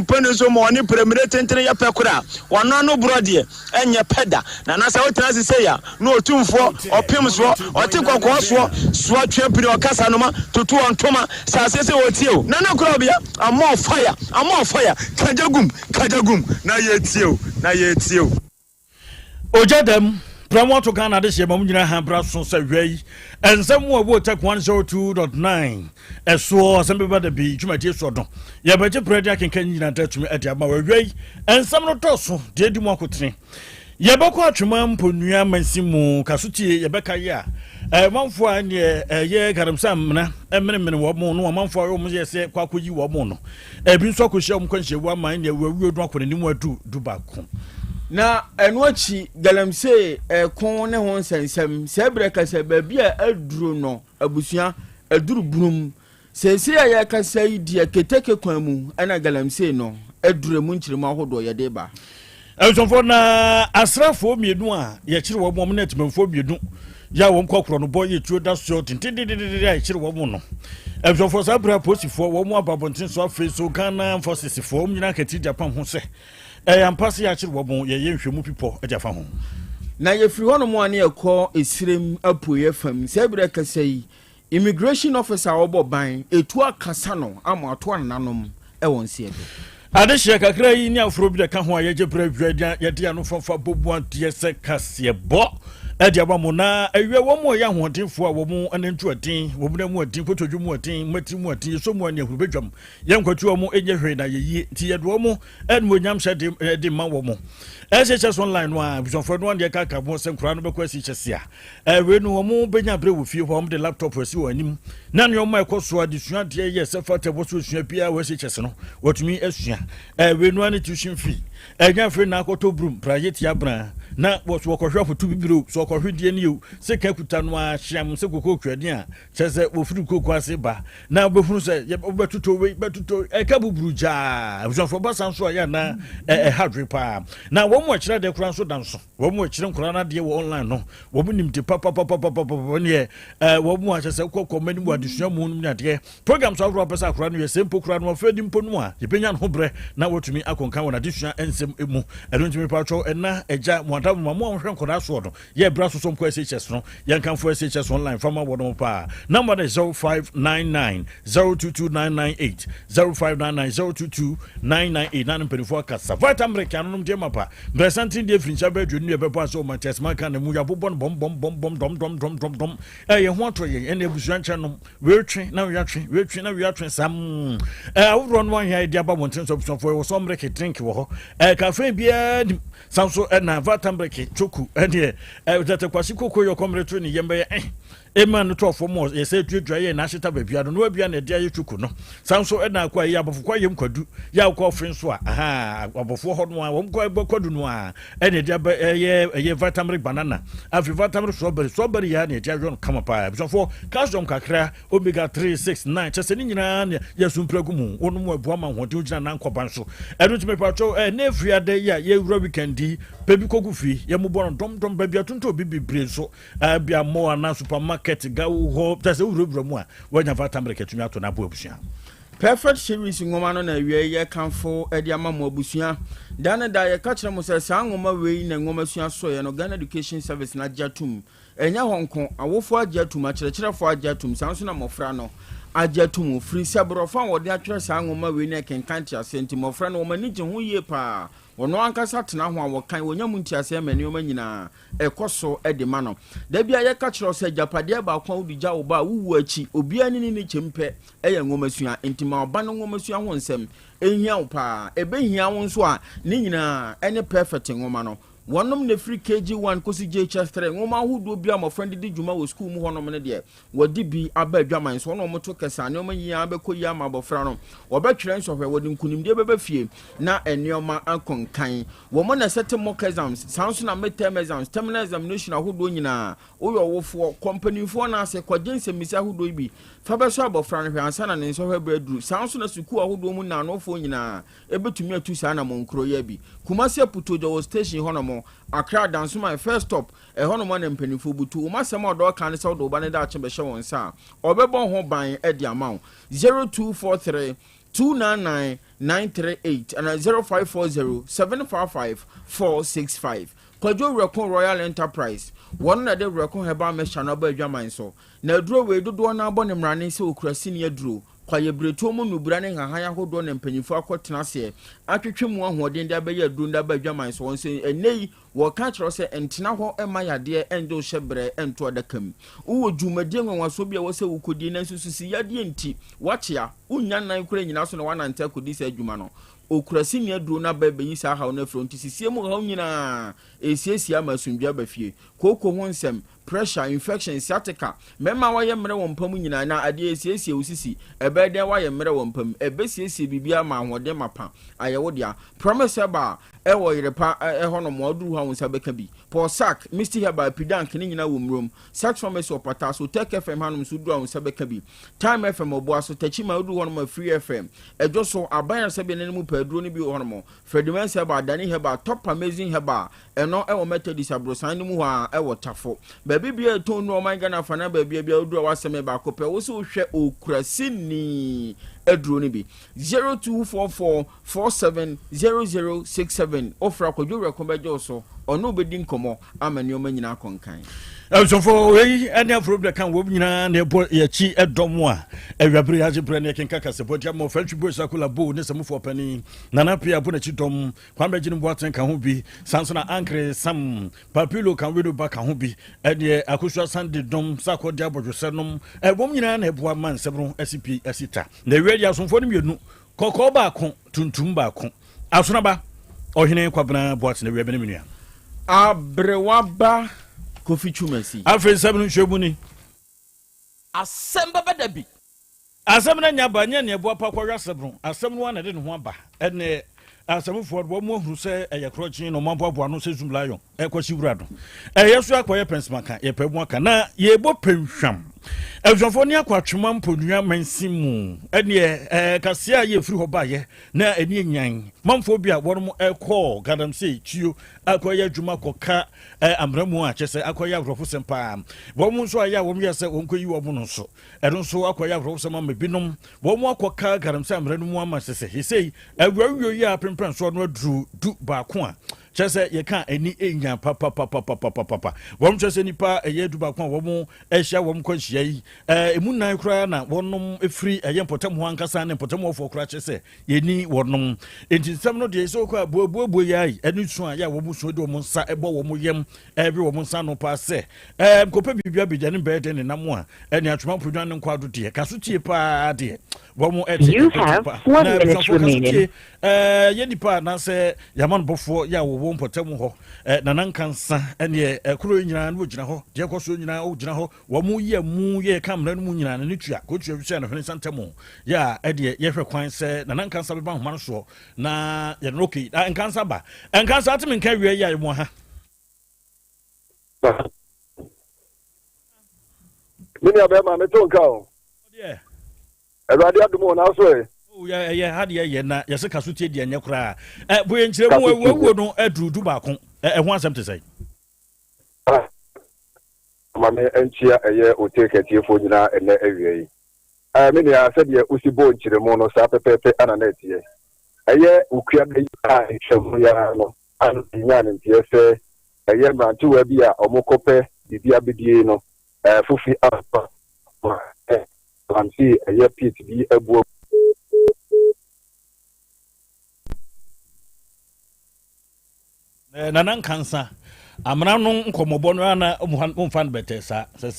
Ɔmpɛ nso ma ɔne prɛmire tentene yɛ pɛ koraa. Wɔn ano borɔ deɛ, ɛnyɛ pɛ da. Nana sɛ wotena ase sei a, na Otumfoɔ, ɔpem soɔ, ɔte kɔkɔɔ soɔ, soɔ twe pini ɔkasa noma, tutu ɔntoma, sɛ aseɛ sɛ wɔtie o. Nana Korabea, I'm on fire, I'm on fire, kagya gum, kagya gum, na yɛtie o, na yɛtie o. Ogya dɛm prɛmo ato Ghana de hyɛ ma mu nyina ha bra so sɛ hwɛ yi ɛnsɛm mu ɛwɔ Tech 102.9 ɛsoɔ asɛm bɛba da bi dwumadie soɔ no yɛbɛgye berɛ de akenkan nyina da atumi ade ama wɔ yi ɛnsɛm no dɔso deɛ di mu akotene. Yɛbɛkɔ Atwema Mponua mansin mu kasotie yɛbɛka yi a ɛmanfoɔ a ɛneɛ ɛyɛ galamsey amena ɛmenemene wɔn no amanfoɔ a wɔn yɛ sɛ kɔ akɔyi wɔn no ebi nso akɔhyia wɔn kwanhyia ama ɛneɛ awuo no akɔ n'anim adu 11. Na ɛno akyi galamsey ɛko ne ho nsɛnsɛm sɛ berɛ kasa baabi a aduro no abusua aduru bunum. Seesei a yɛrekasa yi deɛ, keteke kwan mu na galamsey no aduru, emu nkyerɛmu ahodoɔ yɛde ba. Abusuafoɔ, na asraafoɔ mmienu a yɛkyere wɔn, wɔn ne atimanfoɔ mmienu yɛ a wɔn kɔ korɔ no bɔ yɛ tuo da soɔ dendendendenden a yɛkyere wɔn no. Abusuafoɔ, saa berɛ a polisifoɔ wɔn aba abɔnten so, afei so Ghana Forces foɔ wɔn nyinaa kɛtiri Japan ho sɛ ɛyɛ ampa sɛ yɛakyere wɔn, yɛyɛ nhwɛmu pipɔ de afa ho. Na yɛfiri hɔnom a ne yɛkɔ Esirem apueeɛ fam. Saa berɛ kasa yi, Immigration officer a ɔbɔ ban etu akasa no ama ato anananom wɔ nseɛ do. Adehyeɛ kakra yi ne aforo bi na ɛka ho a yɛgye berɛ awia nya yɛde ano fafa bɔ mu adeɛ sɛ kaseɛbɔ ɛde ama mo. Na awia wɔn a wɔyɛ ahoɔdenfoɔ a wɔn anantu ɛden, wɔn nan mu ɛden, kotodwe mu ɛden, mmatiri mu ɛden, yɛsɔ mu ani ahuru bɛdwam, yɛnkwati wɔn ɛnyɛ hwee na yɛyie nti yɛde wɔn animuonyam hyɛ de ɛde ma wɔn. SHS Online no a abusuafoɔ no adeɛ kaka mo sɛ nkoraa no bɛkɔ SHS a Wei no, wɔbɛnya berɛ wɔ fie hɔ a wɔde laptop asi wɔn anim na nneɛma a ɛkɔ so adesua adeɛ yɛ sɛ fata ɛwɔ so sua biara wɔ SHS no wɔtumi asua. Wei no ara ne tuition fee. Ɛnyɛ afei na akɔtɔ burum praye tia bra na wɔ so wɔkɔhwɛ afotu bibire o, so wɔkɔhwɛ deɛ ni o, sika kuta no ara hyeam sɛ koko kuani a kyerɛ sɛ wɔfiri koko ase ba na wobɛhunu sɛ wobɛtotɔ wei bɛtotɔ ɛka buburu gyaa. Abusuafoɔ ba saa nso a yɛ anaa ɛha dwe paa na wɔn mu ɛkyerɛ adeɛ koraa nso da nso. Wɔn a wɔkyerɛ nkwadaa no adeɛ wɔ online no, wɔn nim de papapapapapa neɛ ɛɛ wɔn mu ahyɛ sɛ kɔ kɔma anim wɔ adesua mu no ne adeɛ. Programs ahodoɔ a wɔpɛ sɛ akwadaa no yɛ sɛ mpo koraa no afei de mpo no a yɛbɛnya ne ho berɛ na watumi akɔnkan wɔ n'adesua nsɛm mu. Ɛno nti mepatwɔ ɛna agya mo adawoma mo a mohwɛ nkwadaa soɔ no yɛ berɛ asoso nkɔ SHS no yɛnkamfo SHS online fa ma wɔn paa. Number no 0599 022998 0599 022998 na ne mpanimfoɔ akasa. Vitamilk anonom deɛ mapa. Mprɛsanten deɛ firi nhyɛ bɛɛ aduonu ne ɛbɛbɔ ase wɔ Manchester ka na mu yɛabobɔ no bɔm bɔm bɔm bɔm dɔm dɔm dɔm dɔm dɔm. Ɛyɛ ho atɔ yɛn ɛne abusua nkyɛn nom weetwe na weatwe weetwe na weatwe sam. Ɛɛ ahodoɔ no ahia yɛde aba wɔn nso abusuafoɔ ɛwɔ sɛ ɔmmereke drink wɔ hɔ. Ɛɛ caffeine biara nim san so ɛna Vitamilk choku ɛneɛ ɛɛ tɛtɛ kwasi koko yɛ ɔkɔmmerɛ to ne yɛm bɛyɛ ɛh Ema no tɔɔ fam wɔ yɛsɛ duadua yɛ n'ahyeta baabi ano no abia na ɛde ayɛ twoko no. Saa nso ɛna akɔ ayi abɔfo kɔ ayɛm kwadu yɛ akɔ ɔfe nso a aha abɔfoɔ hɔ no a wɔn kɔ ɛbɔ kwadu no a ɛna ɛde aba ɛyɛ ɛyɛ vitamilk banana afei vitamilk strawberry strawberry yɛ na ɛde ayɔ no kama paa. Abusuafoɔ, calcium kakra, omega 3 6 9 kyɛ sɛ ne nyinaa na yɛso mpira gu mu wɔn mu ɛboa ma ahoɔden gyina nan kɔban so. Ɛno nti mepatwɛ ɛnɛ efiri ada yi a yɛwura weekend yi baabi kɔgu fie yɛ mobɔ no dɔmdɔm baabi atontɔn obi bebree nso Ebia mall anaa supermarket ga wo hɔ kyerɛ sɛ wowurawura mu a, woanya Vitamin atumi atɔ no aboa abusua. Perfect Series nwoma no na awiei yɛkamfo de ama mo abusua. Da ne da yɛka kyerɛ mo sɛ saa nwoma wei na nwomasua soeɛ no Ghana Education Service no agye atum. Ɛnyɛ hɔ nko, awofoɔ agye atum, akyerɛkyerɛfoɔ agye atum, saa nso na mmɔfra no agye atum. Firi sɛ borɔfo a wɔde atwerɛ saa nwoma wei no ɛkenkan nteaseɛ nti mmɔfra no wɔn ani gye ho yie paa. Wɔn ankasa tena ho a wɔkan, wɔnya mu nteaseɛ ma nneɛma nyinaa ɛkɔ so de ma no. Da biara yɛka kyerɛ wo sɛ agyapadeɛ baako a wode gya wo ba a wowu akyi, obiara ne ne ne kyɛm pɛ yɛ nwomasua. Enti ma wo ba no nwomasua ho nsɛm nhia wo paa. Ɛbɛhia wo nso a, ne nyinaa ne Perfect nwoma no. Wɔnom na ɛfiri KG1 kɔsi JHS3 nwoma ahodoɔ biara a mmɔfra no de di dwuma wɔ sukuu mu hɔnom no deɛ, Wɔde bi aba adwaman so, wɔn a wɔto kɛse a nneɛma nyinaa bɛkɔ yie ama abɔfra no. Wɔbɛtwerɛ nsɔhwɛ, wɔde nkonimdie bɛba fie, na nneɛma akɔ nkan. Wɔn na ɛsɛte mock exams, saa nso na mid-term exams, terminal examination ahodoɔ nyinaa. Woyɛ ɔwofoɔ, kɔ mpanimfoɔ no ase kɔgye nsɛmmisa ahodoɔ yi bi fa bɛsɔ abɔfra no hwɛ ansa na ne nsɔhwɛ berɛ aduru. Saa nso na sukuu ahodoɔ mu nnaanofoɔ nyinaa bɛtumi atu saa anammɔn korɔ yi abi. Kumasi Aputuogya wɔ station hɔnom, Accra Dansoman first stop, Ɛhɔnom a na mpanimfoɔ butu. Wɔn asɛm a ɔdɔ ka ne sɛ wode wo ba no daakye bɛhyɛ wɔn nsa a, ɔbɛbɔ ho ban de ama wo. 0243 299 938 anaa 0540 755 465. Kwadwo Werɛko Royal Enterprise, wɔn na ɛde Werɛko Herbal Mixture no aba adwaman so. Na aduro wei dodoɔ no ara bɔ ne mmrane sɛ okura sini aduro, kwaeɛbiretuo mu nnubura ne nhahan ahodoɔ na mpanyinfoɔ akɔtena aseɛ atwetwe mu ahoɔden de abɛyɛ aduro no de aba adwaman so. Wɔn nso ɛnnɛ yi Wɔka kyerɛ wo sɛ ntena hɔ mma yadeɛ nnye wo hyɛberɛ nto adaka mu. Wowɔ dwumadie nwanwasoɔ bi a ɛwɔ sɛ wokɔdi nanso sisi yadeɛ nti woakyea. Wonnya nan koraa nnyina so na woanante akɔdi saa adwuma no. Okuraseni aduro no aba rebɛyi saa haw no afiri hɔ nti sisie mu haw nyinaa ɛresiesie ama asomdwoeɛ aba fie. Kooko ho nsɛm, pressure, infection, sciatica, mmarima a wɔayɛ mmerɛ wɔ mpa mu nyinaa, na adeɛ ɛresiesie wo sisi, ɛbɛyɛ dɛn woayɛ mmerɛ wɔ mpa mu, ɛbɛsiesie biribiara ma ahoɔden mapa ayɛ wo dea. Promise Herbal ɛwɔ Yerepa ɛhɔ nom a woduru hɔ a wo nsa bɛka bi. Paul Sack, Misty Herbal, Pidank ne nyinaa wɔ Murom. Sax Pharmacy wɔ Pata so, Tech FM hanom nso woduru a wo nsa bɛka bi. Time FM Obuaso, Techiman woduru hɔ nom a Free FM, Ɛdwo so, Aban Ayaresabea no anim pɛɛ aduro no bi wɔ hɔ nom. Freddie Mensah Herbal, Danny Herbal, Top Amazing Herbal, ɛno ɛwɔ Methodist aborosan no mu hɔ a ɛwɔ Tafo. Baabi biara ɛtɔn nnuro ɔman Ghana afa na baabi biara woduru a w'asɛm yɛ baako pɛ, wo se wohwɛ Okuraseni aduro no bi. 0244 470067 Wofrɛ a, Kwadwo Werɛko bɛgye wo so, ɔne wo bɛdi nkɔmmɔ ama nneɛma nyinaa akɔ nkan. Abusuafo, wei ne aforo bi ka wɔn nyinaa na ɛbɔ yɛkyi ɛdɔm a awiabere yɛ agye berɛ ne ɛkenka kasɛbɔ de ama ɔfantwi boys akola bo ne sɛmufoɔ panin Nana Pia bo n'akyi dɔm Kwame Agyini Boateng ka ho bi saa nso na Ankere Sam Papilo Kanwenu ba ka ho bi ɛneɛ Akosua Sande dɔm Sakɔ de abɔdwosɛ nom ɛwɔm nyinaa na ɛboa ma nsɛm no asi pi asi ta na awia de asomfoɔ no mmienu Kɔkɔɔ baako, tuntum baako. Asonaba, Ɔhene Kwabena Boateng awia me ne me nua. Aberewa ba Kofi Twumasi. Afei nsɛm no nhwɛmu ni. Asɛm bɛba da bi. Asɛm no anya aba, ɛnyɛ nea ɛboapa kɔhwɛ asɛm no. Asɛm no ara na ɛde ne ho aba. Ɛnneɛ asɛmfoɔ no, wɔn ahunu sɛ ɛyɛ korɔgyenn na wɔaboaboa ano sɛ Zoom lion. Ɛkɔsi wura no. Ɛyɛ so akɔyɛ pɛnsmaka, yɛpɛ mu aka na yɛbɔ pɛnhwam. Abusuafoɔ ne akɔ atwema mponua mansin mu. Ɛneɛ ɛɛ kaseɛ a yɛfiri hɔ baeɛ na ɛne nyan manfoɔ bi a wɔnom ɛkɔɔ galamsey tuo akɔyɛ adwuma kɔka ɛɛ amena mu a kyɛ sɛ akɔyɛ awerɛhosɛm paa. Wɔn nso ayɛ a wɔn yɛ sɛ wɔn kɔyi wɔn no nso ɛno nso akɔyɛ awerɛhosɛm ama binom. Wɔn akɔka galamsey amena no mu ama sɛ sɛ hesei awurawuo yi a apempɛn soɔ no aduru 11 a Kyerɛ sɛ yɛka a ani nya papapapapapapa. Wɔn kyerɛ sɛ nipa ɛyɛ 11 a wɔn ahyia wɔn kɔ nhyia yi, ɛɛ emu nnan koraa na wɔnom firi ɛyɛ mpɔtam hɔ ankasa ne mpɔtam hɔfoɔ koraa kyerɛ sɛ yɛni wɔnom. Enti nsɛm no deɛ sɛ wɔkɔ a buabuabua yi ayi ɛne su a yɛ a wɔn su de wɔn nsa ɛbɔ wɔn yam ɛwe wɔn nsa ano paa sɛ ɛɛ nkɔpɛ biribi abɛgya ne bɛyɛ dɛn ne nam a ɛne atwoma mponwa ne nkɔ ado deɛ kaso tie paa deɛ wɔn ɛte You ɛbɛtu have pa one na minute abusuafoɔ kaso remaining. tie Ɛɛ, yɛ nnipa anaasɛ yɛn amanbɔfoɔ yɛ a wɔwɔ mpɔtam hɔ, ɛ, Nana Nkansa, ɛneɛ, ɛ, kuro yi nyinaa no wɔgyina hɔ, deɛ ɛkɔ soɔ nyinaa wɔgyina hɔ, wɔn yɛ mu yɛ yɛka mmara no mu nyinaa no ne tua, kɔtua wisia no hwene nsa ntam, yɛ a, ɛdeɛ, yɛhwɛ kwan sɛ Nana Nkansa bɛba nhoma no soɔ, na yɛde no, okay, na Nkansa ba, Nkansa ate me nka awia yi a yɛwɔ ha. Me nua bɛrima, meto nka o. Ɔdeɛ. Awurade adom o, nanso ɛ. Oh, yɛ ɛyɛ ha deɛ yɛ na yɛsɛ kaso tie deɛ nyɛ koraa. Ɛ boyɛ nkyerɛ mu awuawuo no aduru 11. Ɛ ɛho asɛm te sɛn? Ma me nkyia ɛyɛ Otake atiefoɔ nyinaa ɛnɛ awia yi. Ɛɛ me nua sɛdeɛ wosi bɔɔ nkyerɛmu no saa pɛpɛɛpɛ ana na ɛteɛ. Ɛyɛ Okuada yi a ɛtwa mu yi ara no ana yɛnyaa ne nteɛ sɛ ɛyɛ mmerantewaa bi a wɔkɔpɛ biribi abɛdie no ɛɛ fofi aba ma ɛ Galamsey ɛyɛ pit bi abu Nana Nkansa, amena no nkɔmmɔbɔ no ana momfa no bɛtɛ saa sɛ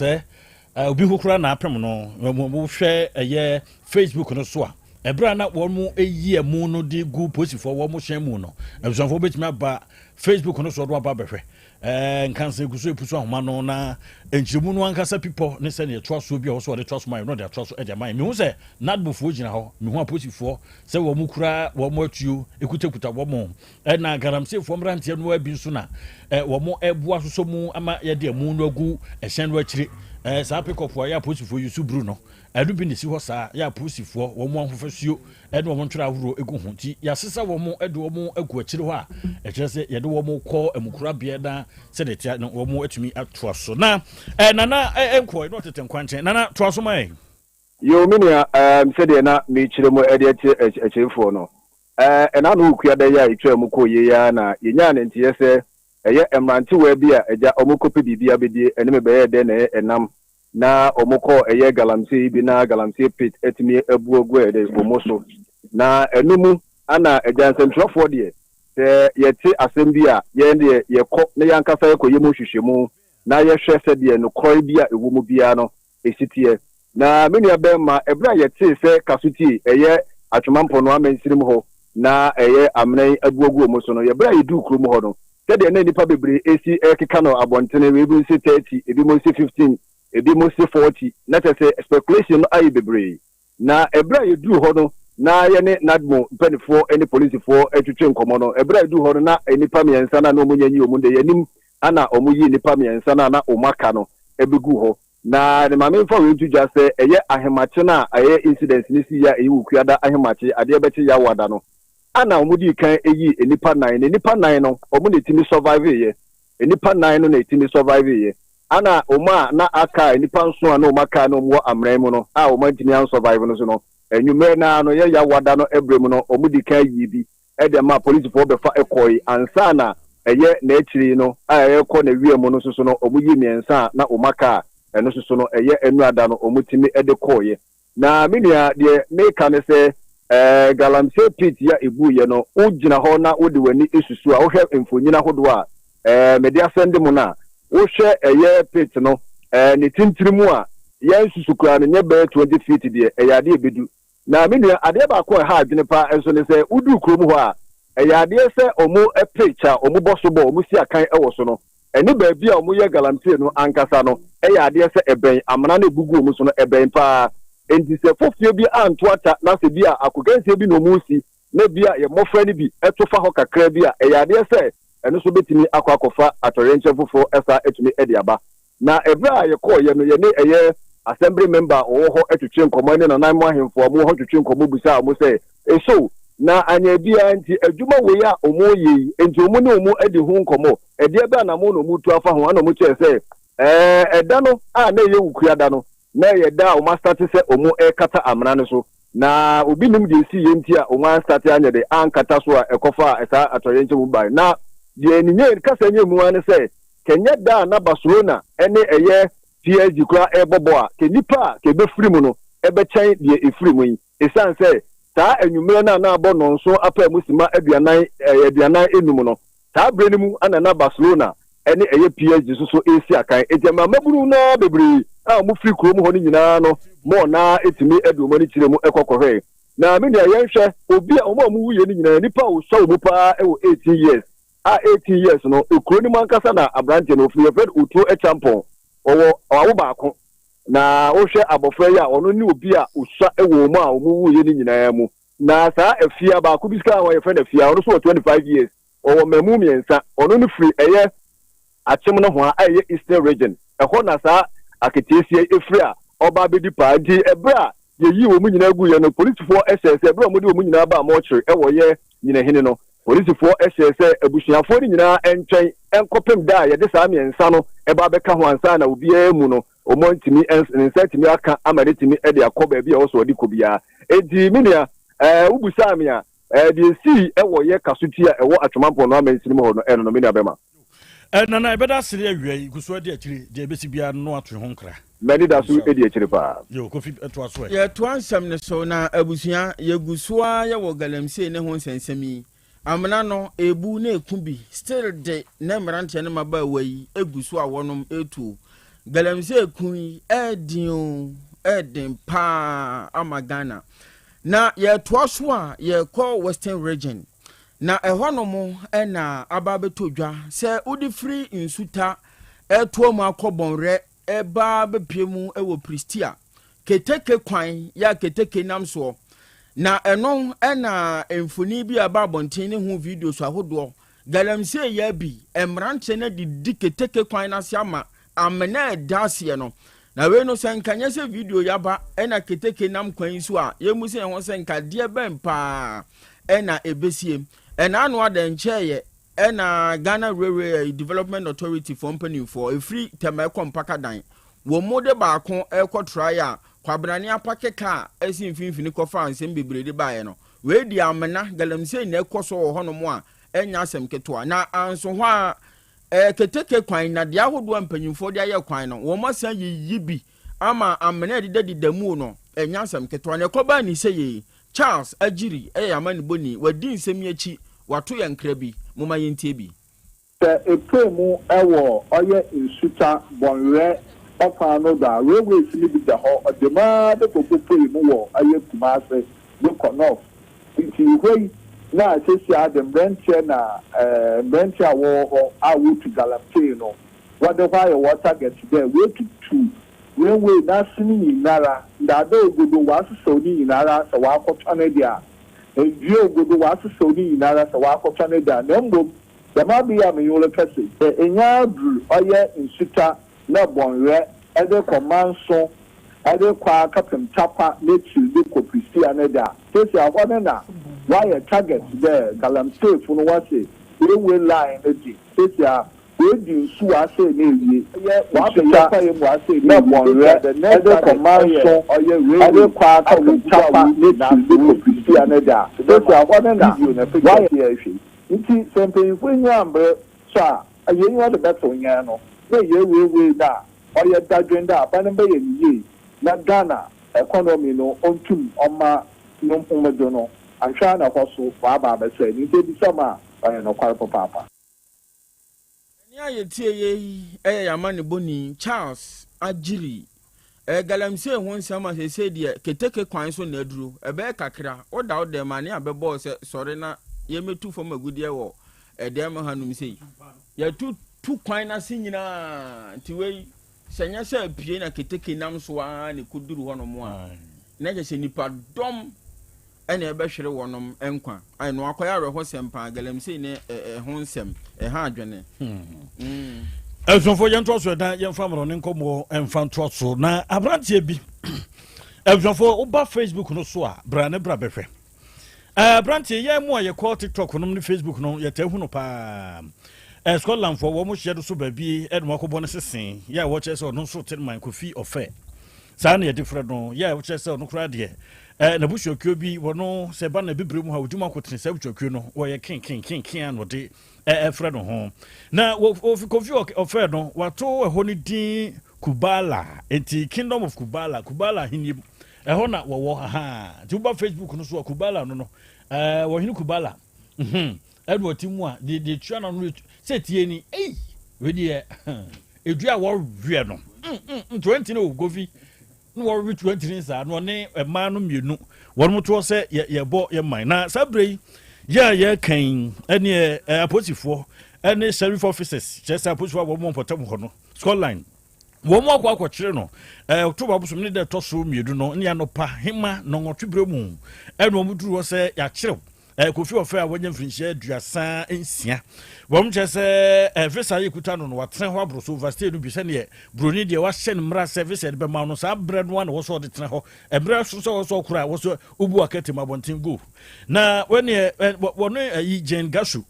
sɛ obi ho koraa na apem no wohwɛ ɛyɛ Facebook no so a ɛberɛ a na wɔn mu yi ɛmu no de gu posifoɔ wɔn hyɛn mu no abusuafoɔ bɛtumi aba Facebook no so ɔdo aba bɛhwɛ Ɛɛ, nkansa egu so epusu ahoma no, na nkyerɛmu no ankasa pipɔ ne sɛnea ɛtoa soɔ bi a ɛwɔ sɛ wɔde toa so ma yɛn no, wɔde atoa so de ama yɛn. Mehu sɛ NADMOfoɔ gyina hɔ, mehu apolisifoɔ sɛ wɔkura wɔn atuo kutakuta wɔn, ɛna galamseyfoɔ mmeranteɛ no ara bi nso na wɔreboa asosɔ mu ama yɛde amu no agu ɛhyɛn no akyire. Ɛɛ, saa pikɔpo a ɛyɛ apolisifoɔ yi so buru no, ɛno bi na ɛsi hɔ saa, yɛ apolisifoɔ wɔn ahofasuo ne wɔn ntwerɛ ahoroɔ gu ho nti yɛasesa wɔn de wɔn agu akyire hɔ a ɛkyerɛ sɛ yɛde wɔn kɔ amukorabea na sɛdeɛ ɛteɛ no wɔn atumi atoa so na eh, nana eh, nkɔɛ na ɔtete nkwankyɛn nana toa so ma yɛn. Yoo me nua ehm sɛdeɛ na mekyerɛ mu de akyerɛ akyirifoɔ no eh ɛna ano Okuada yi a ɛtwaa mu kɔɔ yie yi ara na yɛnyaa ne nteɛ sɛ ɛyɛ mmerantewaa bi a agya wɔn kɔpɛ biribi abɛdie ɛne me bɛyɛɛ dɛn na ɛyɛ ɛnam na wɔn kɔɔ ɛyɛ galamsey yi bi na galamsey pit atumi abu agu ɛyɛ dɛn wɔn so na ɛno mu ana agya nsɛmtwerɛfoɔ deɛ sɛ yɛte asɛm bi a yɛn deɛ yɛkɔ na yɛn ankasa yɛkɔ yɛ mu nhwehwɛmu na yɛhwɛ sɛdeɛ nokorɛ bi a ɛwɔ mu biara no ɛsi teɛ. Na me nua bɛɛma, ɛberɛ a yɛtee sɛ Kasutie ɛyɛ Atwoma Mponoa mansinim hɔ na ɛyɛ amena yi abu agu wɔn so no, yɛ berɛ a yɛduu kurom hɔ no, sɛdeɛ na nnipa bebree ɛsi ɛrekeka no abɔntene, wei bi se 30, ebi mo se 15, ebi mo se 40, na kyerɛ sɛ speculation no ayɛ bebree. Na ɛberɛ a yɛduruu hɔ no, na yɛne NADMO mpaninfoɔ ne polisifoɔ retwetwe nkɔmmɔ no, ɛberɛ a yɛduruu hɔ no, na nnipa mmiɛnsa no a na wɔnnya nyii wɔn no deɛ, yɛn anim na wɔyii nnipa mmiɛnsa no a na wɔaka no bɛguu hɔ. Na ne maame mfa wei nto dwa sɛ ɛyɛ ahemakye no a ɛyɛ incident no siiɛ a ɛyɛ Wukuada ahemakye, adeɛ bɛkye Yawoada no, ɛna wɔdii kan yii nnipa nnan, na nnipa nnan no, wɔn na ɛtumi survive-eɛ. Nnipa nnan no na ɛtumi survive-eɛ. Ɛna wɔn a na aka a nnipa nson a na wɔn aka a na wɔn wɔ amena mu no a wɔn antumi ansurvive no so no, anwummerɛ no ara no, yɛ Yawoada no berɛ mu no, wɔn dii kan yii bi de maa polisifoɔ bɛfa kɔe ansa na ɛyɛ n'akyiri no a ɛrekɔ n'awia mu no nso so no, wɔn yii mmiɛnsa a na wɔn aka a ɛno nso so no, ɛyɛ nnora no wɔn tumi de kɔeɛ. Na me nua, deɛ meka ne sɛ, ɛɛ galamsey pit yi a ɛbuiɛ no, wogyina hɔ na wode w'ani susu a, wohwɛ mfonyin ahodoɔ a ɛɛ mede asɛnde mo no a, wohwɛ ɛyɛ pit no, ɛɛ ne tintini mu a, yɛn susu koraa no nyɛ bɛyɛ 20 feet deɛ, ɛyɛ adeɛ ɛbɛdu. Na me nua, adeɛ baako a ɛha adwene paa nso ne sɛ, woduru kurom hɔ a, ɛyɛ adeɛ sɛ wɔn pitch a wɔbɔ so bɔ, wɔn si akan wɔ so no, ɛne baabi a wɔyɛ galamsey no ankasa no yɛ adeɛ sɛ ɛbɛn, amena no a ɛbu gu wɔn so no, ɛbɛn paa. Enti sɛ fofie bi anto ata na sɛ bi a akokansie bi na wɔresi na bi a yɛn mmɔfra no bi to fa hɔ kakra bi a, ɛyɛ adeɛ sɛ ɛno nso bɛtumi akɔ akɔfa atɔyerɛnkyɛm foforɔ san atumi de aba. Na ɛberɛ a yɛkɔeɛ no, yɛne ɛyɛ Assembly member a ɔwɔ hɔ twetwee nkɔmmɔ ne nananom ahemfo a wɔwɔ hɔ twetwee nkɔmmɔ bisaa wɔn sɛ, Eso na anyɛ biara nti adwuma wei a wɔreyɛ yi nti wɔn ne wɔn adi ho nkɔmmɔ? Ɛdeɛ bɛn anammɔn na wɔretu afa ho? Ɛna wɔkyerɛɛ sɛ, Ɛɛ, ɛda no a na ɛyɛ Wukuada no, na ɛyɛ da a wɔastate sɛ wɔrekata amena no so. Na obi nnim deɛ ɛsiiɛ nti a wɔanstate anyɛ dɛ ankata so a ɛkɔfaa saa atɔyerɛnkyɛm mu bae. Na deɛ ne nyɛ kasa nyɛ mu ara ne sɛ, kɛnyɛ da a na Barcelona ne ɛyɛ PSG koraa rebɔ bɔ a, kɛ nnipa a kɛ ɛbɛfiri mu no bɛkyɛn deɛ ɛfiri mu yi. Ɛsiane sɛ saa anwummerɛ no a na abɔ nnɔnson apaamu sima aduanan ɛyɛ 45 no, saa berɛ no mu na na Barcelona ne ɛyɛ PSG nso so resi akan. Enti ɛmaa mmabunu no ara bebree a wɔfiri kurom hɔ no nyinaa no mɔɔ no ara tumi de wɔn ani kyerɛɛ mu kɔ kɔhwɛe. Na me nua yɛnhwɛ, obi a wɔn a wɔwuiɛ no nyinaa, nnipa a wɔsua wɔn mu pa ara wɔ 18 years, a 18 years no, kuro no mu ankasa na aberanteɛ no ɔfiri, yɛfrɛ no Otuo Acheampong, ɔwɔ ɔawo baako. Na wohwɛ abɔfra yi a, ɔno ne obi a ɔsua wɔ wɔn a wɔwuiɛ no nyinaa mu. Na saa Afia baako bi ka ho a yɛfrɛ no Afia, ɔno nso wɔ 25 years, ɔwɔ mmamu mmiɛnsa, ɔno no firi ɛyɛ Akyem nohoa a ɛyɛ Eastern Region, ɛhɔ na saa aketeesia yi firi a ɔba abɛdi paa. Nti ɛberɛ a yɛyii wɔn nyinaa guiɛ no, polisifoɔ hyɛɛ sɛ ɛberɛ a wɔde wɔn nyinaa baa mɔɔkyere wɔ yɛ Nyinahene no, polisifoɔ hyɛɛ sɛ abusuafoɔ no nyinaa ntwɛn nkɔpem da a yɛde saa mmiɛnsa no ba abɛka ho ansa na obiara mu no wɔn antumi, ne nsa atumi aka ama no atumi de akɔ baabi a ɛwɔ sɛ ɔde kɔ biara. Enti me nua, ɛɛ wobusaa me a, ɛɛ deɛ esii wɔ yɛ Kasuti a ɛwɔ Atwoma Mpɔnoa mansini mu hɔ no, ɛno no me nua bɛma. Ɛ Nana, yɛbɛda ase ne awia yi, gu so adi akyire, deɛ ɛbɛsi biara no ato ho nkra. M'ani da so di akyire paa. Yo, Kofi, toa so ɛ. Yɛtoa nsɛm no so, na abusua, yɛgu so ara yɛwɔ galamsey ne ho nsɛnsɛm yi. Amena no, ebu na eku bi, still de na mmeranteɛ ne mmabaawa yi gu so a wɔnom retuo. Galamsey ku yi, ɛɛden o, ɛɛden paa ama Ghana. Na yɛtoa so a, yɛkɔ Western Region. Na ɛhɔnom na aba abɛtɔ dwa sɛ wode firi nsuta retoa mu akɔ Bɔnwerɛ reba abɛpue mu wɔ Pristia keteke kwan yɛ a keteke nam soɔ. Na ɛno na mfoni bi a ɛba abɔnten ne ho videos ahodoɔ. Galamsey yɛ bi, mmeranteɛ no adidi keteke kwan no ase ama amena a ɛda aseɛ no. Na wei no sɛ nka nyɛ sɛ video yi aba na keteke nam kwan yi so a, yɛmmu sɛ yɛn ho sɛ nka deɛ bɛn paa na ɛbɛsie. Ɛna ano ada nkyɛeɛ ɛna Ghana Railway Development Authority foɔ mpanimfoɔ ɛfiri Tema ɛkɔ Mpakadan, wɔn mu de baako ɛrekɔ trae a. Kwabrane apake kaa asi mfimfini kɔfaa nsɛm bebree de baeɛ no. Wei deɛ amena, galamsey na ɛkɔ so wɔ hɔnom a ɛnyɛ asɛm ketewa. Na anso hɔ ara, ɛyɛ keteke kwan, nnadeɛ ahodoɔ a mpanyimfoɔ de ayɛ kwan no, wɔasan ayiyi bi ama amena a ɛdedadeda mu no, ɛnyɛ asɛm ketewa. Na ɛkɔbaa ne sɛ yei, Charles Agyiri yɛ yɛn amanebɔni, wadi nsɛm yi akyi, wato yɛn nkra bi. Momma yɛntie bi. Sɛ epue mu wɔ ɔyɛ Nsuta, Bɔnwerɛ ɔkwan no do a, railways no bi da hɔ, ɔda mu ara de kɔ kopue mu wɔ ɔyɛ Kumase de kɔ North. Ntsi hɔ yi na seseiara de mberantsɛ na mberantsɛ a wɔwɔ hɔ a wotu galamsey no, wɔde hɔ ayɛ hɔn target dɛ woetutu railway n'ase no nyinara, ndaadaa ogu do, wɔasesaw ne nyinara sɛ wɔakɔtɔn de a, ndua ogu do, wɔasesaw ne nyinara sɛ wɔakɔtɔn de a, na mbom Dɛm aber yi a menye wo rekasa yi, sɛ ennya dur ɔyɛ nsuta na bɔnwerɛ dze kɔ Manso dze kɔ ara kɛpem Tarkwa n'ekyir dze kɔ Prestea no de a, sesei hɔ no na wɔayɛ target dɛ galamseyfo no wɔse railway line no dze sesei woedi nsu wɔasɛɛ no ewie, wɔabɛyɛ nsuta na bɔnwerɛ dze kɔ Manso dze kɔ ara kɛpem Tarkwa n'ekyir dze kɔ Prestea no de a, sesei hɔ no na wɔayɛ. Ntsi sɛ mpanyimfo enyi ammber so a, hɛn enyiwa do bɛtsew hɛn no na yeewiewei no a ɔyɛ dadwen dɛ aban no bɛyɛ no yie na Ghana economy no onntum ɔmma no nhom do no, annhwɛ a na hɔ so wɔaba abɛsɛɛ no. Ntsi ebisa mu a, ɔyɛ nokwar papaapa. Ɛnne a yɛtieeɛ yi yɛ yɛn amanebɔni Charles Agyiri. Ɛyɛ galamsey ho nsɛm a seesei deɛ keteke kwan so na aduro. Ɛbɛyɛ kakra, woda wo dɛm a ne abɛbɔ wo sɛ sɔre na yɛmmɛtu fam agudeɛ wɔ ɛdan mu hanom sei. Yɛatutu kwan no ase nyinaa nti wei sɛ nyɛ sɛ apue na keteke nam so ara na ɛkɔduru hɔnom a, na kyerɛ sɛ nnipadɔm na ɛbɛhwere wɔnom nkwa. Ɛno akɔyɛ awerɛhosɛm paa, galamsey ne ɛho nsɛm, ɛha adwene. Abusuafoɔ yɛntoa so ɛda yɛmfa mmorɔ ne nkɔmmɔ ɛmfa ntoa so na aberanteɛ bi abusuafoɔ woba Facebook no so a bra ne bra bɛhwɛ aberanteɛ yɛn mu a yɛkɔ TikTok nom ne Facebook no yɛtaa hu no paa Scotlandfoɔ wɔn hyɛ do so baabi ɛna wɔakɔbɔ no sese yɛ a wɔkyerɛ sɛ ɔno nso te man Kofi Ɔfɛ Saa na yɛde frɛ no. Yɛ a wokyerɛ sɛ ɔno koraa deɛ, eh, n'abusuakuo bi, wɔno, sɛ ɛba no abibire mu ha, ɔdi mu akotene saa abusuakuo no, wɔyɛ ken ken ken ken a na ɔde eh, frɛ no ho. Na wɔfi Kofi ɔfɛ no, wato ɛhɔ no din Kubala, enti Kingdom of Kubala, Kubala ahennie mu, ɛhɔ na wɔwɔ, ahaa. Nti woba Facebook no so a, Kubala no no, eh, wɔhene Kubala, mhm, ɛna ɔte mu a, deɛ deɛ tua no ano, sɛ tie ni, ei, wei deɛ, Edua a wɔweɛ no, 20 no Kofi na wɔwe 20 no saa na ɔne mmaa no mmienu wɔn toɔ sɛ yɛbɔ yɛ man na saa berɛ yi yɛ a yɛreka yi ɛne apolisifoɔ ɛne sheriff officers kyerɛ sɛ apolisifoɔ a wɔn wɔ mpɔtam hɔ no Scotland wɔn akɔ akɔkyerɛ no ɛɛ October abosom ne dɛ ɛtɔ so mmienu no ne anɔpa hema nɔnwɔtwe berɛ mu ɛna wɔn duru hɔ sɛ yɛakyerɛw Kofi Ɔfɛ a wanya mfirinhyia 36. Wɔn kyerɛ sɛ eh, visa a yɛkuta no no watena hɔ aboro so overstay no bi sɛdeɛ buroni deɛ wahyɛ no mmara sɛ visa yɛde bɛma no saa berɛ no a na wɔ sɛ ɔde tena hɔ mmerɛ so sɛ wɔ sɛ ɔkora wɔ sɛ wobu akɛte mu abɔnten go na wɔneɛ wɔne ayi Jane Gashu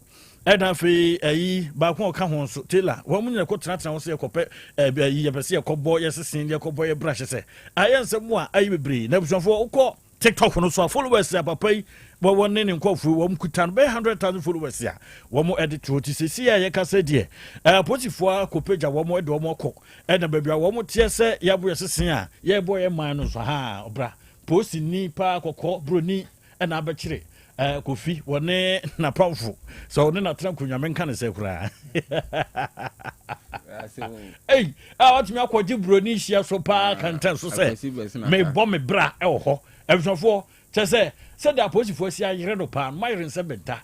ɛna afei ayi baako a ɔka ho nso Taylor wɔn nyina kɔ tenatena hɔ sɛ yɛkɔpɛ ayi yɛpɛ sɛ yɛkɔbɔ yɛsesen yɛkɔbɔ yɛ bra hyɛ sɛ ayɛ nsɛm a ayi bebree na abusuafoɔ wokɔ TikTok no so a followers a papa yi wɔwɔ ne ne nkurɔfoɔ wɔn kuta no bɛyɛ 100,000 followers a wɔn de to ti sisi a yɛka sɛ deɛ apolisifoɔ akɔpagya wɔn de wɔn akɔ ɛna baabi a wɔn teɛ sɛ yɛabo yɛ sese a yɛbɔ yɛ man no nso ha ɔbra polisini paa kɔkɔɔ buroni ɛna abɛkyere Kofi wɔne n'apamfo sɛ ɔne n'atena nkonnwa menka ne sɛ koraa ei a watumi akɔgye buroni hyia so paa kɛntɛn so sɛ mebɔ me bra ɛwɔ hɔ abusuafoɔ kyɛ sɛ sɛdeɛ apolisifoɔ asi ayere no paa no mayere nsɛ bɛnta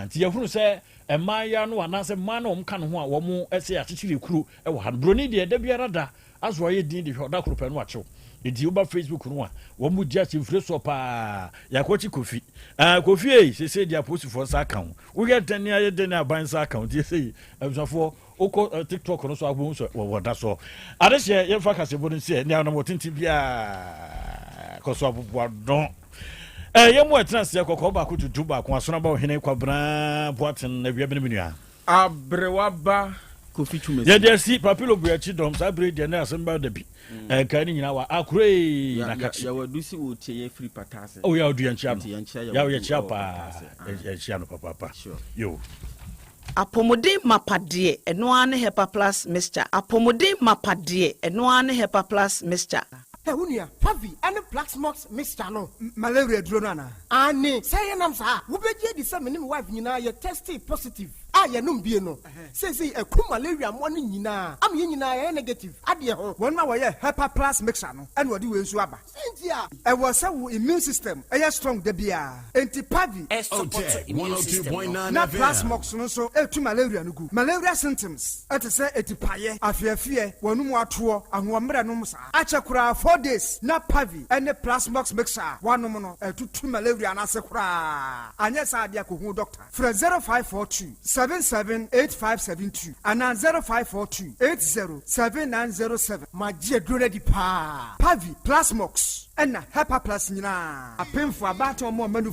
nti yɛhunu sɛ mmayewa no anaasɛ mmaa no wɔn ka ne ho a wɔn sɛ yɛakyekyere kuro ɛwɔ ha no buroni deɛ da biara da Aso ayɛ din de hwɛ ɔda koro pɛ no akyew. Enti woba Facebook no a, wɔn mu di akyemfire soɔ paa. Yɛakɔkye Kofi. Ah, Kofi ei, seesei deɛ apolisifoɔ nsa aka wo. Woyɛ dɛn ne ayɛ dɛn ne aban nsa aka wo. Nti seesei, abusuafoɔ, wokɔ eh, TikTok no so a, wobɛhu sɛ wɔwɔ da soɔ. Adehyeɛ, yɛmfa kaseɛbɔ no nsi ɛ, ne anam wɔ tenten biara kɔ so aboboa no. Eh, yɛn mu a ɛtena aseɛ kɔkɔɔ baako tuntum baako, asono aba ɔhene Kwabena Boateng, awia mene me nua. Aberewa ba. Kofi Twumasi. Yɛde asi Papilo Boakye dɔm saa bere yi deɛ ne asɛm ba da bi. Ɛnkae ne nyinaa wa akoree na kakye. Yɛwɔ adu si wɔ tie yɛ firi pata ase. Oh yɛ ɔdu yɛnkyia no. Nti yɛnkyia Yɛ yɛwɔ yɛkyia ɛwɔ pata paa. ase. Ah. Yɛkyia no papaapa. Sure. Yo. Apɔmuden mapa deɛ, ɛno ara ne Hepa Plus Mixture. Apɔmuden mapa deɛ, ɛno ara ne Hepa Plus Mixture. Hɛ, wo nua, Pavi ne Plaxmox mixture no. Malaria aduro no anaa? Aane, sɛ yɛnam saa a, wobɛgye adi sɛ me ne me wife nyinaa yɛ testee positive a yɛnom bie no. Seesei akum malaria mmoa no nyinaa ama yɛn nyinaa yɛayɛ negative adeɛ ho. Wɔn a wɔyɛ Hepa Plus mixture no na wɔde wei nso aba. Sɛ nti a. Ɛwɔ sɛ wo immune system yɛ strong da biara, enti Pavi. Ɛsupɔto immune system no. Na Plasmox no nso tu malaria no gu. Malaria symptoms te sɛ atipaeɛ, afeafeɛ, w'anum atoɔ, ahoɔmmerɛ nom saa. Akyɛ koraa 4 days na Pavi ne Plasmox mixture a woanom no atutu malaria no ase koraa. Anyɛ saa deɛ a kɔhu doctor. Frɛ 0542 778572 anaa 0542 807907. Magye aduro no adi paa. Pavi, Plasmox ɛna Hepa Plus nyinaa. Apemfo, abaatan, ɔmo a ɔma ne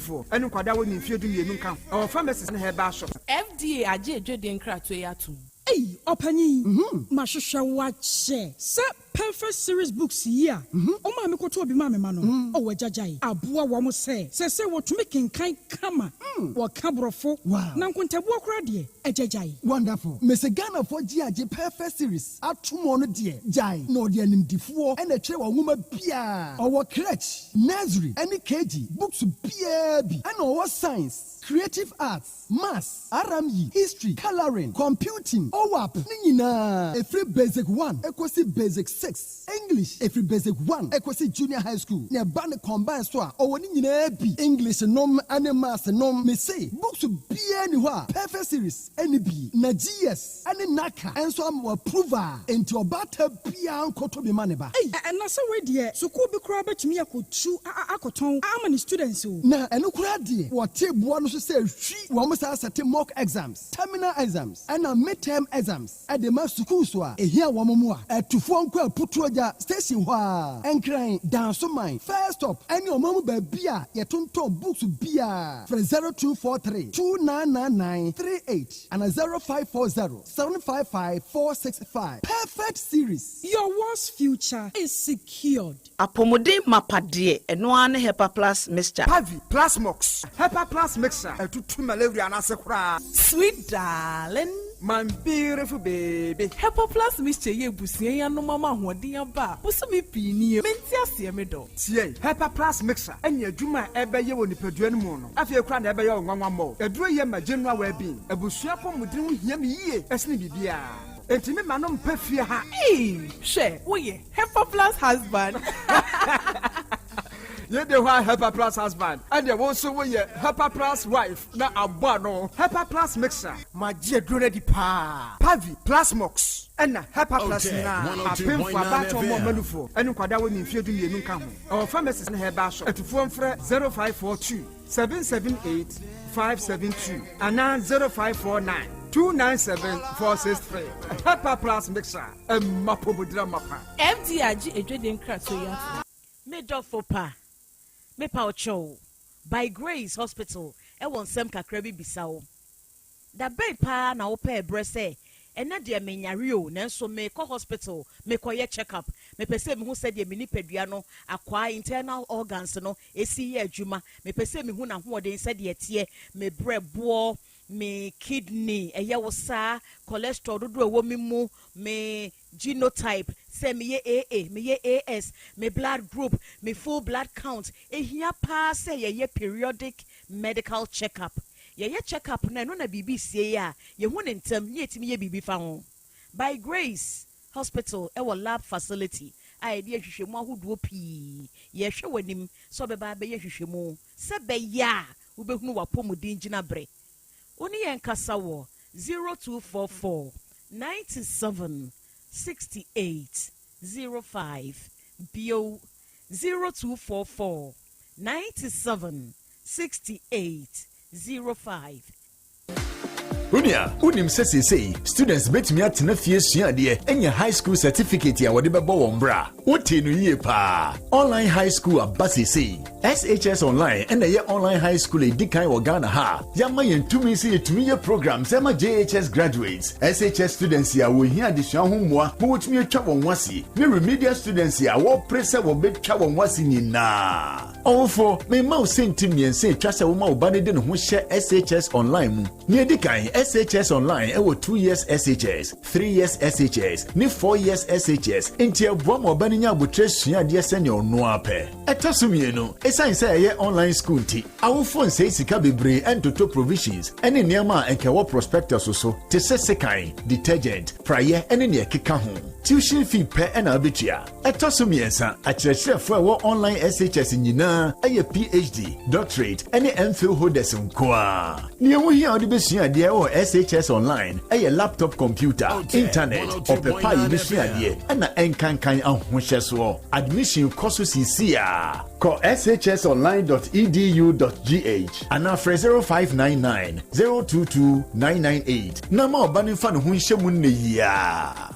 nkwadaa a wɔnni mfeɛ 12 nka ho. Ɛwɔ pharmacies ne herbal shops. FDA agye adwadie nkratoɔ yi atom. Ei, ɔpanyin, mahwehwɛ wo akyɛ sɛ Perfect Series books yi a ɔma me kɔtɔ obi ma me ma no ɔwɔ agyagyae aboa wɔn sɛ wɔtumi kenkan kama, wɔka borɔfo na nkontabuo koraa deɛ, agyagyae. Wonderful. Mese Ghanafoɔ gye agye Perfect Series atom no deɛ, gyae na ɔde animdifoɔ ɛna ɛtwerɛ wɔ nwoma biaa. Ɔwɔ crèche, nursery ɛne KG books biaa bi, ɛna ɔwɔ science, creative arts, maths, RME, history, colouring, computing, OWAP ne nyinaa, ɛfiri basic 1 ɛkɔsi basic 6, English ɛfiri basic 1 ɛkɔsi junior high school, na ɛba ne combine so a, ɔwɔ ne nyinaa bi, English nom ne maths nom. Mese books biaa ni hɔ a Perfect Series ɛne bi, na GS ɛne NaCCA ɛnso ama wɔ approve a, enti ɔbaata biaa nkɔtɔ bi ma ne ba. Ei, ɛna sɛ wei deɛ, sukuu bi koraa bɛtumi akɔtu akɔtɔn ama ne students o. Na ɛno koraa deɛ, wɔte boa no so sɛ hwi wɔn saa sɛte mock exams, terminal exams ɛna midterm exams ɛde ma sukuu so a ehia wɔn mu a ɛtufoɔ nkɔ Aputuogya station hɔ a, Nkran, Dansoman first stop, ɛne ɔman mu baabi a yɛtontɔn books biara. Frɛ 0243 299938 ana 0540 755 465. Perfect Series. Your world's future is secured. Apɔmuden mapa deɛ, ɛno ara ne Hepa Plus Mixture. Pavi, Plasmox, Hepa Plus mixture ɛtutu malaria no ase koraa. Sweet darling. My beautiful baby. Hepa Plus Mixture yɛ ebusua yi anom ama ahoɔden aba a bosome pii nie. Mente aseɛ, me dɔ. Tie, Hepa Plus mixture ɛne adwuma a ɛbɛyɛ wɔ nipadua no mu no, afei koraa na ɛbɛyɛ wo nwanwa mmɔ. Aduro yɛ ma general well-being. Abusua pɔmuden ho hia me yie ɛsene biribiara, enti me ma no mpɛ fie ha. Ee, hwɛ, woyɛ Hepa Plus husband. Yɛde hɔ a Hepa Plus husband, ɛdeɛ wo nso woyɛ Hepa Plus wife na abɔ ano. Hepa Plus mixture. Magye aduro no adi paa. Pavi, Plasmox ɛna Hepa Plus nyinaa, apemfo, abaatan, ɔmo a ɔma nufoɔ ɛne nkwadaa wɔ ne mfeɛ 12 nka ho. Ɛwɔ pharmacies ne herbal shop. Atufoɔ mfrɛ 0542 778 572 anaa 0549 297 463. Hepa Plus mixture, ɛma pomodira mapa. FDA agye adwadie nkratoɔ yi atom. Me dɔfo pa, mepa wo kyɛw, By Grace Hospital ɛwɔ nsɛm kakra bi bisa wo. Da bɛn paa na wopɛɛ berɛ sɛ ɛnɛ deɛ menyare o, nanso mekɔ hospital mekɔyɛ check up, mepɛ sɛ mehu sɛdeɛ me nipadua no akwaa, internal organs no, ɛsi yɛ adwuma, mepɛ sɛ mehu n'ahoɔden sɛdeɛ ɛteɛ, me brɛboɔ, me kidney, ɛyɛ wo saa, cholesterol dodoɔ ɛwɔ me mu, me genotype, sɛ meyɛ AA, meyɛ AS, me blood group, me full blood count? Ehia paa sɛ yɛyɛ periodic medical check up. Yɛyɛ check up na ɛno na biribi sie a, yɛhu ne ntɛm ne yɛtumi yɛ biribi fa ho. By Grace Hospital ɛwɔ lab facility a yɛde ahwehwɛmu ahodoɔ pii. Yɛhwɛ w'anim sɛ ɔbɛba abɛyɛ hwehwɛmu sɛ bɛyɛ a wobɛhunu w'apɔmuden gyina berɛ. Wo ne yɛn kasa wɔ 0244 97 68 05, bio 0244 97 68 05. Onua, wonim sɛ seesei students betumi atena fie asua adeɛ anya high school certificate a wɔde bɛbɔ wɔn bra? Wotee no yie paa. Online high school aba seesei. SHS Online na ɛyɛ online high school a edi kan wɔ Ghana ha a yɛama yɛn tumi sɛ yɛtumi yɛ programs ɛma JHS graduates, SHS students a wɔhia adesua ho mmoa ma wɔtumi atwa wɔn ho ase, ne remedial students a wɔrepere sɛ wɔbɛtwa wɔn ho ase nyinaa. Ɔwofo, mema wo sɛnti mmiɛnsa a etwa sɛ woma wo ba no de ne ho hyɛ SHS Online mu. Nea edi kan, SHS Online wɔ 2 years SHS, 3 years SHS, ne 4 years SHS, enti ɛboa ma ɔba no nya aboterɛ sua adeɛ sɛnea ɔno ara pɛ. Ɛtɔ so mmienu, esiane sɛ ɛyɛ online sukuu nti, awofo nsɛe sika bebree ntoto provisions ne nneɛma a anka ɛwɔ prospectus so te sɛ sekan, detergent, praeɛ ne nea ɛkeka ho. Tuition fee pɛ na wubetua. Ɛtɔ so mmiɛnsa, akyerɛkyerɛfo a ɛwɔ online SHS nyinaa yɛ PhD, Doctorate, ne MPhil holders nko ara. Nea ɛho hia a wode besua adeɛ wɔ SHS Online yɛ laptop computer, internet, ɔpɛ pa a yɛde sua adeɛ, ɛna ɛnkankan ahohyɛsoɔ. Admission kɔ so seesei ara. Kɔ shsonline dot edu dot gh anaa frɛ 0599 022 998 na ma ɔba no mfa ne ho nhyɛ mu nnɛ yi ara.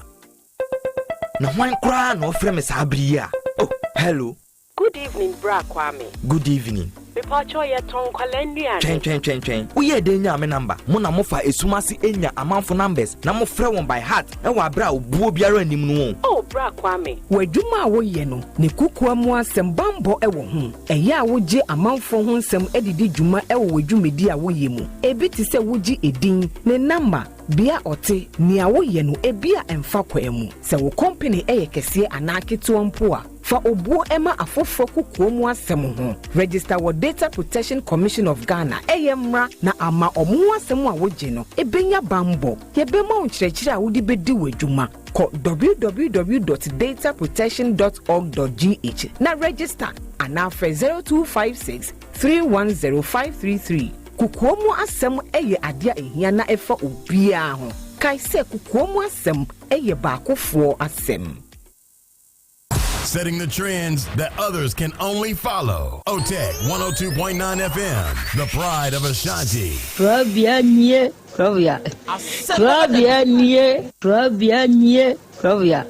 Na hwan koraa na ɔfrɛ me saa bere yi a? Oh, hello. Good evening bra Kwame. Good evening. Mepakyɛw yɛtɔn nkwadaa nnuane. Twɛn twɛn twɛn twɛn. Woyɛɛ dɛn nyaa me number? Mo na mofa esum ase nya amanfo numbers na mofrɛ wɔn by heart wɔ abere a obuo biara nnim no o. Oh bra Kwame. W'adwuma a woyɛ no ne kokoa mu asɛm bammɔ wɔ ho. Ɛyɛ a wogye amanfoɔ ho nsɛm de di dwuma wɔ w'adwumadi a woyɛ mu. Ebi te sɛ wogye edin, ne namba, Bea ɔte, nea woyɛ no ebia ɛmfa kwan mu. Sɛ wo kɔmpene yɛ kɛseɛ anaa ketewa mpo a, fa obuo ma afoforɔ kokoa mu asɛm ho. Register wɔ Data Protection Commission of Ghana, ɛyɛ mmra na ama ɔmo ho asɛm a wogye no bɛnya banbɔ. Yɛbɛma wo nkyerɛkyerɛ a wode bɛdi w'adwuma. Kɔ www dot dataprotection dot org dot gh na register anaa frɛ 0256 310 533. Kokoa mu asɛm yɛ ade a ehia na ɛfa obiara ho. Kae sɛ kokoa mu asɛm yɛ baakofoɔ asɛm. Setting the trends that others can only follow. OTEC 102.9 FM, the pride of Ashanti. Korabea nie, korabea. Korabea nie, korabea nie, korabea.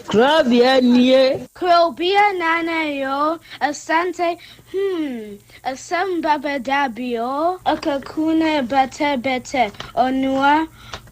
Korabea nie. Krobea nana yo, asante hmm, asem baba dabi o. Akakuna bete bete, onua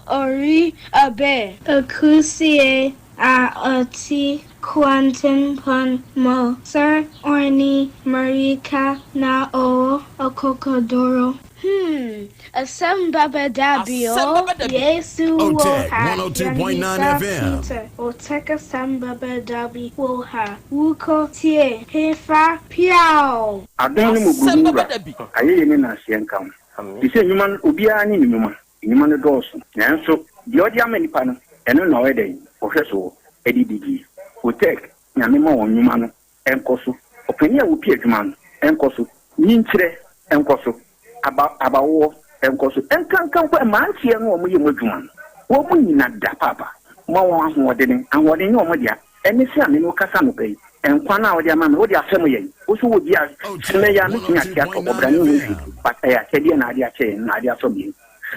ori abe. Akusie a ɔte kwantempɔn mu sɛ ɔne mmirika na ɔwɔ akokoduru. Hmm, asɛm baba dabi o, Yesu wɔ Otec ha, 102.9 Yɛmmisa FM. Peter, Otec asɛm baba dabi wɔ ha, Wokɔ tie hefa piaw! Adom ne mmɔborɔhunu Wura, ayɛyie ne nnaseɛ nka wo. Te sɛ nnwuma no, obiara ne ne nnwuma. Nnwuma no dɔɔso, nanso deɛ ɔde ama nnipa no, ɛno na ɔyɛ dɛn? Ɔhwɛ soɔ de didie. Otec, Nyame ma wɔn nnwuma no nkɔ so. Ɔpanin a ɔpi adwuma no nkɔ so. Nyinkyerɛ nkɔ so. Aba, abawoɔ nkɔ so. Nkanka mpo mmeranteɛ no a wɔyɛ mu adwuma no, wɔn nyina da paapa. Ma wɔn ahoɔdene. Ahoɔden nyɛ wɔn dea. Ɛne sɛ a me ne wo kasa anɔpa yi, nkwa no a wode ama me, wode afɛm yɛn. Wo nso wɔ bi a, sɛ mɛyɛ a mɛtumi ate atɔ ɔbra ne ho nhwɛ bi, but ɛyɛ akyɛdeɛ na ade akyɛ yɛn, na ade afɛm yɛn.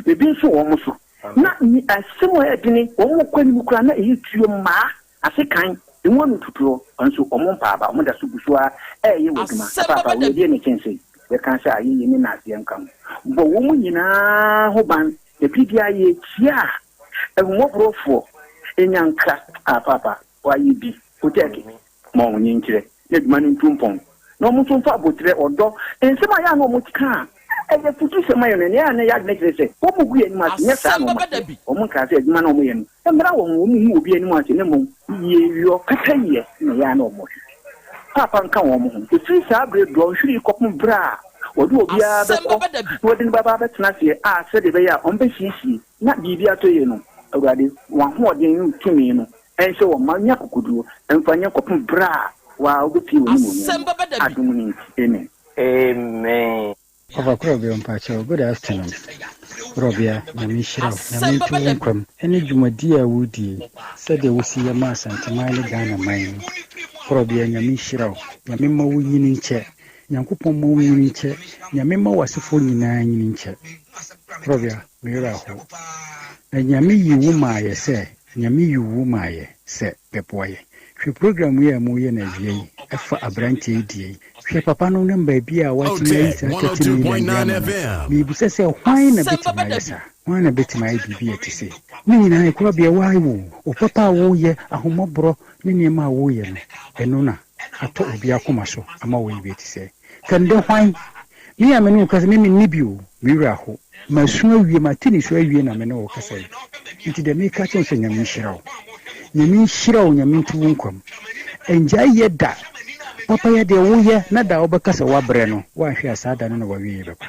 Ebi nso wɔ wɔn so. Na asɛm a ɛyɛ dene, wɔn kɔ anim koraa na ɛyɛ tuo mmaa. Ase kan, emu ano tutuɔ, nso wɔn mpa aba, wɔn da so gu so ara reyɛ wɔ adwuma. Paapa, wei deɛ na ɛkyɛn sei. Yɛka sɛ ayɛyie ne nnaseɛ nka ho. Bɔ wɔn nyinaa ho ban, na biribiara yɛkyia a, ahummɔborɔfoɔ nya nkra. Ah, paapa, wɔayɛ bi. Otɛɛke, ma wɔn nkyerɛ na adwuma no ntu mpɔn, na wɔn nso mfa aboterɛ, ɔdɔ, nsɛm a ɛyɛ a na wɔka a ɛyɛ afutusɛm ma yɛn no, nea ɛyɛ a na ɛyɛ adwene kyerɛ sɛ wɔgu yɛn anim ase, nyɛ saa na wɔakyerɛ. Wɔnkaa sɛ adwuma no a wɔyɛ no mmra wɔn ho, wɔnhu obi anim ase, na mmom yieyɔ, pɛpɛyɛ na ɛyɛ a na wɔhwehwɛ. Paapa nka wɔn ho. Ɛfiri saa berɛ dɔnhwere yi kɔpem berɛ a wɔde obiara bɛkɔ na wɔde no bɛba abɛtena aseɛ a sɛdeɛ ɛbɛyɛ a wɔbɛsiesie na biribi atɔ yie no, Awurade, w'ahoɔden ne wo tumi no nhyɛ wɔn ma nya akokoduo mfa nyɛ kɔpem berɛ a waa wobɛpue w'animuonyam mu, adom no nti, amen. Amen. Ɔfa Korɔbea mpakyɛw good afternoon Korɔbea Nyame nhyira wo Nyame nto wo nkwa mu ɛne dwumadie a wodie yi sɛdeɛ wosi yɛ ma Asanteman ne Ghana man yi Korɔbea Nyame nhyira wo Nyame mma wo nyini nkyɛ Nyankopɔn mma wo nyini nkyɛ Nyame mma w'asefoɔ nyinaa nyini nkyɛ. Korɔbea, me werɛ ahow. Na Nyame yi wo maa yɛ sɛ, Nyame yi wo maa yɛ sɛ bɛboa yɛ. Hwɛ program yi a mo yɛ no awia yi, ɛfa abranteɛ yi deɛ yi. Hwɛ papa no ne baabi a watumi ayi saa 30 million de ama no. Merebisa sɛ hwan na bɛtumi ayɛ saa? Hwan na bɛtumi ayɛ biribi a ɛte sei? Ne nyinaa Korɔbea woayɛ o. Wo papa a woyɛ, ahummɔborɔ ne nneɛma a woyɛ no, ɛno na atɔ obi akoma so ama woayɛ bi a ɛte sɛɛ. Kɛndɛ hwan? Me a me ne wo kasa, me menni bi o, me werɛ aho. Masu awie, mate nisuo awie na me ne wo kasa yi. Nti deɛ meka kyerɛ wo sɛ Nyame nhyira wo. Nyame nhyira wo, Nyame nto wo nkwa mu. Ɛngyae yɛ da. Papa yɛ deɛ woyɛ na da a wobɛka sɛ woabrɛ no, woanhwɛ a saa da no na w'awieɛ bɛba.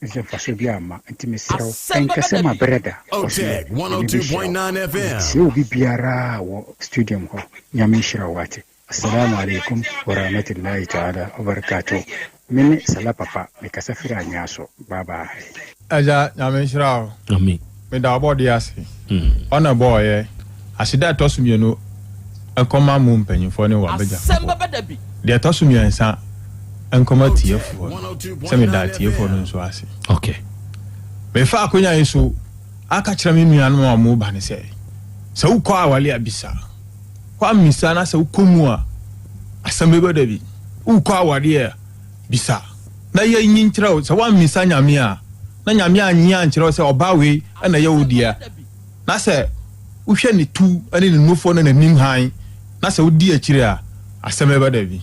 Ɛfiri sɛ mfasoɔ biara mma. Nti mesrɛ wo, ɛnka sɛ mabrɛ da. Kɔ so yɛ. Nyame bɛhyira wo. Metie obi biara wɔ studium hɔ. Nyame nhyira wo wate. Assalamu alaikum warahmatullahi ta'ala wabarakatuh Me ne Salah Papa me kasa firi Anyaa so bye bye. Agya Nyame nhyira wo. Amen. Meda ɔbɔdeɛ ase. Ɔna ɛbɔɔ yɛ. Aseda a ɛtɔ so mienu nkɔma mo mpanyinfoɔ ne w'abadwafoɔ. Deɛ ɛtɔ so miɛnsa nkɔma atiefoɔ no sɛ meda atiefoɔ no nso ase. Okay. Mefa akonya yi so aka kyerɛ me nuanom a wɔn ba no sɛ, sɛ wokɔ awale a bisa. Woammisa na sɛ wokɔ mu a, asɛm bɛba da bi. Wokɔ awareɛ a, bisa na yɛnyi nkyerɛ wo. Sɛ woammisa Nyame a, na Nyame annye ankyerɛ wo sɛ ɔbaa wei na ɛyɛ wo dea, na sɛ wohwɛ ne tu ne ne nufoɔ ne n'anim hann, na sɛ wodi akyire a, asɛm bɛba da bi.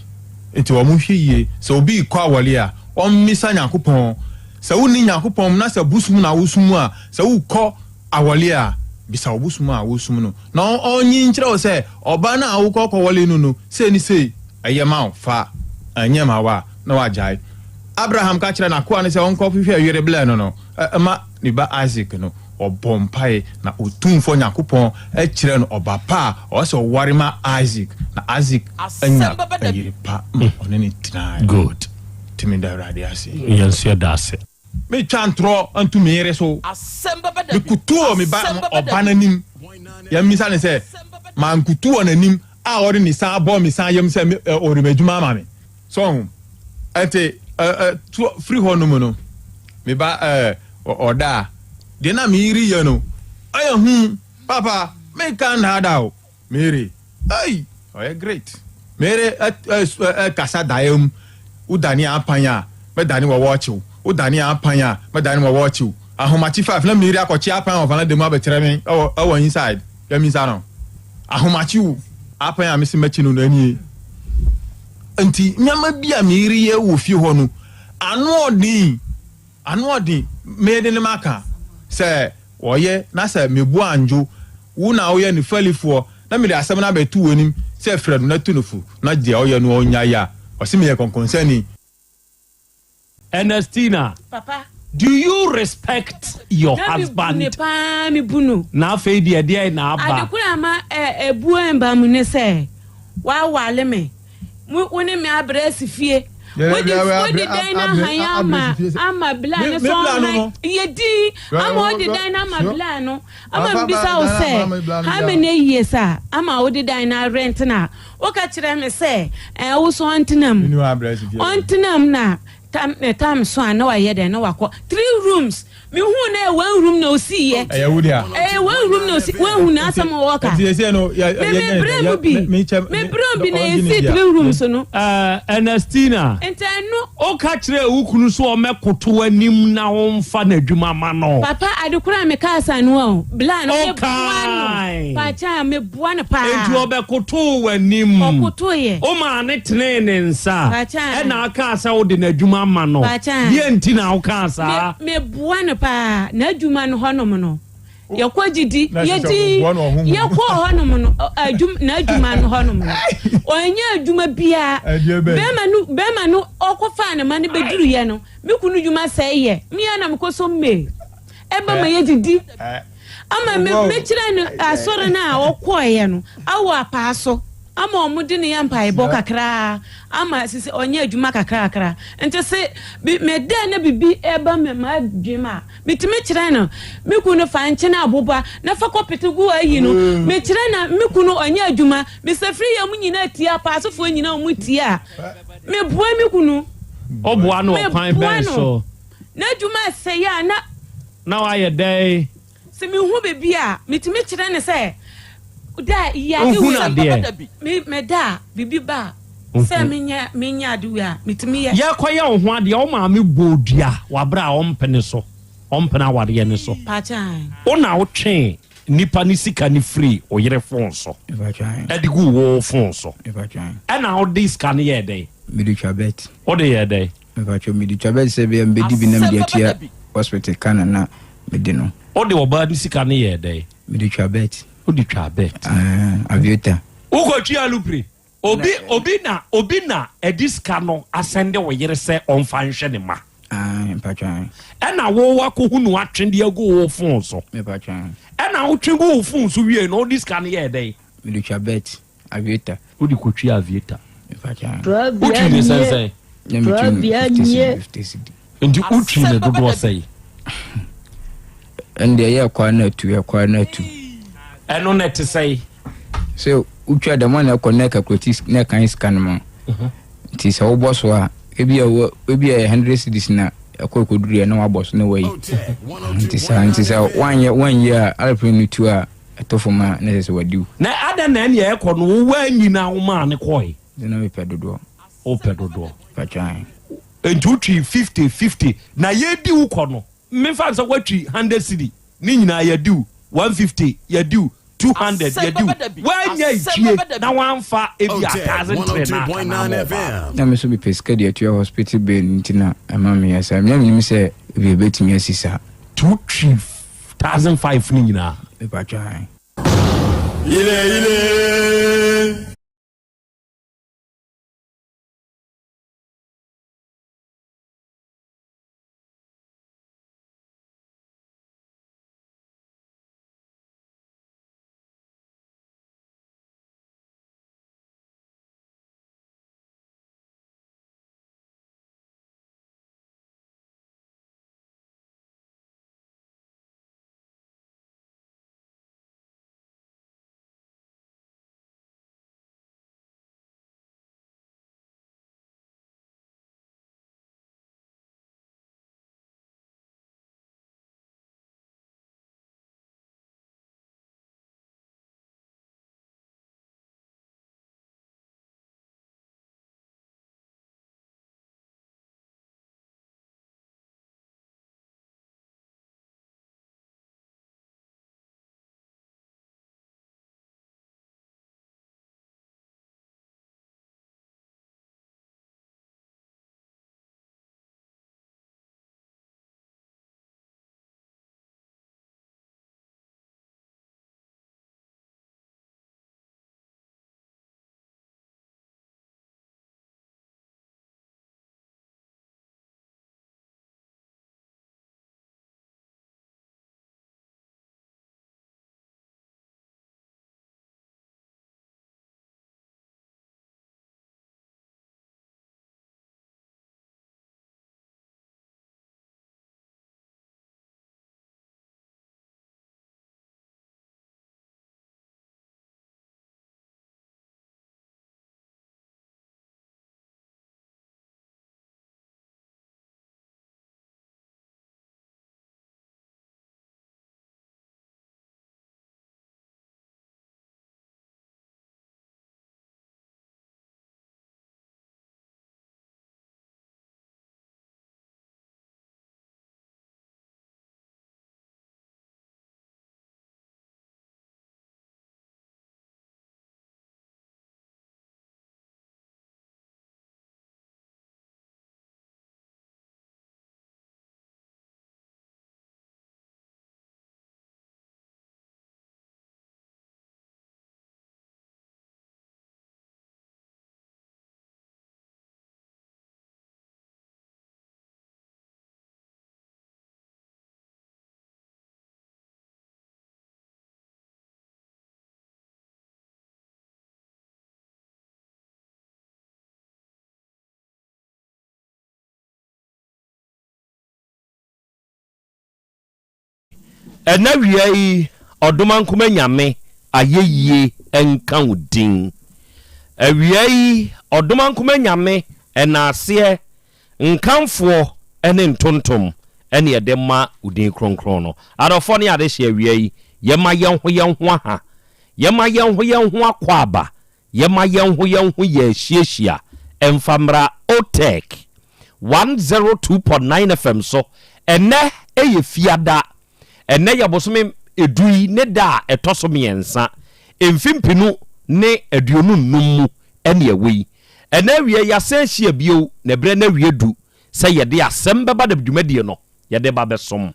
Nti wɔn nhwɛ yie. Sɛ obi rekɔ awareɛ a, ɔmmisa Nyankopɔn. Sɛ wonni Nyankopɔn mu na sɛ bosom na wosom a, sɛ wokɔ awɔle a, bisa wo bosom a wosom no na ɔnyi nkyerɛ wo sɛ ɔbaa no a wokɔ kɔwɔle no no sei ne sei, ɛyɛ ma wo, fa, ɛnyɛ ma wo a, na wagyae. Abraham ka kyerɛɛ n'akoa no sɛ ɔnkɔhwehwɛ yere blɛ no no ma ne ba Isak no, ɔbɔɔ mpae na Otumfoɔ Nyankopɔn kyerɛɛ no ɔba pa a ɔwɔ sɛ ɔware ma Isak, na Isak anya yere pa ma ɔne no tenae. Good. Nti meda Awurade ase. Yɛn nso yɛda ase. Metwa ntorɔ nto me yere so. Mekutu wɔ me ba ɔba no anim. Yɛmmisa no sɛ, mankutu wɔ n'anim a ɔde ne sa abɔ me sa yam sɛ ɔde m'adwuma ama me. So ɔho? Ɛnti to firi hɔ nom no, me ba ɔda a, deɛ na me yere yɛ no, ɛyɛ hu. Papa, menka nnaadaa o. Mary, Ei! Ɔyɛ great. Mary kasa daeɛ mu, Wo dane apan a, mɛdane wɔ wɔɔkye wo. Wo dane apan a, mɛdane wɔ wɔɔkye wo. Ahomakye five na Mary akɔkye apan wɔ valanda mu abɛkyerɛ me ɛwɔ ɛwɔ inside. Yɛmmisa no. Ahomakye wo apan a mese mɛkye no no ɛnie. Nti nneɛma bi a Mary yɛ wɔ fie hɔ no, ano ɔden. Ano ɔden, mede no maka sɛ ɔyɛ, na sɛ mebu andwo wo na woyɛ ne fɛlifoɔ, na mede asɛm no abɛto w'anim sɛ frɛ no na tu no fo, na deɛ ɔyɛ no ɔnnyae a, ɔse meyɛ kɔnkɔnsani. Ernestina, Papa. do you respect your Na me bu husband? ne paa, me bu no. Na afei deɛ deɛn na aba? Ade koro a ama ɛ ebuo mba mu ne sɛ, wawale me. Mo wo ne me abrɛ asi fie. Wode wode dan no ahan ama ama bla no so ɔhan yɛ din ama wode dan no ama bla no ama mbisa wo sɛ how many years a ama wode dan no arent na woka kyerɛ me sɛ ɛɛ wo so ɔntena mu ɔntena mu na Tam ne tam so a na wayɛ dɛn na wakɔ three rooms mehu na ɛyɛ one room na osi yɛ ɛyɛ wo dea ɛyɛ one room na osi wɔn hu na asɛm a wɔka ɛti ɛsɛ no yɛ me me brɛ mu bi me brɛ mu bi na esi three rooms no. Ɛɛ Ernestina. Nti ɛno. Woka kyerɛɛ wo kunu sɛ ɔmmɛkoto w'anim na womfa n'adwuma ma no. Papa ade koro a mekaa saa no o bla no meboa no Ɔkae. paakyɛ meboa no paa. Enti ɔbɛkotoo w'anim. Ɔkotoeɛ. Womaa no tenee ne nsa. Pakyɛ. Ɛna akaa sɛ wode n'adwuma ma no. Pakyɛ. Deɛ nti na wokaa saa? Me meboa no paa. N'adwuma no hɔnom no, yɛkɔ gyidi, yɛdi, yɛkɔɔ hɔnom no, adwuma, n'adwuma no hɔnom no, ɔnyɛ adwuma biara. Bɛrima no, bɛrima no ɔkɔfaa ne ma no bɛduruyɛ no, me kunu dwuma sɛe yɛ. Me ara na mekɔ so mmee. Ɛba ma yɛdidi. Ama me mekyerɛ no asɔre no a ɔkɔeɛ no awɔ apaa so ama wɔn de no yɛ mpaebɔ kakraa ama sisi ɔnyɛ adwuma kakrakra nti se bi meda na bibi ɛba me ma adwene a metumi kyerɛ no me kunu fa nkyene aboba na fa kɔpete gu ayi no mm. mekyerɛ na me kunu ɔnyɛ adwuma mesafiri yɛ mu nyinaa tie apaasofoɔ nyinaa wɔn tie a meboa me kunu ɔboa no ɔkwan bɛn so n'adwuma sɛe a na. na wayɛ dɛn? Sɛ mehu biribi a, metumi kyerɛ no sɛ da yi ade Wohunu wei adeɛ? Me meda a, biribi ba a, sɛ menyɛ menyɛ ade wei a, metumi yɛ. Yɛrekɔyɛ wo ho adeɛ, wo maame bɔɔ dua wɔ aberɛ a ɔmpene so, ɔmpene awareɛ no so. Pakyɛ ae. Wo na wotwee nipa no sika no firii wo yere fon so de guu wo fon so. Ɛna wode sika no yɛɛ dɛn? Mede twa bet. Wode yɛɛ dɛn? Mepakyɛw, mede twa bet sɛ ebia mebedi bi na mede atua hospital ka na na mede no. Wode ɔbaa no sika no yɛɛ dɛn? Mede twa bet. Wode twaa bet. Aah, aviator. Wokɔtua alupre? Obi obi na obi na ɛde sika no asɛnde wo yere sɛ ɔmfa nhwɛ ne mma. Aah, mepakyɛw ae. Ɛna wo woakɔhu no atwe de agu wo fon so. Mepakyɛw ae. Ɛna wotwe gu wo fon so wiei no wode sika no yɛɛ dɛn? Mede twa bet. Aviator. Wode kɔtwi aviator. Wotwi Wotwi ne sɛnsɛn? Na metwi no 50 cedi 50 cedi. Nti wotwi ne dodoɔ sɛn? Ɛno deɛ ɛyɛ ɛkɔ a na atu ɛkɔ a na atu. Ɛno na ɛte sɛn? Sɛ wotwa dɛm a na ɛkɔ na ɛkakulati na ɛkan sika no ma. Nti sɛ wobɔ so a ebi a wɔ ebi a ɛyɛ 100 cedis na ɛkɔ ɛkɔduru yɛ na wabɔ so na wayi. Nti saa nti sɛ woanyɛ woanyɛ a aeroplane no tu a Ɛtɔ fam a, na ɛsɛ sɛ wadi wo. Na adɛn na ɛnea ɛkɔ no wo woanyi na womaa no kɔe? Sɛ na mepɛ dodoɔ. Wopɛ dodoɔ. Patwa ahe? Enti wotwi 50 50 na yɛdi wo kɔ no, memfa no sɛ woatwi 100 cedi ne nyinaa yɛadi wo, 150 yɛadi wo, 200 yɛadi wo, woannya etwie na woamfa ebia 1003 no aka na ama ɔbaa no. Na me nso mepɛ sika de atua hospital bill nti na ɛma meyɛ saa. Na menim sɛ ebia ɛbɛtumi asi saa. Nti wotwi 1005 no nyinaa. Mepatwa ae. Yile yile. Ɛna wia yi Ɔdomankoma Nyame ayɛyie nka wo din. Awia yi Ɔdomankoma Nyame ɛnaaseɛ nkamfoɔ ne ntontom. ɛne yɛde ma wo din kronkron no. Adɔfoɔ ne adehyeɛ awia yi, yɛma yɛn ho yɛn ho aha, yɛma yɛn ho yɛn ho akwaaba, yɛma yɛn ho yɛn ho yɛ ahyiahyia mfa mmra OTEC 102.9 FM so. Ɛnnɛ yɛ Fiada, ɛnnɛ yɛ bosome edu yi ne da a ɛtɔ so mmiɛnsa, mfe mpenu ne 25 mu ɛne ɛwɔ yi. Ɛnnɛ awia yi yɛasan ahyia bio na ɛberɛ no awie du sɛ yɛde asɛm bɛba da dwumadie no yɛde ba bɛsom.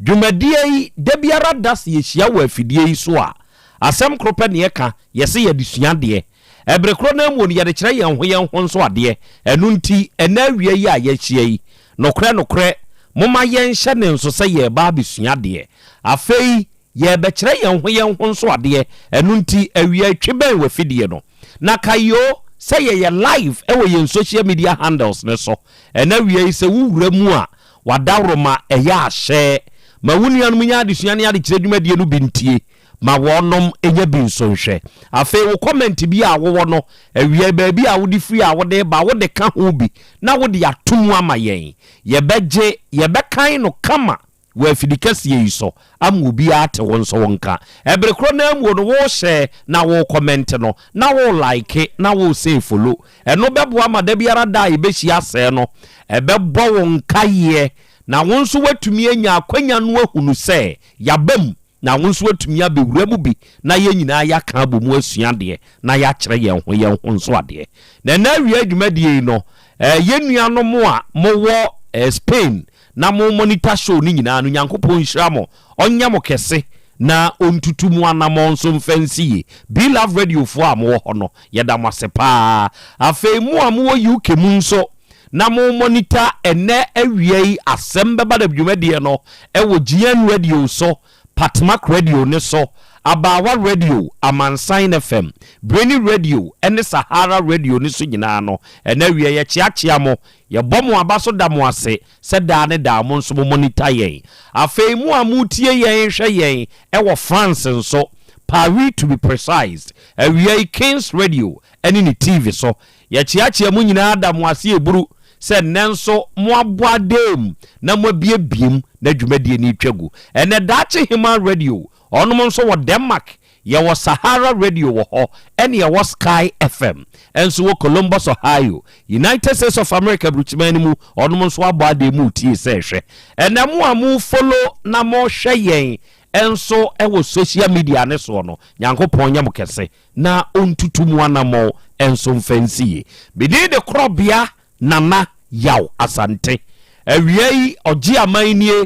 Dwumadie yi, da biara da sɛ yɛhyia wɔ afidie yi so a, asɛm koro pɛ na yɛka, yɛse yɛde sua adeɛ. Ɛbere korɔ no ara mu no, yɛde kyerɛ yɛn ho yɛn ho nso adeɛ. Ɛno nti, ɛnnɛ awia yi a yɛahyia yi, nokorɛ nokorɛ, momma yɛnhyɛ no nso sɛ yɛreba abɛsua adeɛ. Afei, yɛrebɛkyerɛ yɛn ho yɛn ho nso adeɛ. Ɛno nti, awia yi, twe bɛn w'afidie no. Na kae o, sɛ yɛyɛ live wɔ yɛn social media handles no so. Ɛnnɛ awia yi, sɛ wowura mu a, w'adaworoma ɛyɛ ahyɛ. Ma wo nuanom nya adesua ne adekyerɛ dwumadie no bi ntie. Ma wɔnom nya bi nso nhwɛ. Afei wo comment bi a wowɔ no, awia yi, baabi a wode firi a wode reba, wode ka ho bi na wode ato mu ama yɛn. Yɛbɛgye, yɛbɛkan no kama wɔ afidi kɛseɛ yi so ama obiara ate wo nso wo nka. Ɛbere korɔ no ara mu no wo share na wo comment no, na wo like na wo say follow. Ɛno bɛboa ma da biara da a yɛbɛhyia sɛɛ no, ɛbɛbɔ wo nkaeɛ na wo nso woatumi anya akwanya no ahunu sɛ yɛaba mu na wo nso woatumi abɛwura mu bi na yɛn nyinaa yɛaka abɔ mu asua adeɛ na yɛakyerɛ yɛn ho yɛn ho nso adeɛ. Na ɛnnɛ awia dwumadie yi no, yɛn nuanom a mowɔ Spain na mo monitor show no nyinaa no Nyankopɔn nhyira mo, ɔnyɛ mo kɛse na ɔntutu mo anamɔn nso mfa nsi yie. Be Love Radio foɔ a mowɔ hɔ no yɛda mo ase paa. Afei mo a mowɔ UK mu nso na mo monitor ɛnɛ awia yi asɛm bɛba da dwumadie no ɛwɔ GN Radio so, Patmak Radio no so, Abaawa Radio, Amansan FM, Breni Radio ɛne Sahara Radio no so nyinaa no ɛnɛ awia yɛkyeakyea mo, yɛbɔ mo aba so da mo ase sɛ daa ne daa mo nso mo monitor yɛn. Afei mo a moretie yɛn hwɛ yɛn wɔ France nso, Paris to be precise, awia yi Kings Radio ne ne TV so. Yɛkyeakyea mo nyinaa da mo ase eburu sɛ nnɛ nso moabɔ adaam na moabiebie mu na dwumadie no retwa gu. Ɛnnɛ Daakye Heman Radio, wɔnom nso wɔ Denmark Yɛwɔ Sahara Radio wɔ hɔ, ɛne yɛwɔ Sky FM nso wɔ Columbus, Ohio, United States of America aburukyiman no mu, ɔnom nso abɔ adeɛ mu retie sɛ hwɛ. Ɛnɛ mo a mo follow na mo hwɛ yɛn nso wɔ social media ne soɔ no, Nyankopɔn nyɛ mo kɛse na ɔntutu mo anamɔn nso mfa nsi yie. Me din de Korɔbea Nana Yaw Asante. Awia yi ɔgye aman nie,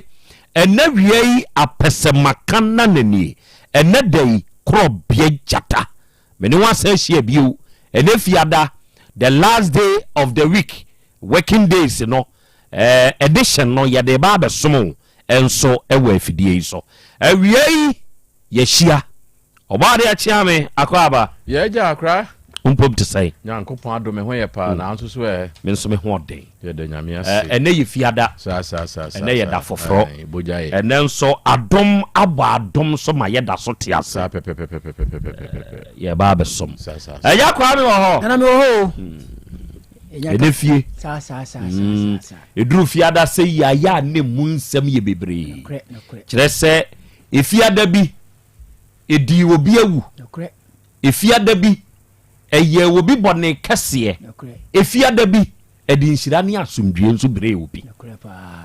ɛnɛ wia yi apɛsɛmaka nana nie, ɛnɛ da yi korɔbea gyata. Me ne wo asan ahyia bio, ɛnɛ fiada, the last day of the week, working days no, eh, edition no yɛde ba abɛsom wo nso wɔ afidie yi so. Awia yi yɛahyia. Ɔbɔadeɛ akyea me, Akwaaba. Yɛ agya akora. Wo mpom te sɛn? Nyankopɔn adom me ho yɛ paa, na nso so ɛ? Me nso me ho ɔden. Yɛda Nyame ase. Ɛnɛ yɛ fiada. Saa saa saa saa. Ɛnɛ yɛ da foforɔ. Ɛɛ, bogya yɛ. Ɛnɛ nso adom abɔ adom so ma yɛda so te ase. Saa pɛpɛpɛpɛpɛpɛpɛpɛ. Yɛba abɛsom. Saa saa saa. Ɛyɛ Kwame wɔ hɔ. Nana me wɔ hɔ o. Ɛnɛ fie. Saa saa saa saa saa. Ɛduru fiada sɛ yi a yɛ a ne mu nsɛm yɛ bebree. Nokorɛ nokorɛ. Kyerɛ sɛ efiada bi Ɛdii obi awu. Efiada bi, ɛyɛɛ obi bɔne kɛseɛ. Efiada bi, ɛde nhyira ne asomdwoeɛ nso brɛɛ obi.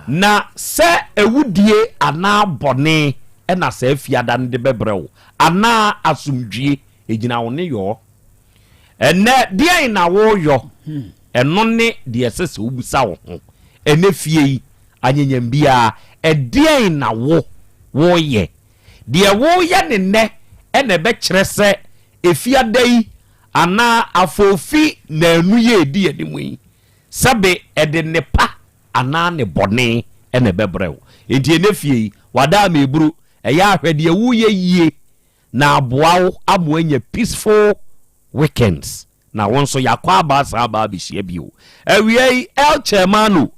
Na sɛ awudie anaa bɔne na saa fiada no de bɛbrɛ wo, anaa asomdwoeɛ, ɛgyina wo nneyɔɔ. Ɛnnɛ, deɛn na woreyɔ? Ɛno ne deɛ ɛsɛ sɛ wobisa wo ho. Ɛnnɛ fie yi, anyanyam biara, ɛdeɛn na wo woreyɛ? Deɛ woreyɛ no nnɛ na ɛbɛkyerɛ sɛ Efiada yi anaa afoofi nnanu yi a ɛdi anim yi, sɛbe ɛde nnepa anaa nnebɔne na ɛbɛbrɛ wo. Enti ɛnnɛ fie yi, wada ama eburu, ɛyɛ a hwɛ deɛ woreyɛ yie na aboa wo ama woanya peaceful weekends. Na wo nso yɛakɔ aba asan aba abɛhyia bio. Awia yi El Chairmano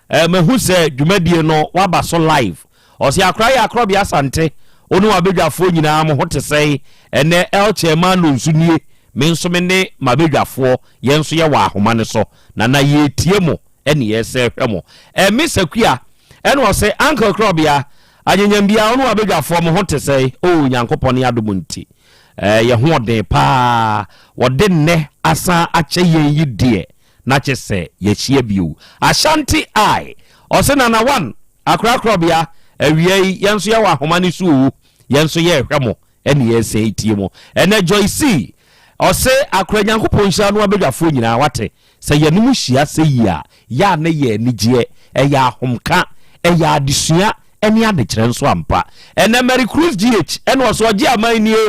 eh, mahu sɛ dwumadie no waba so live. Ɔse akora yɛ Akorɔbea Asante, wo ne w'abadwafoɔ nyinaa mo ho te sɛn? Ɛnɛ El Chairmano nso nie, me nso me ne m'abadwafoɔ yɛn nso yɛwɔ ahoma no so. Nana yɛretie mo ɛne yɛresɛ hwɛ mo. Eh, Miss Akua, Ɛna ɔse, Uncle Krɔbea, anyenyam biara wo ne w'abadwafoɔ mo ho te sɛn? Oh, Nyankopɔn ne adom nti, eh, yɛ ho ɔden paa. Wɔde nnɛ asan akyɛ yɛn yi deɛ, na kye sɛ yɛahyia bio. Ashanti I, ɔse, Nana One, Akora Krɔbea, awia yi yɛn nso yɛwɔ ahoma no so oo, yɛn nso yɛrehwɛ mo. Ɛne yɛresan etie mo ɛnɛ Joycee ɔse akora Nyankopɔn nhyira no abadwafoɔ nyinaa wate sɛ yɛne mo hyia sɛ yi a yɛ a na ɛyɛ anigyeɛ ɛyɛ ahomka ɛyɛ adesua ɛne adekyerɛ nso ampa ɛnɛ Mary Cruz GH ɛna ɔse ɔgye aman nie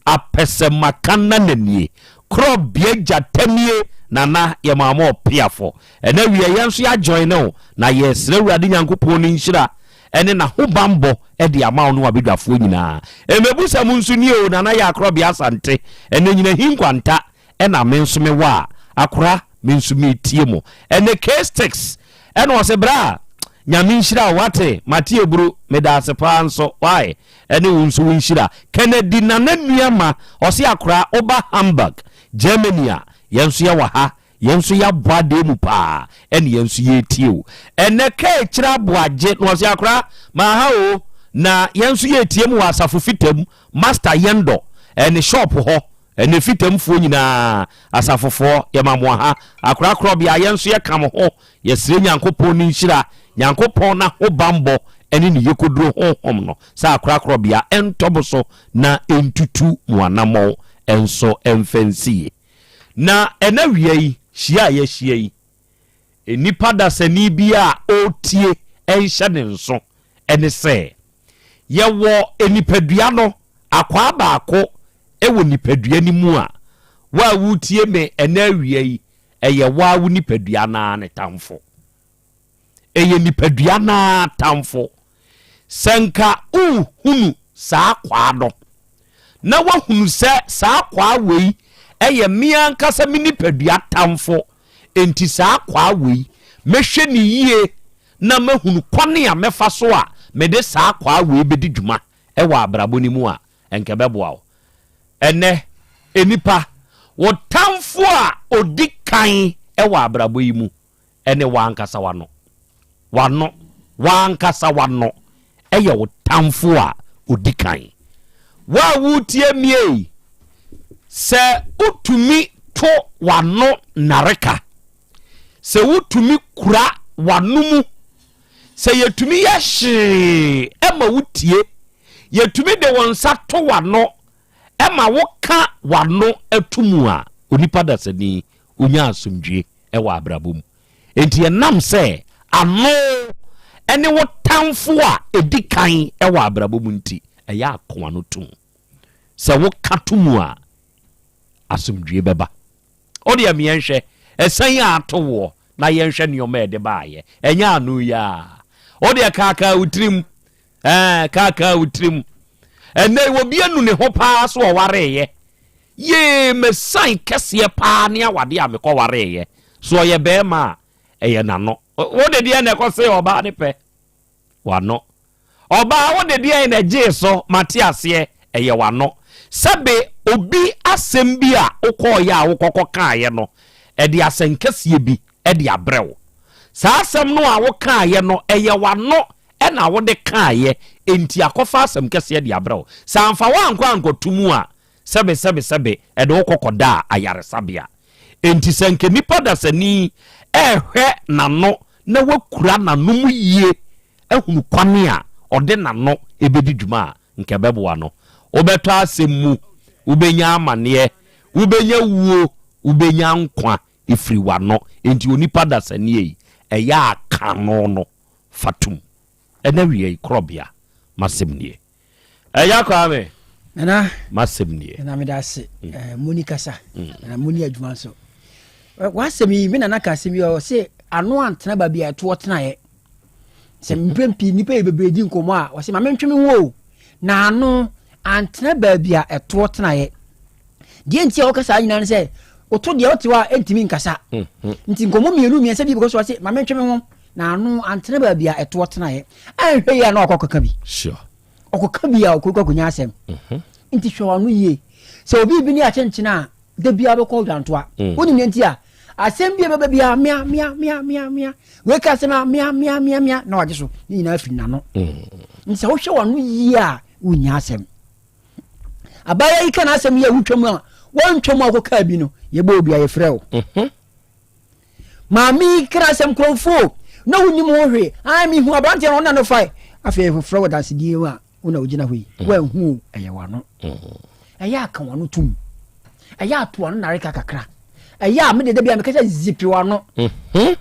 apɛsɛmaka nana nie korɔ bea gyata nie nana yɛ maa mo ɔpeafo ɛnɛ wiɛ yɛn nso yɛ ajoin ne wo na yɛsrɛ Awurade Nyankopɔn ne nhyira ne n'ahobanbɔ de ama wo ne w'abadwafoɔ nyinaa. Mmɛbusɛm nso nie o, Nana Yaa Korɔbea Asante, ɛnɛ Nyinahi Nkwanta ɛna me nso me wɔ a, akora me nso meretie mo. Ɛnɛ K-Sticks ɛna ɔse bra, Nyame nhyira wo wate, mate aburu, medaase paa nso, why, ɛne wo nso wo nhyira. Kennedy Nana Nuama ɔse akora woba Hamburg, Germany a, yɛn nso yɛwɔ ha Yɛn nso yɛabɔ adeɛ mu paa ɛne yɛn nso yɛretie o. Ɛnɛ kaa akyire aboagye na ɔse akora maha o na yɛn nso yɛretie mu wɔ asafo fitam master yɛndɔ ɛne shop hɔ ɛne fitamfoɔ nyinaa asafofoɔ yɛma mo aha akora korɔbea yɛn nso yɛka mo ho yɛsrɛ Nyankopɔn ne nhyira Nyankopɔn n'ahobanbɔ ɛne ne yɛkɔduro honhom no sɛ akora korɔbea ɛntɔ mo so na ɛntutu mo anammɔn ɛnso ɛmfa nsie. Na ɛna awia yi, hyia a yɛahyia yi, nnipa dasani bi a ɔretie nhyɛ ne nso ne sɛ, yɛwɔ nipadua no akwaa baako wɔ nipadua no mu a, wo a woretie me ɛna awia yi, ɛyɛ wo ara wo nipadua no ara ne tamfo. Ɛyɛ nipadua no ara tamfo. Sɛ nka wohunu saa kwaa no, na woahunu sɛ saa kwaa wei yɛ me ankasa me nipadua tamfo, enti saa kwaa wei, mɛhwɛ no yie na mahunu kwane a mɛfa so a mede saa kwaa wei bɛdi dwuma wɔ abrabɔ no mu a, nka ɛbɛboa wo. Ɛnnɛ, nnipa, wo tamfo a ɔdi kan wɔ abrabɔ yi mu ne w'ankasa w'ano. W'ano, w'ankasa w'ano yɛ wo tamfo a odi kan. Wo a woretie me ei, sɛ wotumi to w'ano nnareka, sɛ wotumi kura w'ano mu, sɛ yɛtumi yɛ hwee ma wotie, yɛtumi de wo nsa to w'ano ma woka w'ano to mu a, onipa dasani, wonya asomdwie. wɔ abrabɔ mu. Enti ɛnam sɛ ano ne wo tamfo a ɛdi kan wɔ abrabɔ mu nti, ɛyɛ akoa no tom. Sɛ woka to mu a, asomdwie bɛba. Wo deɛ meɛnhwɛ ɛsan a ato woɔ na yɛnhwɛ nneɛma a ɛde baayɛ. Ɛnyɛ ano yi a. Wo deɛ kaakaa wo tirim. Ɛɛ kaakaa wo tirim. Ɛnɛ obi anu ne ho paa so ɔwareeɛ. Yee, mesian kɛseɛ paa ne awadeɛ a mekɔwareeɛ. So ɔyɛ barima a, ɛyɛ n'ano. Wo de deɛn na ɛkɔsee ɔbaa no pɛ? W'ano. Ɔbaa, wo de deɛn na ɛgyee so? Mate aseɛ, ɛyɛ w'ano. Sɛbe obi asɛm bi a wokɔeɛ a wokɔkɔkaeɛ no, ɛde asɛnkɛseɛ bi de abrɛ wo. Saa asɛm no a wokaeɛ no, ɛyɛ w'ano na wode kaeɛ, enti akɔfa asɛm kɛseɛ de abrɛ wo. Sɛ amfa wo ankɔ ankɔto mu a, sɛbe sɛbe sɛbe ɛde wo kɔ kɔdaa ayaresabea. Enti sɛ nka nipa dasani rehwɛ n'ano na wakura n'ano mu yie ahunu kwane a ɔde n'ano bɛdi dwuma a, nka ɛbɛboa no. Wobɛtɔ asɛm mu, wobɛnya amaneɛ, wobɛnya wuo, wobɛnya nkwa ɛfiri w'ano. Enti onipa dasani ei, ɛyɛ a ka ano no fa tom. Ɛna wiei korɔbea, m'asɛm nie. Ɛya Kwame. Nana. M'asɛm nie. Nana meda ase. Mm. Eh, muni kasa. Mm. Nana muni adwuma nso. Eh, w'asɛm yi me nana ka asɛm yi ɔse ano antena baabi a ɛtoɔ tenaeɛ. Sɛ mprɛn pii nnipa yɛ bebree di nkɔmmɔ a ɔse ma mentwe me ho o. Na ano antena baabi a ɛtoɔ tenaeɛ. Deɛ nti a wɔka saa nyinaa ne sɛ woto deɛ wote hɔ a ɛntumi nkasa. Mm, mm. Nti nkɔmmɔ mmienu mmiɛnsa bi bɛkɔ so ɔse ma mentwe me ho. Na ano antena baabi a ɛtoɔ tenaeɛ. Anhwɛ yie a na wakɔ bi. Sure. Ɔkɔka bi a ɔkɔkɔ akɔnya asɛm. Mhm. Nti hwɛ w'ano yie. Sɛ obi bi ne akyenkyene a, da biara bɛkɔ odwantoa. Mm. Wonim deɛ nti a? Asɛm bi a ɛbɛba biara mea mea mea mea mea. Wei ka asɛm a mea mea mea mea na wagye so. Ne nyinaa firi n'ano. Nti sɛ wohwɛ w'ano yie a wonnya asɛm. Abaayewa yi ka n'asɛm yi a wotwa mu a woantwa mu a wokɔkaa bi no yɛbɔ obi a yɛfrɛ wo. Mhm. Maame yi ka n'asɛm korɔmfo na wonim ho hwee. Ai mehu aberanteɛ no ɔna no fae. Afei yɛfrɛ wɔ dansedie mu a wo na wogyina hɔ yi mm. woanhu o ɛyɛ w'ano mm. ɛyɛ aka w'ano tom ɛyɛ ato w'ano nareka kakra ɛyɛ a mede da bi a meka sɛ zipi w'ano mm-hmm.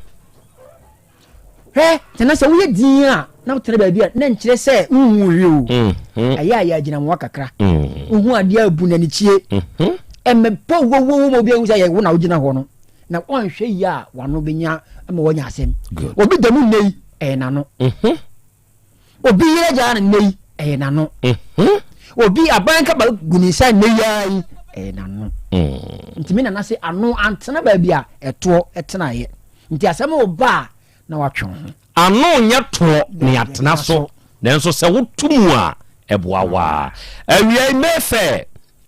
hwɛ tena sɛ woyɛ din a na wotena baabi a na nkyerɛ sɛ wohu hwee o mm-hmm. ɛyɛ a yɛ agyinamoa kakra mm. wohu adeɛ abu n'anikyie mm-hmm. ɛmɛpɔ wowowo ma obi ahu sɛ yɛ wo na wogyina hɔ no na wɔnhwɛ yie a w'ano bɛnya ma wɔanya asɛm obi da mu nnɛ yi ɛyɛ n'ano Obi yere gyaa no nnɛ yi, ɛyɛ n'ano. Mhm. Obi aban kaba gu ne nsa nnɛ yi ara yi, ɛyɛ n'ano. Mm. Nti me nana se ano antena baabi a ɛtoɔ ɛtenaeɛ. Nti asɛm reba a na watwe wo ho. Ano nyɛ toɔ na yɛatena so, nanso sɛ woto mu a, ɛboa wo ara. Awia yi Mayfair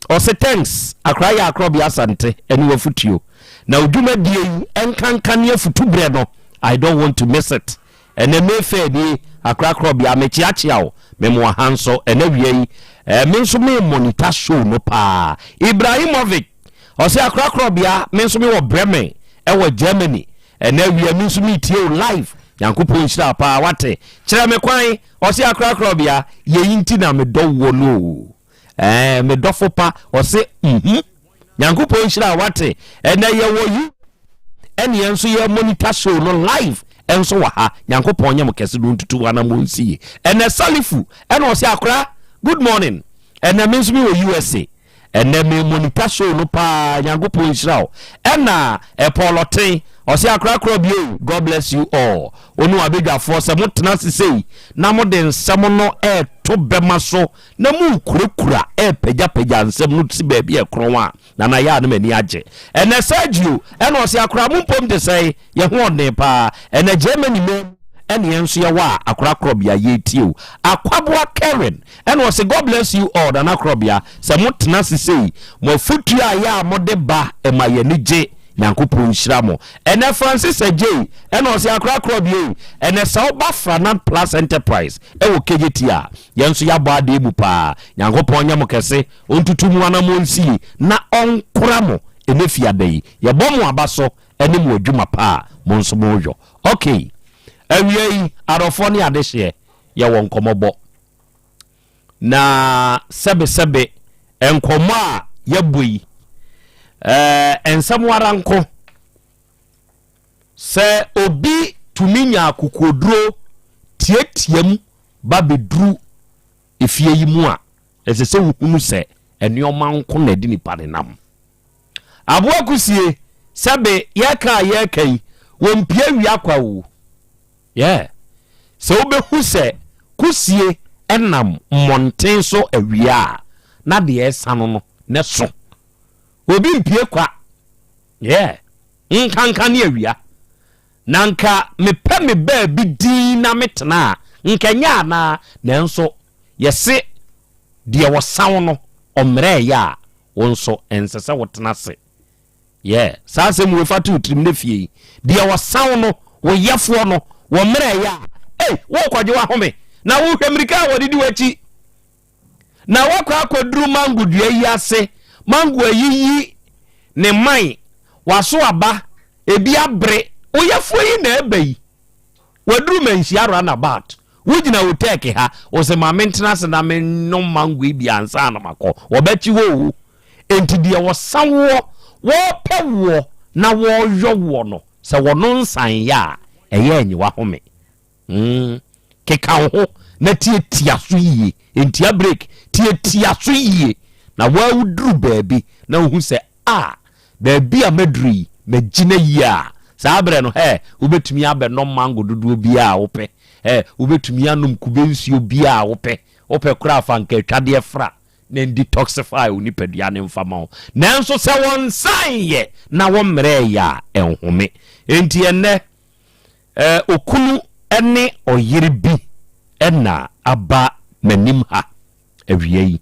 ɔse thanks Akra yɛ Akrɔbea Asante ɛne w'afutuo na wo dwumadie yi ɛnkanka ne afutuberɛ no I don't want to miss it. Ɛnɛ Mayfair nie, Accra Korɔbea, mekyeakyea wo, me mo aha nso, ɛnɛ awia yi, eh, me nso me monitor show no paa. Ibrahimovic, ɔse Accra Korɔbea, me nso me wɔ Bremen, ɛwɔ Germany, ɛnɛ awia me nso metie wo live, Nyankopɔn nhyira wo paa, wate, kyerɛ me kwan, ɔse Accra Korɔbea, yei nti na medɔ woɔ no o. Ɛɛ me dɔfo pa ɔse mhm Nyankopɔn nhyira wate ɛnɛ yɛwɔ yi ɛne yɛn nso yɛ monitor show no live ɛnso wɔ ha Nyankopɔn nyɛ mo kɛse no ntutu hɔ mo nsi yi ɛnɛ Salifu ɛna ɔse akora good morning ɛnɛ me nso me wɔ USA ɛnɛ me monitor show no paa Nyankopɔn nhyira wo ɛna ɛpɔlɔten ɔse akora korɔ bio God bless you all onu abadwafoɔ sɛ mo tena ase sei na mo de nsɛm no ɛɛto bɛma so na mokurakura repagyapagya nsɛm no si baabi a ɛkorɔn a, na na yɛ a na m'ani agye. Ɛnɛ Sergio ɛna ɔse akora mo mpom te sɛn? Yɛ ho ɔden paa. Ɛnɛ Germany man mu ɛne yɛn nso yɛwɔ a akora korɔbea yɛretie o. Akwaboa Karen ɛna ɔse God bless you all Nana Korɔbea sɛ mo tena ase sei mo afutuo a yɛ a mode ba ɛma yɛn ani gye Nyankopɔn nhyira mo. Ɛnɛ Francis Adjei ɛna ɔse akora korɔbea ei ɛnɛ sɛ woba Franad Plus Enterprise ɛwɔ KJT a Yɛn nso yɛabɔ adeɛ mu paa. Nyankopɔn nyɛ mo kɛse, ɔntutu mo anammɔn nsie, na ɔnkora mo ɛnɛ fiada yi. Yɛbɔ mo aba so ne mo adwuma pa a mo nso moreyɔ. Ok, awia yi, adɔfoɔ ne adehyeɛ, yɛwɔ nkɔmmɔbɔ. Na sɛbesɛbe nkɔmmɔ a yɛbɔ yi, ɛɛ, nsɛm ara nko. Sɛ obi tumi nya akokoɔduro tiatiam ba bɛduru efie yi mu a, ɛsɛ sɛ wohunu sɛ nneɛma nko na ɛde nipa no nam. Aboa kusie, sɛbe yɛka a yɛreka yi, wɔmpie wia kwa o. Yeah. Sɛ wobɛhu sɛ kusie nam mmɔnten so awia a, na deɛ ɛsa no no, ne so. Obi mpie kwa. Yeah. Nkanka ne awia. Na nka mepɛ me baabi dinn na metena a, nka ɛnyɛ anaa? Nanso yɛse deɛ ɔsa wo no, ɔmmerɛeɛ a, wo nso ɛnsɛ sɛ wotena ase. Yeah, saa asɛm wei fa to wo tirim na fie yi. Deɛ ɔsa wo no, wo yɛfoɔ no, wɔmmerɛeɛ a, ei, worekɔgye w'ahome, na wohwɛ mmirika a wɔde di w'akyi. Na woakɔ akɔduru mango dua yi ase, mango ayiyi ne mman, waso aba, ebi abere, wo yɛfoɔ yi na ɛba yi, waduru manhyia runabout, wogyina wotɛɛke ha, wo se ma mentena ase na mennom mango yi bi ansa na makɔ, wɔbɛkye hɔ o. Enti deɛ wɔsa woɔ, wɔrepɛ woɔ na wɔreyɔ woɔ no, sɛ wɔno nsan yɛ a, ɛyɛ anyi w'ahome. Mm, keka wo ho na tiatia so yie. Ntia break, tiatia so yie. Na woaduru baabi na wohu sɛ a, baabi a maduru yi, magyina yie a, saa berɛ no, hɛ, wobɛtumi abɛnom mango dodoɔ biara a wopɛ. Hɛ, wobɛtumi anom kube nsuo biara a wopɛ. Wopɛ koraa fa nkaatwadeɛ fra na ɛndetoxify wo nipadua no mfa ma wo. Nanso sɛ wɔnsan yɛ na wɔmmerɛɛ yɛ a, ɛnhome. Enti ɛnnɛ, Okunu ne ɔyere bi na aba m'anim ha awia yi.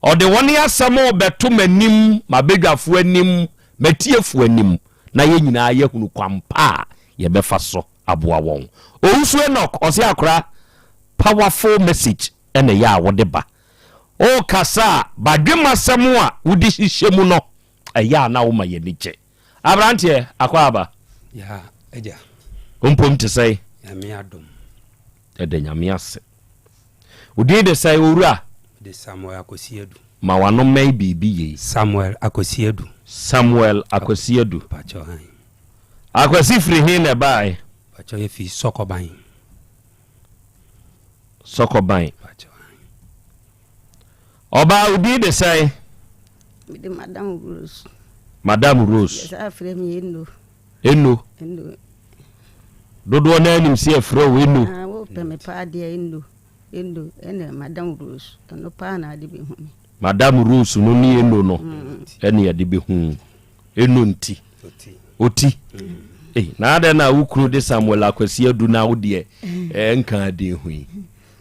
Ɔde wɔn asɛm rebɛto m'anim, m'abadwafoɔ anim, m'atiefoɔ anim, na yɛn nyinaa yɛahunu kwan pa a yɛbɛfa so aboa wɔn. Owusu Enoch, ɔse akora, powerful message na ɛyɛ a wode ba. Wokasa a, badwemasɛm a wode hyehyɛ mu no, ɛyɛ a na woma yɛn ani gye. Aberanteɛ, akwaaba. Ya, agya. Wo mpom te sɛn? Nyame adom. Yɛda Nyame ase. Wo din de sɛn, owura? Mede Samuel Akwasi Adu. Ma w'ano mmɛn biribi yei. Samuel Akwasi Adu. Samuel Akwasi Adu. Pakyɛ han. Akwasi firi he na ɛbaeɛ? Pakyɛ yɛfiri Sɔkɔban. Sɔkɔban. Pakyɛ han. Ɔbaa, wo din de sɛn? Mede Madam Rose. Madam Rose. Yɛsan frɛ me Eno. Eno. Eno. Dodoɔ no ara nim sɛ yɛfrɛ wo Eno. Ah, wopɛ me paa deɛ Eno. Eno ɛne Madam Rose. Ɛno paa na ade bɛhu me. Madam Rose no ne Eno no ɛne yɛde bɛhu. Eno nti. Oti. Ei, na adɛn na wo kunu de Samuel Akwasi Adu na wo deɛ eh, nka din ho yi?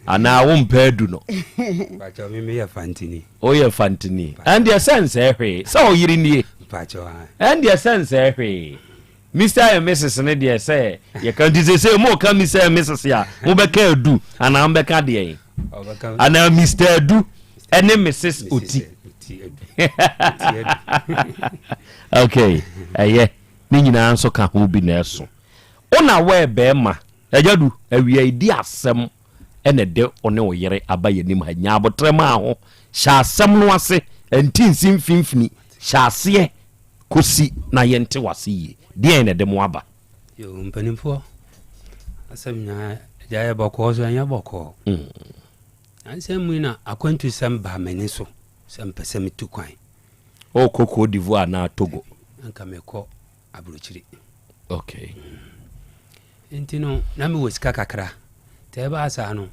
Anaa wompɛ adu no? Mpakyɛw me meyɛ fantini. Woyɛ fantini. Ɛndeɛ sɛ nsɛɛ hwee. Sɛ ɔyere nie. Mpakyɛw ae. Ɛndeɛ sɛ nsɛɛ hwee. Mister and Mrs ne deɛ sɛ yɛka nti sese mo ka Mister and Mrs a mobɛka adu anaa mobɛka deɛn? Anaa Mister Adu ɛne Mrs Oti. Okay, ɛyɛ ne nyinaa nso ka ho bi na ɛso. Wo na wɔɛ bɛɛma Agya Du, awia yi di asɛm na ɛde wo ne wo yere aba yɛn anim ha. Nya aboterɛ maa ho. Hyɛ asɛm no ase, ɛnte nsi mfimfini. Hyɛ aseɛ kɔsi na yɛnte w'ase yie. Deɛn na ɛde mo aba? Yoo, mpanimfoɔ, asɛm nyinaa agya yɛ bɔkɔɔ so ɛnyɛ bɔkɔɔ. Mm. Ansɛm mu yi na akwantusɛm baa m'ani so sɛ mpɛ sɛ metu kwan. Ɔkɔ Cote d'Ivoire anaa Togo? Anka mekɔ aburokyire. Okay. Mm. Nti no, na mewɔ sika kakra. Nti ɛbaa saa no,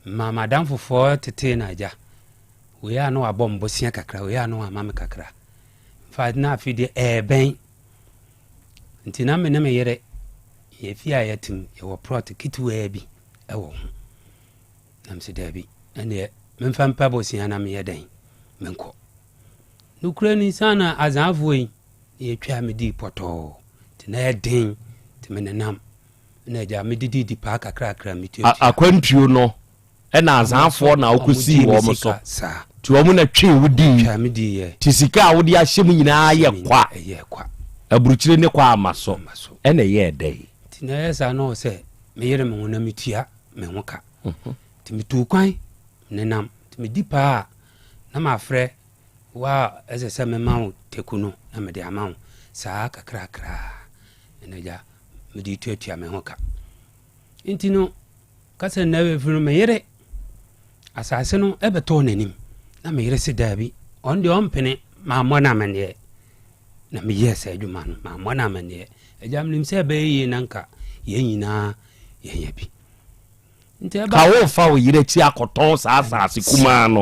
memaa m'adamfofoɔ tetee no agya. Wei a na wabɔ me bosea kakra, wei a na wama me kakra. Infact, na afe deɛ ɛɛbɛn. Nti na me ne me yere, yɛn fie a yɛte mu, yɛwɔ prɔt ketewaa bi wɔ ho. Na mese daabi, ɛnneɛ memfa mpɛ bosea na meyɛ dɛn menkɔ. Nokorɛ ni, saa na Azaafoɔ yi na yɛtwaa me dii pɔtɔɔ, nti na ɛyɛ den, nti me nenam, na agya me didi di paa kakrakra metuatua. Akwantuo no ɛna Azaafoɔ na wokɔsii wɔn so, nti wɔn na twee wo dii, nti sika a wode ahyɛ mu nyinaa yɛ kwa, aburukyire ne kwa ama so, ɛna ɛyɛɛ dɛn? Nti na ɛyɛ saa na ɔwɔ sɛ meyere me ho na metua me ho ka, nti metuu kwan nenam, nti medi paa a na mafrɛ Wo a ɛsɛ sɛ mema wo teku no na mede ama wo saa kakrakra na agya mede tuatua me ho ka. Nti no, ka sɛ nnɛ bɛfiri no me yere asase no ɛbɛtɔɔ n'anim na me yere se daabi ɔno deɛ ɔmpene mammɔ no amanneɛ na meyɛɛ saa adwuma no mammɔ no amanneɛ agya menim sɛ ɛbɛyɛ yie na nka yɛn nyinaa yɛnyɛ bi Ka worefa wo yere akyi akɔtɔn saa asase kumaa no,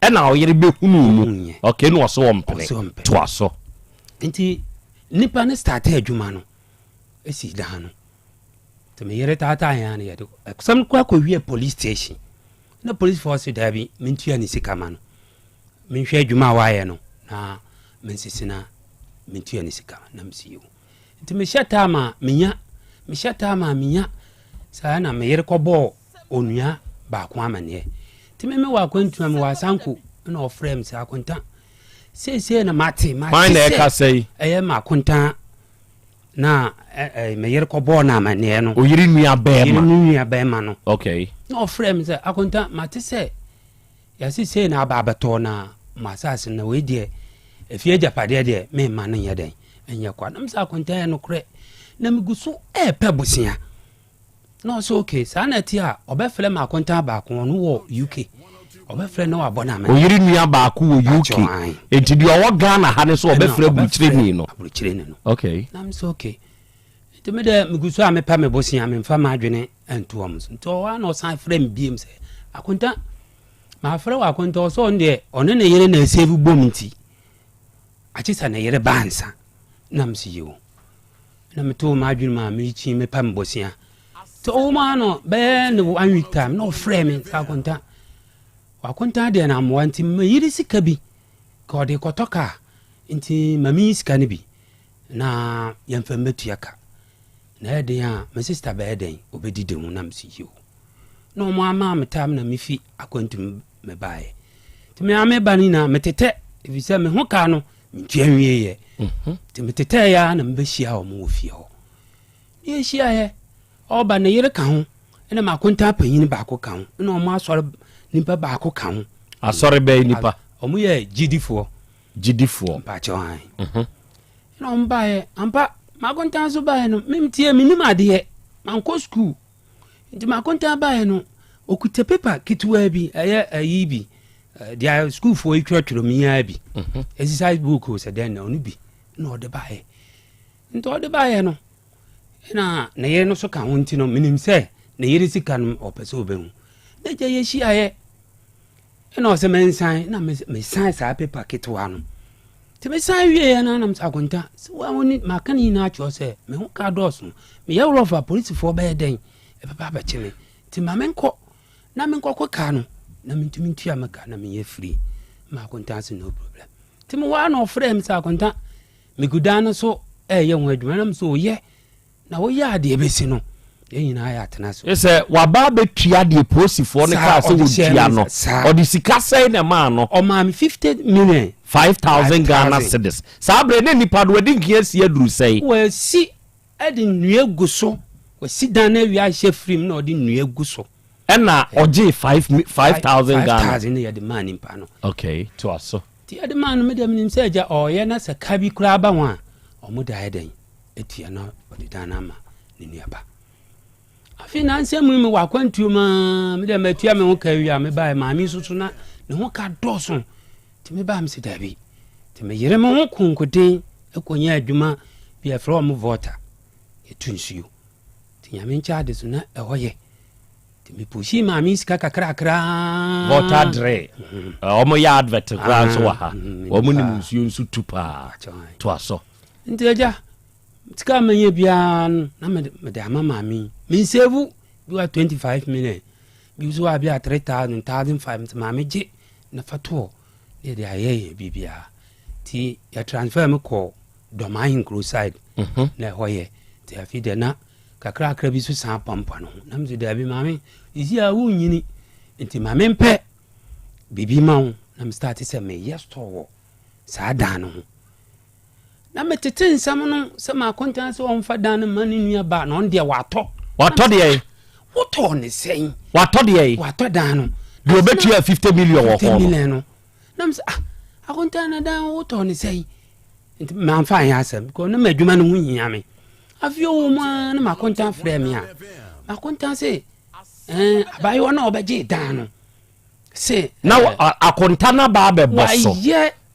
ɛna wo yere bɛhunuu mu. Okay, na ɔse ɔmpene. Toa so. Nti nipa no starte adwuma no, esi dan no. Nti me yere taataa yɛn ano yɛde ɛsɛm no kɔ akɔwie police station. Na police foɔ se daabi, mentua ne sika ma no. Menhwɛ adwuma a wayɛ no na mensisi na mentua ne sika na mesi yiw. Nti mehyɛ time a menya, mehyɛ time a menya. Saa na me yere kɔbɔɔ onua baako amanneɛ. Nti me mewɔ akwantu a mewɔ asanko na ɔfrɛ me sɛ akonta. Seesei na mate, mate Hwan na ɛkasa yi? Ɛyɛ ma akonta na ɛ me yere kɔbɔɔ no amanneɛ no. Oyere nua bɛrima. Oyere nua bɛrima no. Okay. Na ɔfrɛ me sɛ akonta mate sɛ Yɛse sei na aba abɛtɔ na mo asase no na wei deɛ efie agyapadeɛ deɛ memma no nyɛ dɛn ɛnyɛ kwa na mesɛ akonta yɛ nokorɛ na megu so ɛɛpɛ bosea na ɔsɛ okay saa na ɛte a ɔbɛfrɛ ma akonta baako ɔno wɔ UK ɔbɛfrɛ na wabɔ no amane oyere nua baako wɔ UK nti deɛ ɔwɔ Ghana ha ne so ɔbɛfrɛ aburukyerɛni no aburukyerɛni no okay na mesɛ okay nti me dɛ megu so a mepɛ me bosea memfa m'adwene nto wɔn so nti ɔwɔ a na ɔsan frɛ me biem sɛ akonta mafrɛ wɔ akonta ɔsɛ ɔno deɛ ɔne ne yere na ɛsɛvi bom nti akye sɛ ne yere ba ansa na mese yi o na metoo m'adwene mu a merekyi mepɛ me bosea nti ɔwɔ mu a no bɛyɛ ne one week time na ɔfrɛ me sɛ akonta wakonta deɛ na amoa nti mayere sika bi ka ɔde kɔtɔ kaa nti ma menyi sika no bi. na yɛmfa mmɛtua ka. Na ɛyɛ den a, me sista bɛyɛ dɛn? Ɔbɛdidi ho na mese yoo. Na wɔn ama me tam na mefi akwantu mu mebaeɛ. Nti me a meba no nyinaa metetɛ ɛfiri sɛ me ho ka no mentua nwieeɛ. Mhm. Nti metetɛeɛ ara na mebɛhyia wɔn wɔ fie hɔ. Ne yɛhyiaeɛ, ɔba ne yere ka ho ɛna m'akontaa panyin baako ka ho ɛna wɔn asɔre nipa baako ka ho. Asɔre bɛyɛ nipa? Wɔn yɛ gyidifoɔ. Gyidifoɔ. Mpakyɛw an. Mhm. Ɛna wɔn baeɛ ampa m'akontaa nso baeɛ no memtie menim adeɛ mankɔ sukuu nti m'akontaa baeɛ no okuta pepa ketewa bi ɛyɛ ayi bi deɛ sukuufoɔ yi twerɛtwerɛ mu yi ara bi mhm. exercise book sɛ dɛn na ɔno bi na ɔde baeɛ nti ɔde baeɛ no ɛna ne yere no so ka ho nti no menim sɛ ne yere sika no ɔpɛ sɛ ɔbɛhu na gya yɛhyiaeɛ Ɛna ɔsɛ mensan na mesan saa pepa ketewa no nti mesan wieɛ no anam sɛ akonta sɛ wone maka ne nyinaa kyerɛ sɛ me ho ka dɔɔso meyɛ worɔfo a polisifoɔ bɛyɛ dɛn ɛbɛba abɛkye me nti ma menkɔ na menkɔkɔ kaa no na mentumi ntua me ka na menyɛ firi ma akonta ase no problem nti mewɔ a na ɔfrɛ me sɛ akonta megu dan no so ɛyɛ ho adwuma nam sɛ ɔyɛ Na woyɛ a deɛ ɛbɛsi no, yɛn nyinaa yɛ atena so. Sɛ waba abɛtua deɛ polisifoɔ no kaa sɛ wɔntua no, ɔde sika sɛn na ɛmaa no? Ɔmaa me 50 million. 5,000 Ghana cedis. Saa berɛ na nipa no wadi nkan asi aduru sɛn? Wasi de nnua gu so. Wasi dan no awie ahyɛ firim na ɔde nnua gu so. Ɛna ɔgyee 5,000 Ghana. 5,000 no yɛde maa nipa no. Okay, toa so. Nti yɛde maa no, me deɛ menim sɛ agya ɔɔyɛ na sɛ ka bi koraa ba ho a, wɔde ayɛ dɛn? atua na ɔde dan no ama ne nuaba afei nansa mu mewɔ akwantuo mu a medɛ matua me ho ka awie a mebaeɛ maame nso so na ne ho ka dɔɔso nti mebaa me sɛ daabi nti meyere me ho konkoden akɔnya adwuma bi a ɛfrɛ wɔ vɔta yɛtu nsuo nti nyame nkyɛ ade so na ɛhɔ yɛ nti mepushii maame sika kakrakra vɔta dre ɔmo yɛ advert koraa nso wɔ ha wɔn nim nsuo nso tu paa toa so Nti agya, sika a manya biara no na mede ama maame yi. Mensevu bi wa 25 million, bi nso wa bi a 3000, 1500 nti maame gye na fa toɔ na yɛde ayɛ yɛ biribiara. Nti yɛ transfer me kɔ Dɔm Ahenkuro side mhm. na ɛhɔ yɛ. Nti afei deɛ na kakrakra bi so san pampa no ho. Na mese daabi maame, sisi a wonyini nti ma mempɛ biribi ma wo na me start sɛ meyɛ store wɔ saa dan no ho. Na metete nsɛm no sɛ m'akontan sɛ ɔmfa dan no mma ne nua ba na ɔno deɛ watɔ. Watɔ deɛ yi. Wotɔ ne sɛn. Watɔ deɛ yi. Watɔ dan no. Deɛ obetua 50 million wɔ hɔ no. 50 million no. Na mesɛ ah akontan na dan wotɔ ne sɛn. Nti mamfa anyɛ asɛm because na m'adwuma no ho hia me. Afei ɔwɔ mu ara na m'akontan frɛ me a m'akontan sɛ ɛɛ abayewa na ɔbɛgye dan no. Se, na akonta no aba abɛbɔ so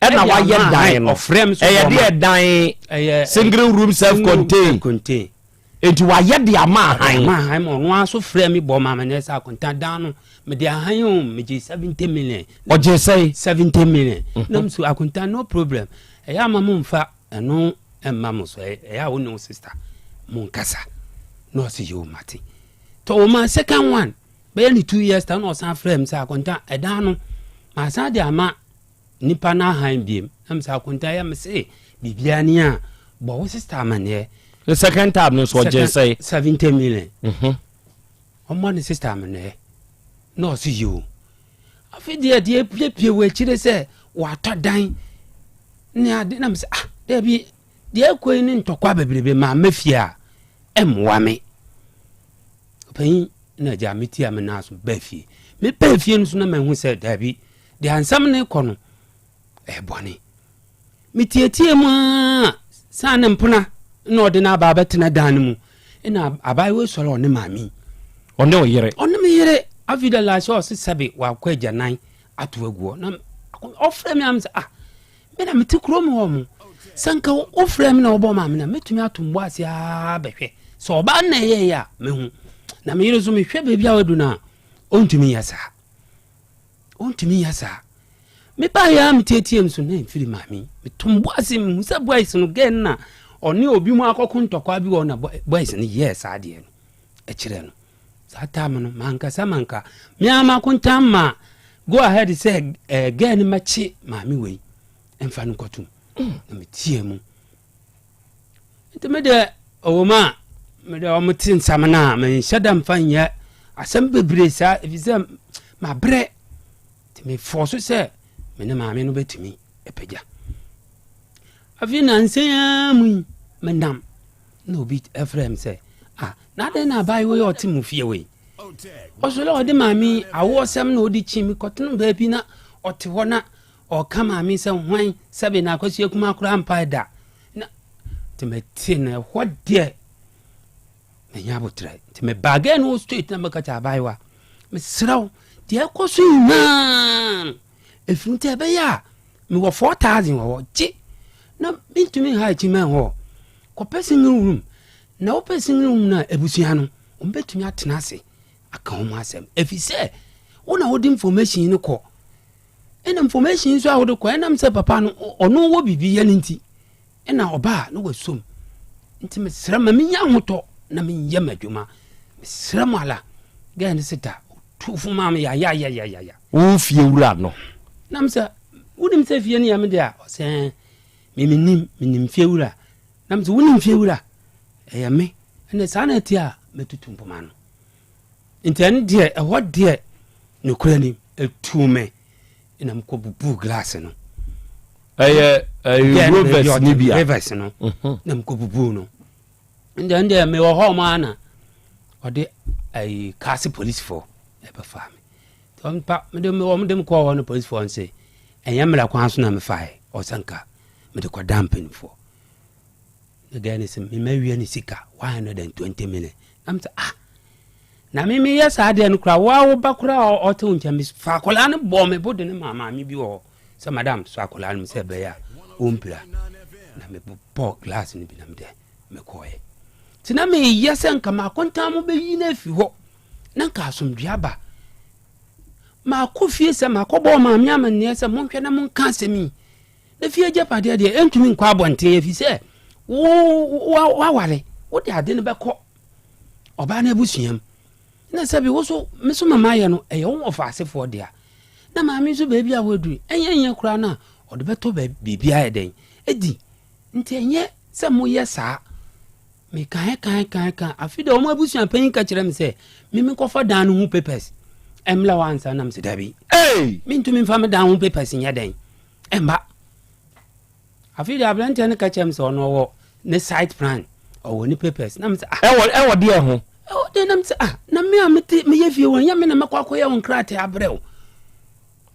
ɛna wayɛ dan no ɛyɛ deɛ dan single room self contain nti wayɛ de ama ahan ama ahan ma ɔno ara so frɛ mi bɔ maame na ɛsɛ akonta dan no mede ahan o megye 70 million ɔgye sɛn 70 million mhm. na so akonta no problem ɛyɛ ama mo nfa ɛno ɛmma mo so ɛyɛ a wo ne wo sister mo nkasa na ɔsɛ yɛ o mate tɔ o ma second one Bɛyɛ ne 2 years time na ɔsan frɛɛ me sɛ Akonta ɛdan no masan de ama nipa no ahan biem na mesɛ Akonta yɛ me se biribiara ni a bɔ wo sister amanneɛ. The second time no nso ɔgye sɛ 70 million. Mhm. Ɔmmɔ ne sister amanneɛ na ɔse yoo. Afei deɛ deɛ epiepie wɔ akyire sɛ watɔ dan ne ade na mesɛ ah daabi deɛ ɛkɔ yi ne ntɔkwa bebrebe maa mɛfie a ɛmmoa me. Ɔpanyin na agya me tia me nan so baa fie. Mebaa fie no so na mahu sɛ daabi, deɛ ansɛm no rekɔ no, ɛyɛ bɔne. Metietie mu ara saa ne mpena na ɔde no aba abɛtena dan no mu. Ɛna abaayewa yi sɔre ɔne maame. Ɔne ɔyere. Ɔne me yere. Afei da la sɛ ɔse sɛbe wakɔ agyanan ato aguɔ. Na ɔfrɛ me am sɛ ah Me na mete kurom hɔ mo. Sɛ nka wofrɛ me na wobɔ ma me na mɛtumi ato mbɔ ase aa bɛhwɛ. Sɛ ɔbaa na ɛyɛyɛ a mehu. Na me yere nso mehwɛ baabi a wadu no a ɔntumi nyɛ saa. Ɔntumi nyɛ saa. Mebaeɛ a metietie m so na mfiri maame. Meto mbɔ ase mehu sɛ boys no gɛn na ɔne obi mu akɔko ntɔkwa bi wɔ na boys no yɛɛ saa deɛ no ɛkyerɛ no. Saa time no mankasa manka me ara m'akontan ma go ahead sɛ eh, girl no mɛkye maame wei mfa no nkɔtom na metie mu. Nti me deɛ ɔwɔ mu a me deɛ wɔn te nsɛm no a menhyɛ da mfa nyɛ asɛm bebree saa ɛfiri sɛ mabrɛ nti mefɔɔ so sɛ me ne maame no bɛtumi apagya. Afei nansa yi ara mu yi menam na obi frɛ me sɛ ah na adɛn na abaayewa yi ɔte mu fie wei ɔsɔre a ɔde maame awoɔsɛm na ɔde kyi me kɔtena baabi na ɔte hɔ na ɔka maame sɛ hwan sɛbe na akɔsi akuma koraa mpae da na nti mete no ɛhɔ deɛ manya abotrɛ nti mebaa gɛ no straight na mɛka kyɛ abaayewa mesrɛ wo deɛ ɛkɔ so nyinaa ɛfiri nti ɛbɛyɛ a mewɔ 4000 wɔ hɔ gye na mentumi nha akyi mɛn hɔ kɔpɛ single room na wopɛ single room no a abusua no wɔbɛtumi atena ase aka wɔn asɛm ɛfiri sɛ wo na wode information no kɔ ɛna information nso a wode kɔ ɛnam sɛ papa no ɔno wɔ biribi yɛ no nti ɛna ɔba a na wasom nti mesrɛ ma menya ahotɔ na menyɛ m'adwuma mesrɛ mo ala gɛɛ no sɛ da tu fo maa me yayayayaya wo fie wura no nam sɛ wonim sɛ fie no yɛ me de a ɔsɛ me menim menim fie wura nam sɛ wonim fie wura ɛyɛ me ɛnɛ saa na ɛte a mɛtutu mpoma no Nti ɛno deɛ ɛhɔ deɛ nokorɛ ni ɛtuu me na mekɔ bubuu glass no. Ɛyɛ ɛyɛ rovers ni bi a. Rovers no mhm. na mekɔ bubuu no. Nti ɛno deɛ mewɔ hɔ ɔmo ana ɔde ɛyi kaase polisifoɔ ɛbɛfaa me. Nti ɔmo pa mede wɔn de me kɔɔ hɔ no polisifoɔ nse ɛnyɛ mmara kwan so na mefaeɛ ɔsɛ nka mede kɔda mpanimfoɔ. Na gɛɛ no sɛ mema wia ne sika 120 million. Na mesɛ ah na me meyɛ saa adeɛ no koraa woa wo ba koraa ɔte wo nkyɛn fa akwadaa no bɔɔ me bo de ne maa maame bi wɔ hɔ sɛ madam so akwadaa no sɛ ɛbɛyɛ a ɔmpira na mebɔ glass no bi na mede mekɔɛ nti na meyɛ sɛ nka makontan mo bɛyi no afi hɔ na nka asomdwe aba maakɔ fie sɛ makɔbɔɔ maame amanneɛ sɛ monhwɛ na monka asɛm yi Na fie agyapadeɛ deɛ ɛntumi nkɔ abɔnten ɛfiri sɛ waware wode ade no bɛkɔ ɔbaa no abusua mu na sɛbi wo so me so mama yɛ no ɛyɛ wo wɔfa asefoɔ dea na maame nso baabi a waduru ɛnyɛ nyɛ koraa no a ɔde bɛtɔ biribi ayɛ dɛn ɛdi nti ɛnyɛ sɛ moyɛ saa mekae kae kae kae afi deɛ wɔn abusua panyin ka kyerɛ me sɛ me menkɔfa dan no ho papers ɛmmla hɔ ansa nam sɛ dabi mentumi mfa me dan ho papers nyɛ dɛn ɛmba afei deɛ aberanteɛ no ka kyerɛ me sɛ ɔno ɔwɔ ne site plan ɔwɔ ne papers na me sɛ ah ɛwɔ ɛwɔ deɛ ho ɛwɔ deɛ na me sɛ ah na me a mete meyɛ fie wɔ nyɛ me na mɛkɔ akɔyɛ wo nkrataa abrɛ wo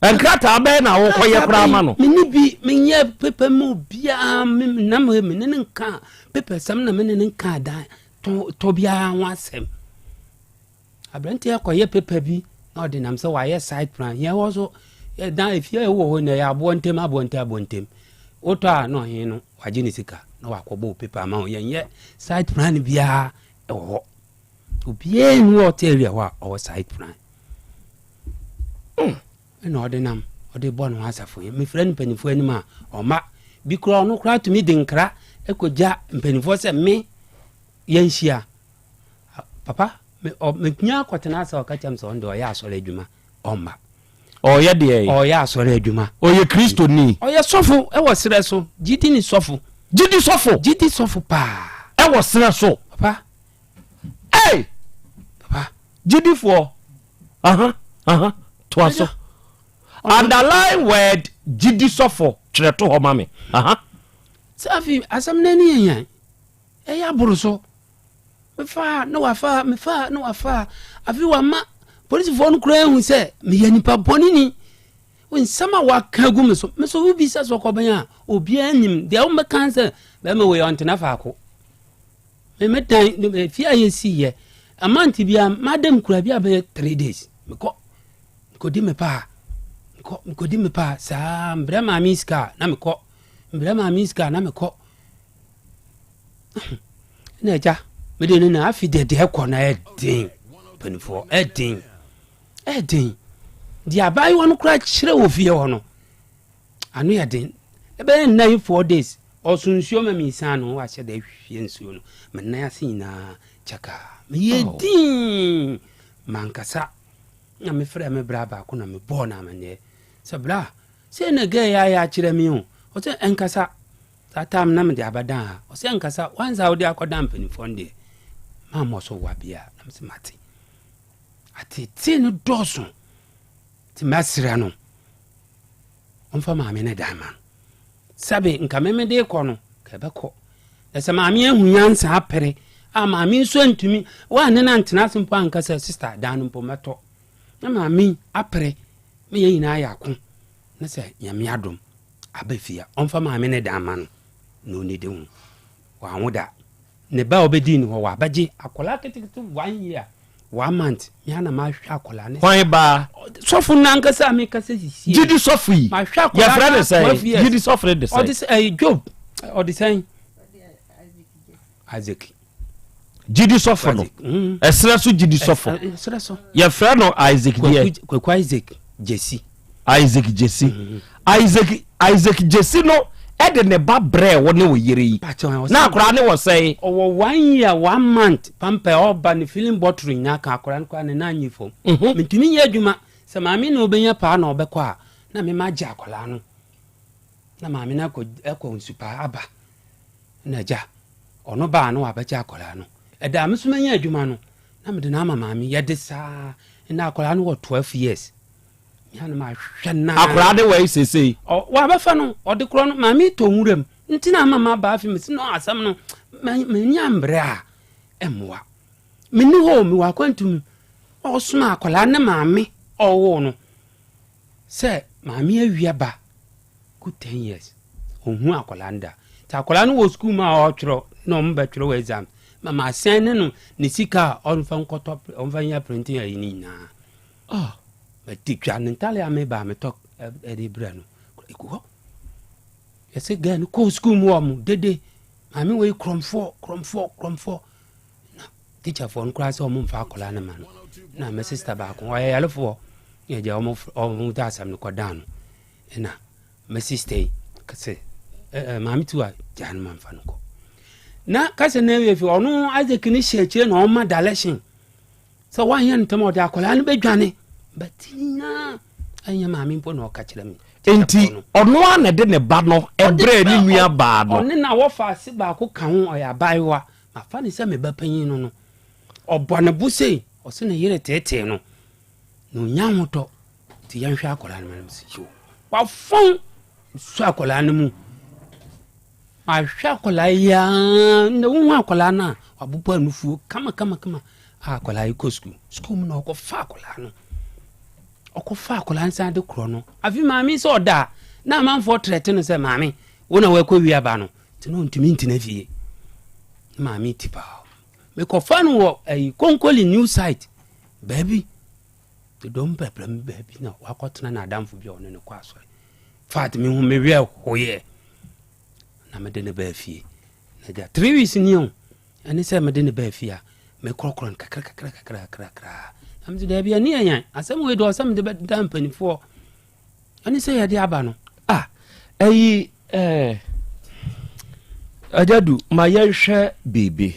nkrataa bɛyɛ na wokɔyɛ koraa ma no mene bi menyɛ paper mu obiara na me ne ne nka paper sɛm na me ne ne nka dan tɔ biara ho asɛm Aberanteɛ kɔyɛ paper bi na ɔde nam sɛ wayɛ site plan. Yɛn hɔ so dan efie a ɛwɔ hɔ na ɛyɛ aboɔ ntɛm aboɔ ntɛm aboɔ ntɛm. Wotɔ a na ɔhen no wagye ne sika na wakɔbɔ wo paper ama wo. Yɛnyɛ site plan biara ɛwɔ hɔ. Obiara nni hɔ ɔte area hɔ a ɔwɔ site plan. Hmm. Ɛna ɔde nam ɔde bɔ ne ho asafo yi. Mefrɛ no mpanimfoɔ anim a ɔma bi koraa ɔno koraa tumi de nkra kɔgya mpanimfoɔ sɛ me yɛnhyia. Papa, me ɔ metumi akɔtena ase a ɔka kyerɛ me sɛ ɔno deɛ ɔyɛ asɔre adwuma ɔmma. Ɔyɛ deɛ? Ɔyɛ asɔre adwuma. Ɔyɛ Kristoni? Ɔyɛ sɔfo ɛwɔ serɛ so, gyidi ni sɔfo. Gyidi sɔfo? Gyidi sɔfo paa. Ɛwɔ serɛ so? Papa. Hey! Papa. Gyidifoɔ. Aha, aha, toa so. Underline word gyidi sɔfo twerɛ to hɔ ma me. Aha. Sɛ afei asɛm no ani yɛ yan. Ɛyɛ aboro so. Mefaa na wafaa, mefaa na wafaa. Afei wama polisifoɔ no koraa ahu sɛ meyɛ nipa bɔne ni. Nsɛm a waka agu me so, me so wobisa sɛ ɔkɔbɛn a, obiara nim. Deɛ wɔbɛka sɛ bɛrima wei ɔntena faako. Me me dan fie a yɛsiiɛ, amante biara madam kura bi a bɛyɛ 3 days. Mekɔ mekɔdi me paa. Mekɔ mekɔdi me paa saa mbrɛ maame sika a na mekɔ. Mbrɛ maame sika a na mekɔ. Na agya mede no na afi deɛ deɛ ɛkɔ no ɛden mpanimfoɔ ɛden ɛden deɛ abaayewa no koraa kyerɛ wɔ fie hɔ no ano yɛ den ɛbɛyɛ nna yi four days ɔso nsuo ma mensan no wahyɛ da ahwie nsuo no me nan ase nyinaa kyɛkaa meyɛ oh. din mankasa na mefrɛ me bra baako na mebɔɔ no amanneɛ sɛ bra sei na gɛɛ yɛ ayɛ akyerɛ me o ɔsɛ ɛnkasa. Saa time na mede abɛdan ha. Ɔsɛ ankasa wansa wode akɔdan mpanimfoɔ no deɛ mammɔ so wa bia. Na mese mate. Atetee no dɔɔso. Nti mɛsrɛ no ɔmfa maame no dan ma no. Sɛbe nka me mede kɔ no ka ɛbɛkɔ. Na sɛ maame ahu nyansa apere a maame nso antumi woane no antena ase mpo anka sɛ sista dan no mpo mɛtɔ. Na maame apere ma yɛn nyinaa yɛ ako na sɛ Nyame adom aba fie a ɔmfa maame ne dan ma no na ɔnidi ho. Wanwo da. Ne ba a ɔbɛdii ne hɔ wabɛgye akwadaa ketekete one year one month me ana mahwɛ akwadaa ne. Hwan ba? Sɔfo no ankasa a meka sɛ sisie. Gyidi sɔfo yi. Mahwɛ akwadaa Yɛfrɛ ne sɛn? Gyidi sɔfo no de sɛn? Ɔde sɛ ɛyɛ Job ɔde sɛn? Isaac. Gyidi sɔfo no. Ɛserɛ so gyidi sɔfo. Ɛserɛ so. Yɛfrɛ no Isaac deɛ. Kwaku Isaac Gyesi. Isaac Gyesi. Mm-hmm. Isaac Isaac Gyesi no ɛde ne ba brɛ wo ne wo yere yi. Na akwaraa ne wɔ sɛn? Ɔwɔ one year one month pampa ɔba ne filling bottle nyinaa ka akwaraa no koraa ne nan nyi fam. Mhm. Mentumi nyɛ adwuma sɛ maame na ɔbɛnya paa na ɔbɛkɔ a na mema gye akwaraa no na maame no akɔ akɔ nsupaa aba. Na agya, ɔno baa na wabɛgye akwadaa no. Ɛda a me nso manya adwuma no, na mede no ama maame. Yɛde saa. Ɛnna akwadaa no wɔ 12 years. Mea no mahwɛ no. Akwadaa de wɔ yi seesei? Ɔ wabɛfa no, ɔde korɔ no, maame tɔ nwura mu. Nti na ama maba afi me si no asɛm no, m'ani ambrɛ a, ɛmmoa. Menni hɔ o, mewɔ akwantu mu. Ɔsoma akwadaa ne maame ɔwoo no sɛ maame awia ba. Good ten years ɔnhu akwadaa no da nti akwadaa no wɔ sukuu mu a ɔretwerɛ na wɔn bɛtwerɛ wɔ exam ma ma sɛn ne no ne sika a ɔnfa nkɔtɔ ɔnfa nyɛ printing ayi ne nyinaa oh mɛte twa ne ntaale a meba a metɔ ɛde brɛ no egu hɔ yɛsɛ gɛɛ no kɔɔ sukuu mu wɔn dede maame wei korɔmfoɔ korɔmfoɔ korɔmfoɔ na tikyafoɔ no koraa sɛ wɔn mfa akwadaa no ma no na mɛ sista baako ɔyɛ yarefoɔ yɛ gya wɔn wɔn da asɛm no kɔ dan no. Ɛna me sister yi kase ɛɛ maame tiwa gyaa no ma nfa no kɔ na kasa na ewie fi ɔno Isaac ne hyɛ akyire na ɔma direction sɛ wanyɛ ntɛm ɔde akwadaa no bɛdwane bɛte nyinaa ɛnyɛ maame mpo na ɔka kyerɛ me. Nti ɔno a na ɛde ne ba no ɛbrɛ ne nua baa no. Ɔne na wɔfa ase baako ka ho ɔyɛ abaayewa mafa ne sɛ me ba panyin no no ɔbɔ ne bo sei ɔsɛ ne yere teetee no na onya ahotɔ. Nti yɛnhwɛ akwadaa no ma no sɛ yo wafɔn su akwadaa no mu mahwɛ akwadaa yi aa na wohu akwadaa no a wabobɔ anufuo kama kama kama a akwadaa yi kɔ sukuu sukuu mu na ɔkɔfa akwadaa no ɔkɔfa akwadaa no san de korɔ no afi maame sɛ ɔda na amanfoɔ trɛte no sɛ maame wo na wakɔ wie aba no nti na ɔntumi ntena fie maame ti paa mekɔfa no wɔ ayi konkoli new site baabi Dodom pɛprɛ mu baabi na wakɔtena n'adamfo bi a ɔne no kɔ asɔre. Fact mehu me werɛ hoyɛ na mede ne baa fie. Na gya three weeks ni o ɛne sɛ mede ne baa fie a mekorɔkorɔ no kakra kakra kakra kakra kakra. Na mede daabi ɛne yɛ yan asɛm wei deɛ ɔsɛ mede bɛda mpanimfoɔ ɛne sɛ yɛde aba no. Ah ɛyi ɛɛ Agyadu ma yɛnhwɛ biribi.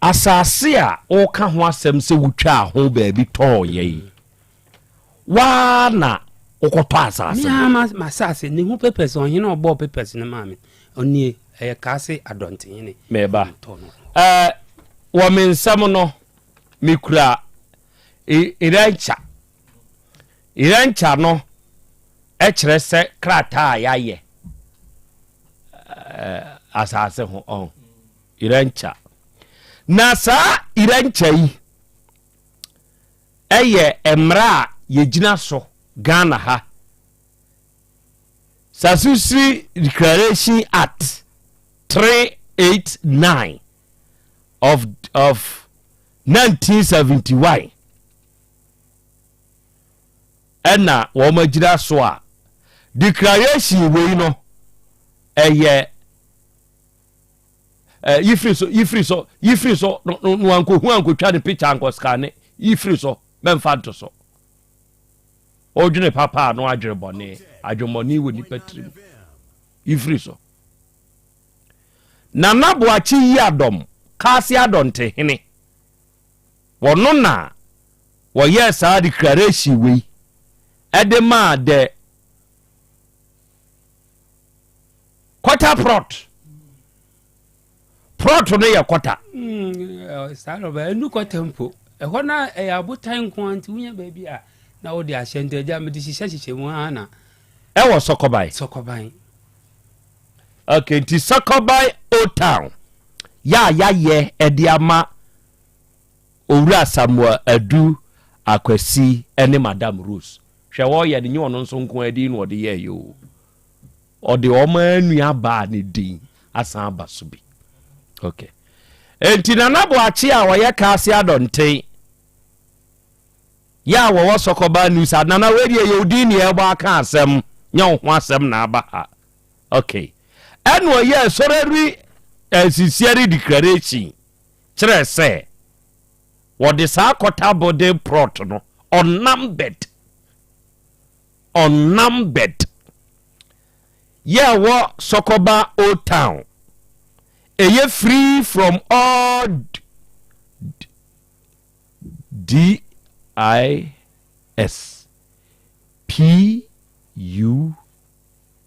Asase a woka ho asɛm sɛ wotwaa ho baabi tɔɔeɛ yi, woa na wokɔtɔ asase no? Mea m'asase, ne ho papers, ɔhene a ɔbɔɔ papers no maa me, ɔnie, ɛyɛ Kaase Adɔntehene. Meba. Ɛɛ, wɔ me nsam no, mekura Irancha. Irancha no kyerɛ sɛ krataa a yɛayɛ asase ho ɔn. Irancha. Na saa Irancha yi yɛ mmara a yɛgyina so Ghana ha. Statutory Declaration Act 389 of, of 1971 ɛna wɔn agyina so a declaration wei no ɛyɛ Eh, yi firi so, yi firi so, yi firi so, no, no, no ankohu ankotwa ne picture ankɔskane, yi firi so, mɛmfa nto so. Ɔdwene papa a no adwene bɔne, adwemmɔne wɔ nipa tirim. Yi firi so. Nana Boakye yi adɔm, Kaase Adɔntehene, wɔno na wɔyɛɛ saa declaration wei ɛde maa the Quarter plot. Plot no yɛ quarter. Mm, saa na ɔbɛ ɛnu quarter mpo. Ɛhɔ na ɛyɛ abotan nko ara nti wonya baabi a na wode ahyɛ nti agya mede hyehyɛ hyehyɛ mu ara na. Ɛwɔ Sɔkɔban. Sɔkɔban. Okay, nti Sɔkɔban Old Town yɛ a yɛayɛ ɛde ama Owura Samuel Adu Akwasi ne Madam Rose. Hwɛ wɔyɛ no nyɛ ɔno nso nko ara din na ɔde yɛɛyɛ o. Ɔde wɔn ara nua baa ne din asan aba so bi. Okay. Enti Nana Boakye a ɔyɛ Kaase Adɔnten yɛ a wɔwɔ Sɔkɔbaa News a Nana wei deɛ yɛ odin ne ɛbɔ aka asɛm nyɛ wo ho asɛm na aba ha. Okay. Ɛna ɔyɛɛ sɔrɔri sincerely declaration kyerɛ sɛ wɔde saa kɔta building plot no unnumbered unnumbered yɛ ɛwɔ Sɔkɔba Old Town ɛyɛ free from all D I S P U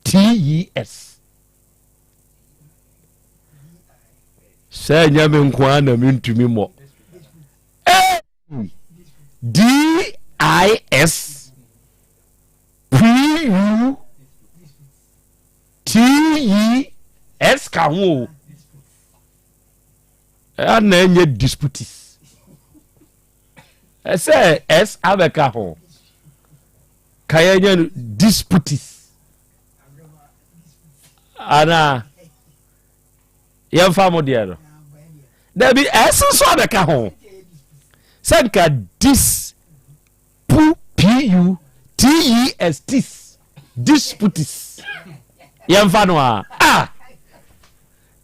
T E S sɛ ɛnyɛ me nko ara na mentumi mmɔ D I S P U T E S ka ho o ɛna ɛnyɛ disputes ɛsɛ S abɛka ho ka yɛnyɛ no disputes anaa yɛmfa mo deɛ no dabi ɛse nso abɛka ho sɛ nka dis pu pu tes tis disputis yɛmfa no a a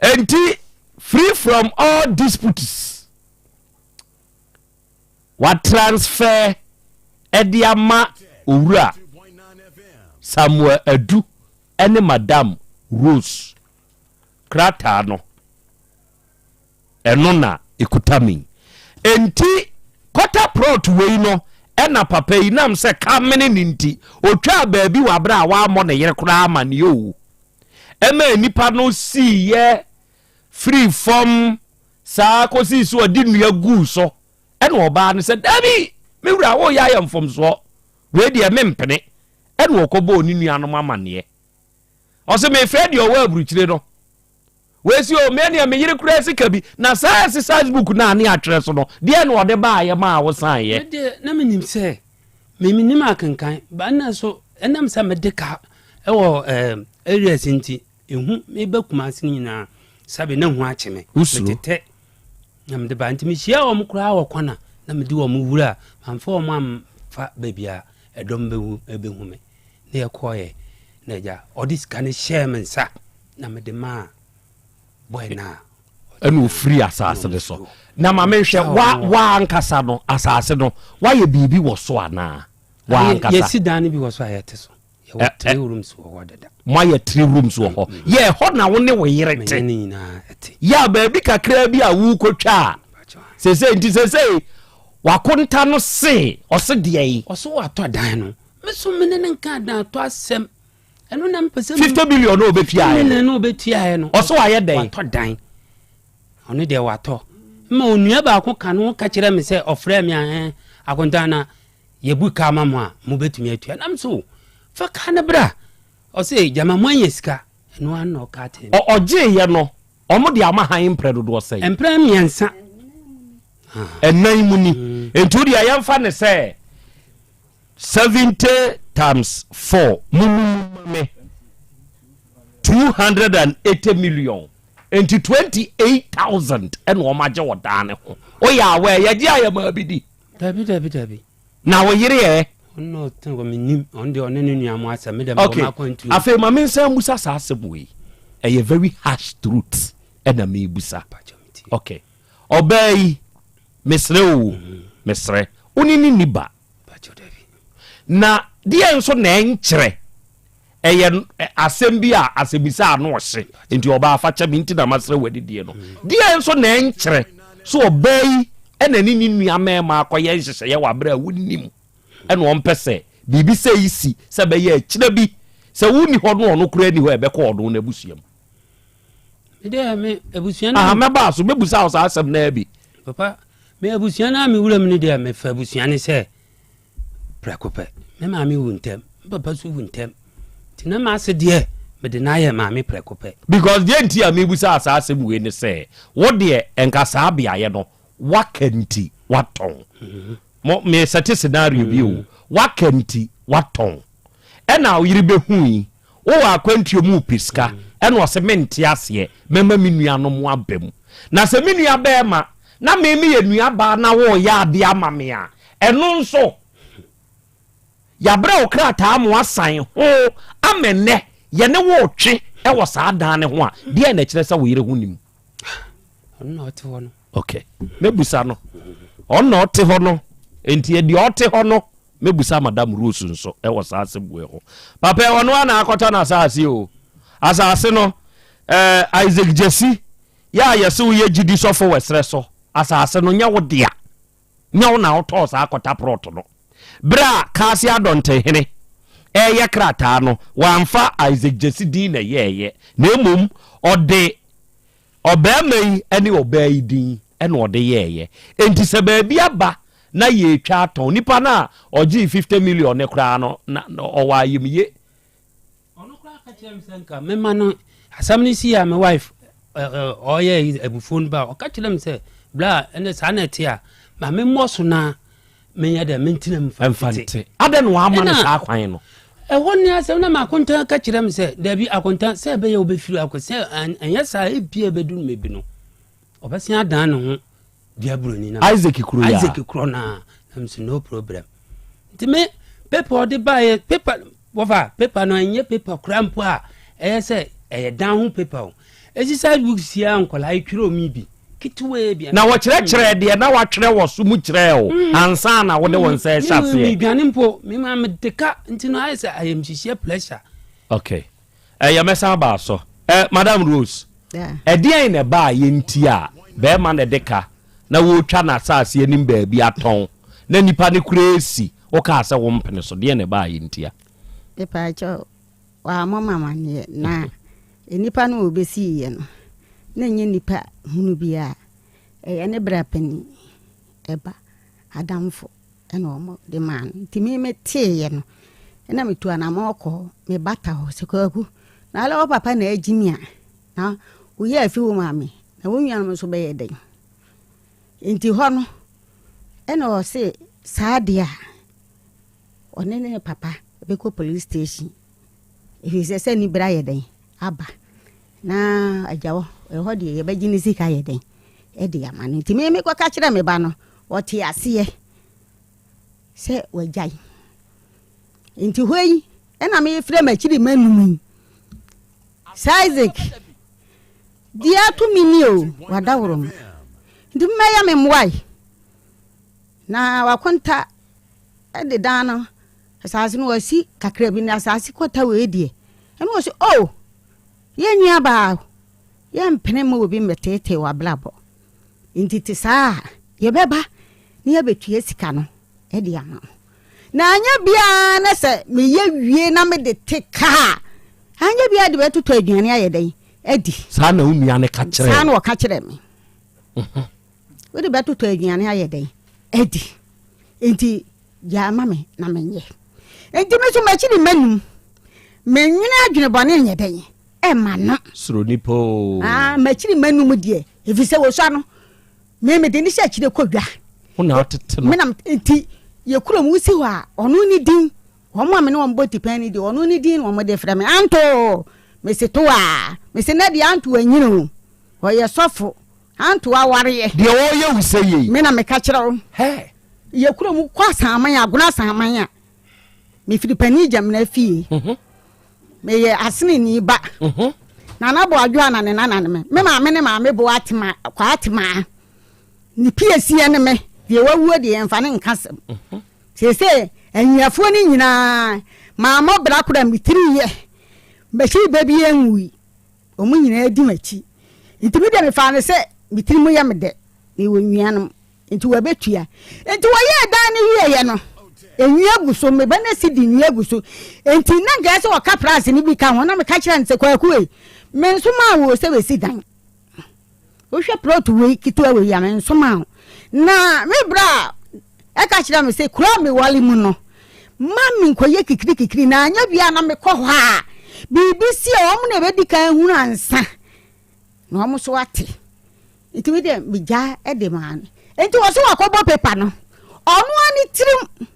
enti free from all disputes watransfer ɛde ama owura Samuel Adu ɛne Madam Rose krataa no, ɛno na ɛkuta me yi. Enti quarter plot wei no ɛna papa yi nam sɛ ka mene ne nti ɔtwaa baabi wɔ aberɛ a wammɔ ne yere koraa amanneɛ o. Ɛma nnipa no siiɛ firi fam saa kɔsii so ɔde nnua guu so ɛna ɔbaa no sɛ dabi me wura woyɛ ayɛ mfomsoɔ wei deɛ mempene ɛna ɔkɔbɔɔ ne nuanom amanneɛ. Ɔse mefrɛ deɛ ɔwɔ aburukyire no. Wei si o me deɛ me yere koraa sika bi na saa exercise book no a ne atwerɛ so no deɛ na ɔde baayɛ maa wo san yɛ. Me deɛ na menim sɛ me menim akenkan ba nna so ɛnam sɛ mede ka ɛwɔ ɛɛ areas nti ehu meba Kumasi no nyinaa sabe na hu akye me metetɛ na mede ba nti mehyia wɔn koraa wɔ kwan a na mede wɔn wura mamfa wɔn amfa baabi a ɛdɔm bɛhu ɛbɛhu me. Na yɛkɔeɛ na agya ɔde sika no hyɛɛ me nsa na mede maa bɔe no a ɛna ofiri asase no so na ma menhwɛ wa w'ankasa no asase no wayɛ biribi wɔ so anaa w'ankasa yɛsi dan no bi wɔ so a yɛte so yɛwɔ three rooms wɔ hɔ dada moayɛ three rooms wɔ hɔ mm. yɛ ɛhɔ na wo ne wo yere te ne nyinaa ɛte yɛ a baabi kakraa bi a wokɔtwa a sesei nti sesei wakonta no se ɔse deɛ yi ɔso watɔ dan no Me so me ne ne nka dan atɔ asɛm. Ɛno na mepɛ sɛ. 50 million na obetua yɛ. Million na obetua yɛ no. Ɔso wayɛ dɛn? Watɔ dan. Ɔno deɛ watɔ. Ma onua baako ka no ka kyerɛ me sɛ ɔfrɛ me a ɛn akontaa na yɛbu ka ama mo a mobɛtumi atua. Nam so fa ka no bra. Ɔse gyama mo anya sika. Ɛno ano na ɔka te. Ɔgye yɛ no ɔmo de ama han mprɛ dodoɔ sɛn? Mprɛ mmiɛnsa. Ɛnan mu ni. Nti wo deɛ yɛmfa ne sɛ 70 times 4 mo mu ma me 280 million nti 28,000 ɛna wɔn agye wɔ dan ne ho woyɛ awɛ yɛgye ayɛ maa bi di. Dabi dabi dabi. Na wo yere ɛ. Ɔno ɔtɛn wɔ mi nim ɔno deɛ ɔne ne nua mo asɛm mi dɛ okay afei ma me nsa musa saa asɛm wei ɛyɛ very harsh truth ɛna mi busa okay ɔbaa yi mesrɛ o mesrɛ wo ne ne ni ba. Na deɛ nso na ɛnkyerɛ ɛyɛ asɛm bi a asɛmmisa ano ɔhye nti ɔbaa fa kyɛ me nti na masrɛ w'adidie no deɛ nso na ɛnkyerɛ so ɔbaa yi ɛna ne ne nua mmarima akɔyɛ nhyehyɛeɛ wɔ aberɛ a wonim ɛna ɔmpɛ sɛ biribi sɛ yi si sɛ bɛyɛ akyerɛ bi sɛ wonni hɔ no ɔno koraa ni hɔ ɛbɛkɔ ɔno n'abusua mu. Me deɛ me abusua no. Aha mɛba so mɛbusa wo saa asɛm naa bi. Papa me abusua no a me wura mu no deɛ mefa abusua no sɛ prɛko pɛ. Me maame wu ntɛm, me papa nso wu ntɛm. Nti na m'ase deɛ mede no ayɛ maame prɛko pɛ. Because deɛ nti a mebusa saa asɛm wei ne sɛ wo deɛ nka saa beaeɛ no waka nti watɔn. Mo me sɛte scenario bi o. Waka nti watɔn. Ɛna wo yere bɛhui Wowɔ akwantuo mu repɛ sika ɛna ɔse mente aseɛ mɛma me nuanom aba mu. Na sɛ me nua bɛɛma na me meyɛ nua baa na woreyɛ adeɛ ama me a ɛno nso yɛabrɛ wo krataa ma woasan ho ama ɛnnɛ yɛne wo retwe wɔ saa dan no ho a deɛn na ɛkyerɛ sɛ wo yere ho nim? Ɔno na ɔte hɔ no. Okay. Mɛbusa no. Ɔno na ɔte hɔ no. Enti deɛ ɔte hɔ no Mɛbusa Madam Rose nso wɔ saa asɛm wei ho. Papa yi, ɔno ara na akɔtɔ n'asase o. Asase no, eh, Isaac Gyasi, yɛ a yɛse woyɛ gyidi sɔfo wɔ ɛserɛ so, asase no nyɛ wo dea. Nyɛ wo na wotɔɔ saa kɔta prɔt no. Berɛ a Kaase Adɔntehene ɛreyɛ krataa no, wamfa Isaac Gyasi din na ɛyɛɛyɛ, na mmom ɔde Ɔbarima yi ne ɔbaa yi din na ɔde yɛeɛ. Enti sɛ baabi aba na yɛretwa atɔn, nipa no a ɔgyee 50 million no koraa no, na ɔwɔ ayamye. Ɔno koraa ka kyerɛɛ me sɛ nka mema no asɛm no si a me wife ɔyɛ abufuo no ba ɔka kyerɛ me sɛ bla ɛnɛ saa na ɛte a ma memmɔ so na menyɛ dɛ mentena mu fa nte. Adɛn na wama no saa kwan no? Ɛhɔ ne asɛm na m'akonta ka kyerɛ me sɛ dabi akonta sɛ ɛbɛyɛ wobɛfiri akɔ sɛ ɛnyɛ saa ebia ɛbɛduru me bi no ɔbɛsen adan ne ho dua buroni na Isaac kuro ya Isaac kuro na na mso no problem nti me paper ɔde baeɛ paper wɔfa paper no ɛnyɛ paper kora mpo a ɛyɛ sɛ ɛyɛ dan ho paper o exercise books yi a nkwadaa yi twerɛ mi bi ketewaa bi. Na wɔkyerɛkyerɛɛ deɛ na wɔatwerɛ wɔ so mu kyerɛɛ wo mm. ansa na wode wo nsa ɛhyɛ aseɛ. Medwane mpo mema mede ka nti no ayɛ sɛ ayamhyehyeɛ pressure. Okay. Ɛyɛ mɛsan baa so. Eh, Madam Rose, ɛdeɛn na ɛbaa yɛ nti a bɛrima na ɛde ka na wɔretwa n'asase anim baabi atɔn na nipa no kura esi wokaa sɛ wompene so deɛn na ɛbaa yɛ nti a? Mepaakyɛw, Wammɔ me amanneɛ, na nnipa no a wɔbɛsiiɛ no, na ɛnyɛ nnipa hunu biara. Ɛyɛ ne bra panin ba adamfo na wɔde maa no. Nti me meteeɛ no, ɛna metu anammɔn kɔɔ me bata hɔ sɛ Kwaku, na alɛ wo papa na agyi me a, na woyɛ afi wo maame, na wo nuanom nso bɛyɛ dɛn? Nti hɔ no, ɛna ɔse saa deɛ a, Ɔne ne papa bɛkɔ police station ɛfiri sɛ sɛ nibere ayɛ dɛn aba na agya hɔ ɛhɔ deɛ yɛbɛgye ne sika ayɛ dɛn ɛde ama no nti me mekɔka kyerɛ me ba no ɔte aseɛ sɛ wagyae nti hɔ yi ɛna mefrɛ m'akyiri manum yi sɛ Isaac deɛ ato me ni o wadaworo no nti mɛyɛ me mmoae na wakonta de dan no asase no wɔasi kakra bi na asase kɔta wei deɛ ɛna wɔ sɛ o oh, yɛn nua baa yɛmpene ma obi mmɛteetee w'abrabɔ nti te saa a yɛbɛba na yɛbɛtua sika no de ama wo na anyɛ biara na sɛ meyɛ wie na mede te kaa anyɛ biara de bɛtotɔ aduane ayɛ dɛn adi saa na wo nua no ka kyerɛ saa na ɔka kyerɛ me mhm. Wode bɛtotɔ aduane ayɛ dɛn adi? Enti gyaa ma me na menyɛ. Enti me nso m'akyi ne m'anum. Menwene adwene bɔne nyɛ dɛn ɛma no. Suro nipa oo. Ah, m'akyi ne m'anum deɛ, ɛfiri sɛ wɔsua no, me mede ne hyɛ akyire kɔ dwa. Wo na wotete no. Me na nti yɛ kurom wosi hɔ a, ɔno ne din. Wɔn a me ne wɔn bɔ tipɛn no deɛ, ɔno ne din na wɔde frɛ me. Anto! Mese to a, mese nɛ deɛ Anto anyini o, ɔyɛ sɔfo. Anto awareɛ. Deɛ ɔreyɛ wo sɛ yei. Me na meka kyerɛ wo. Hɛ! Yɛ kurom kɔ Asaman, Agona Asaman a, mefiri Panin Gyamina fie. Mhm. Meyɛ Aseneni ba. Mhm. Nana Boadwoa na ne nana ne me. Me maame ne maame Boatema, Kwaatemaa. Ne piesie ne me. Deɛ wawuo deɛ yɛmfa no nka asɛm. Mhm. Seesei anyiafoɔ no nyinaa, mammɔ bra koraa me tiri yɛ. M'akyiri ba biara nwui. Wɔn nyinaa di m'akyi. Nti me deɛ mefaa no sɛ me tiri mu yɛ me dɛ. Mewɔ nuanom, nti wɔbɛtua. Nti wɔyɛɛ dan no wieeɛ no, nnua gu so. Me ba no asi de nnua gu so. Nti na nka ɛsɛ sɛ wɔka price no bi ka ho. Na meka kyerɛɛ no sɛ, Kwaku ei, mensomaa wo sɛ bɛsi dan. Wohwɛ plot wei ketewa wei a mensoma wo. Na me bra ɛka kyerɛ me sɛ kuro a mewale mu no ma menkɔyɛ kikirikikiri na anyɛ bia na mekɔ hɔ a biribi si a wɔn na ɛbɛdi kan hunu ansa na wɔn nso ate. Nti me deɛ megya de maa no. Nti wɔ so wakɔbɔ paper no ɔno ara ne tirim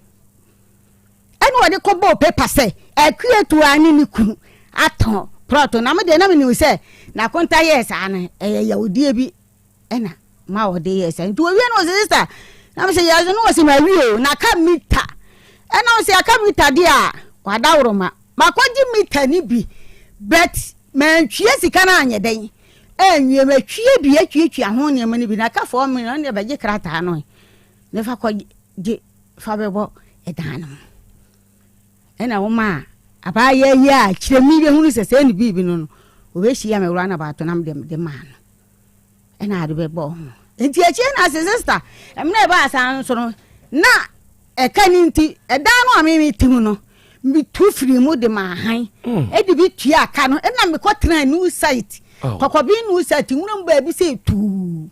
ɛna ɔde kɔbɔɔ paper sɛ Akuatua ne ne kunu atɔn plot na me deɛ na menim sɛ n'akonta yɛɛ saa no ɛyɛ yawdeɛ bi ɛna ma ɔde yɛɛ saa nti owie no ɔsɛ sista na me sɛ yɛ no ɔsɛ ma wie o na aka mita ɛna ɔsɛ aka mita deɛ a wadaworo ma makɔgye mita ne bi but mantwie sika no anyɛ dɛn anwie matwie bi atwiatwia ho nneɛma no bi na aka fɔɔ mi na ɔne bɛgye krataa no ne fa kɔgye fa bɛbɔ ɛdan no ho. Ɛna womaa abaayewa yi a kyerɛ mi bɛhunu sɛ sɛ ne biribi no no, ɔbɛhyia me wura na baato nam de de maa no. Ɛna ade bɛbɔ ho. Nti akyire na ase sista, mmerɛ ɛbaa saa nso no, na ɛka ne nti, ɛdan no a me te mu no, metu firi mu de maa han, ɛde bi tua ka no, ɛna mekɔtenaa new site, kɔkɔben new site, nwura mu baabi sɛ tuu.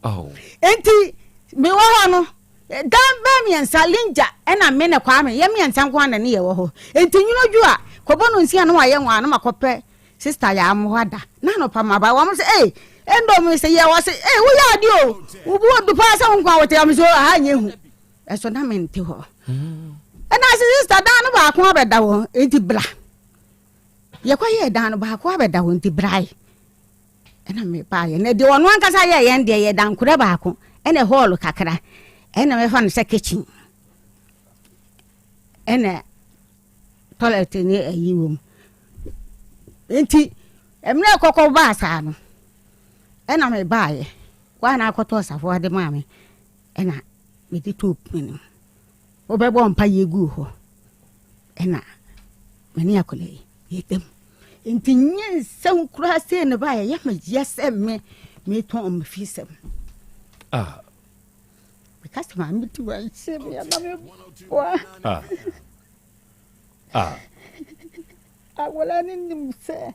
Nti mewɔ hɔ no, Dan bɛɛ miɛnsa, Lingya ɛna me ne Kwame, yɛ miɛnsa nko ara na ne yɛ wɔ hɔ. Nti nwunu dwo a, kɔbɔ no nsia na wayɛ nwaa na makɔ pɛ sister yaa mo hɔ ada. Na anɔpa maba, wɔn sɛ ei, ɛndɔ me sɛ yɛ, wɔ se ei, woyɛ ade o, wo bo ɔdu paa sɛ wo nko ara wote ha, me sɛ aha nyɛ hu. Ɛso na mente hɔ. Ɛna ase sister dan no baako abɛda hɔ, nti bra. Yɛkɔ yɛɛ dan no baako abɛda hɔ, nti brae. Ɛna mebaeɛ na deɛ ɔno ankasa yɛɛ yɛn deɛ yɛ dankorɛ baako ɛna hall kakra ɛna mɛfa no sɛ kitchen ɛna toilet ne ayi wɔ mu nti mmerɛ kɔkɔ baa saa no ɛna mebaeɛ waa na akɔtɔ safoa de maa me ɛna mede too pono mu wobɛbɔ mpa yɛ guu hɔ ɛna me ne akwadaa yi yɛda mu nti nyɛ nsɛm koraa sei ne ba yɛyɛ me yɛ sɛ me metɔn me fi sɛm ah. meka sɛ maame ti wa nhyɛ me ama me boa ah. ah. akwadaa no nim sɛ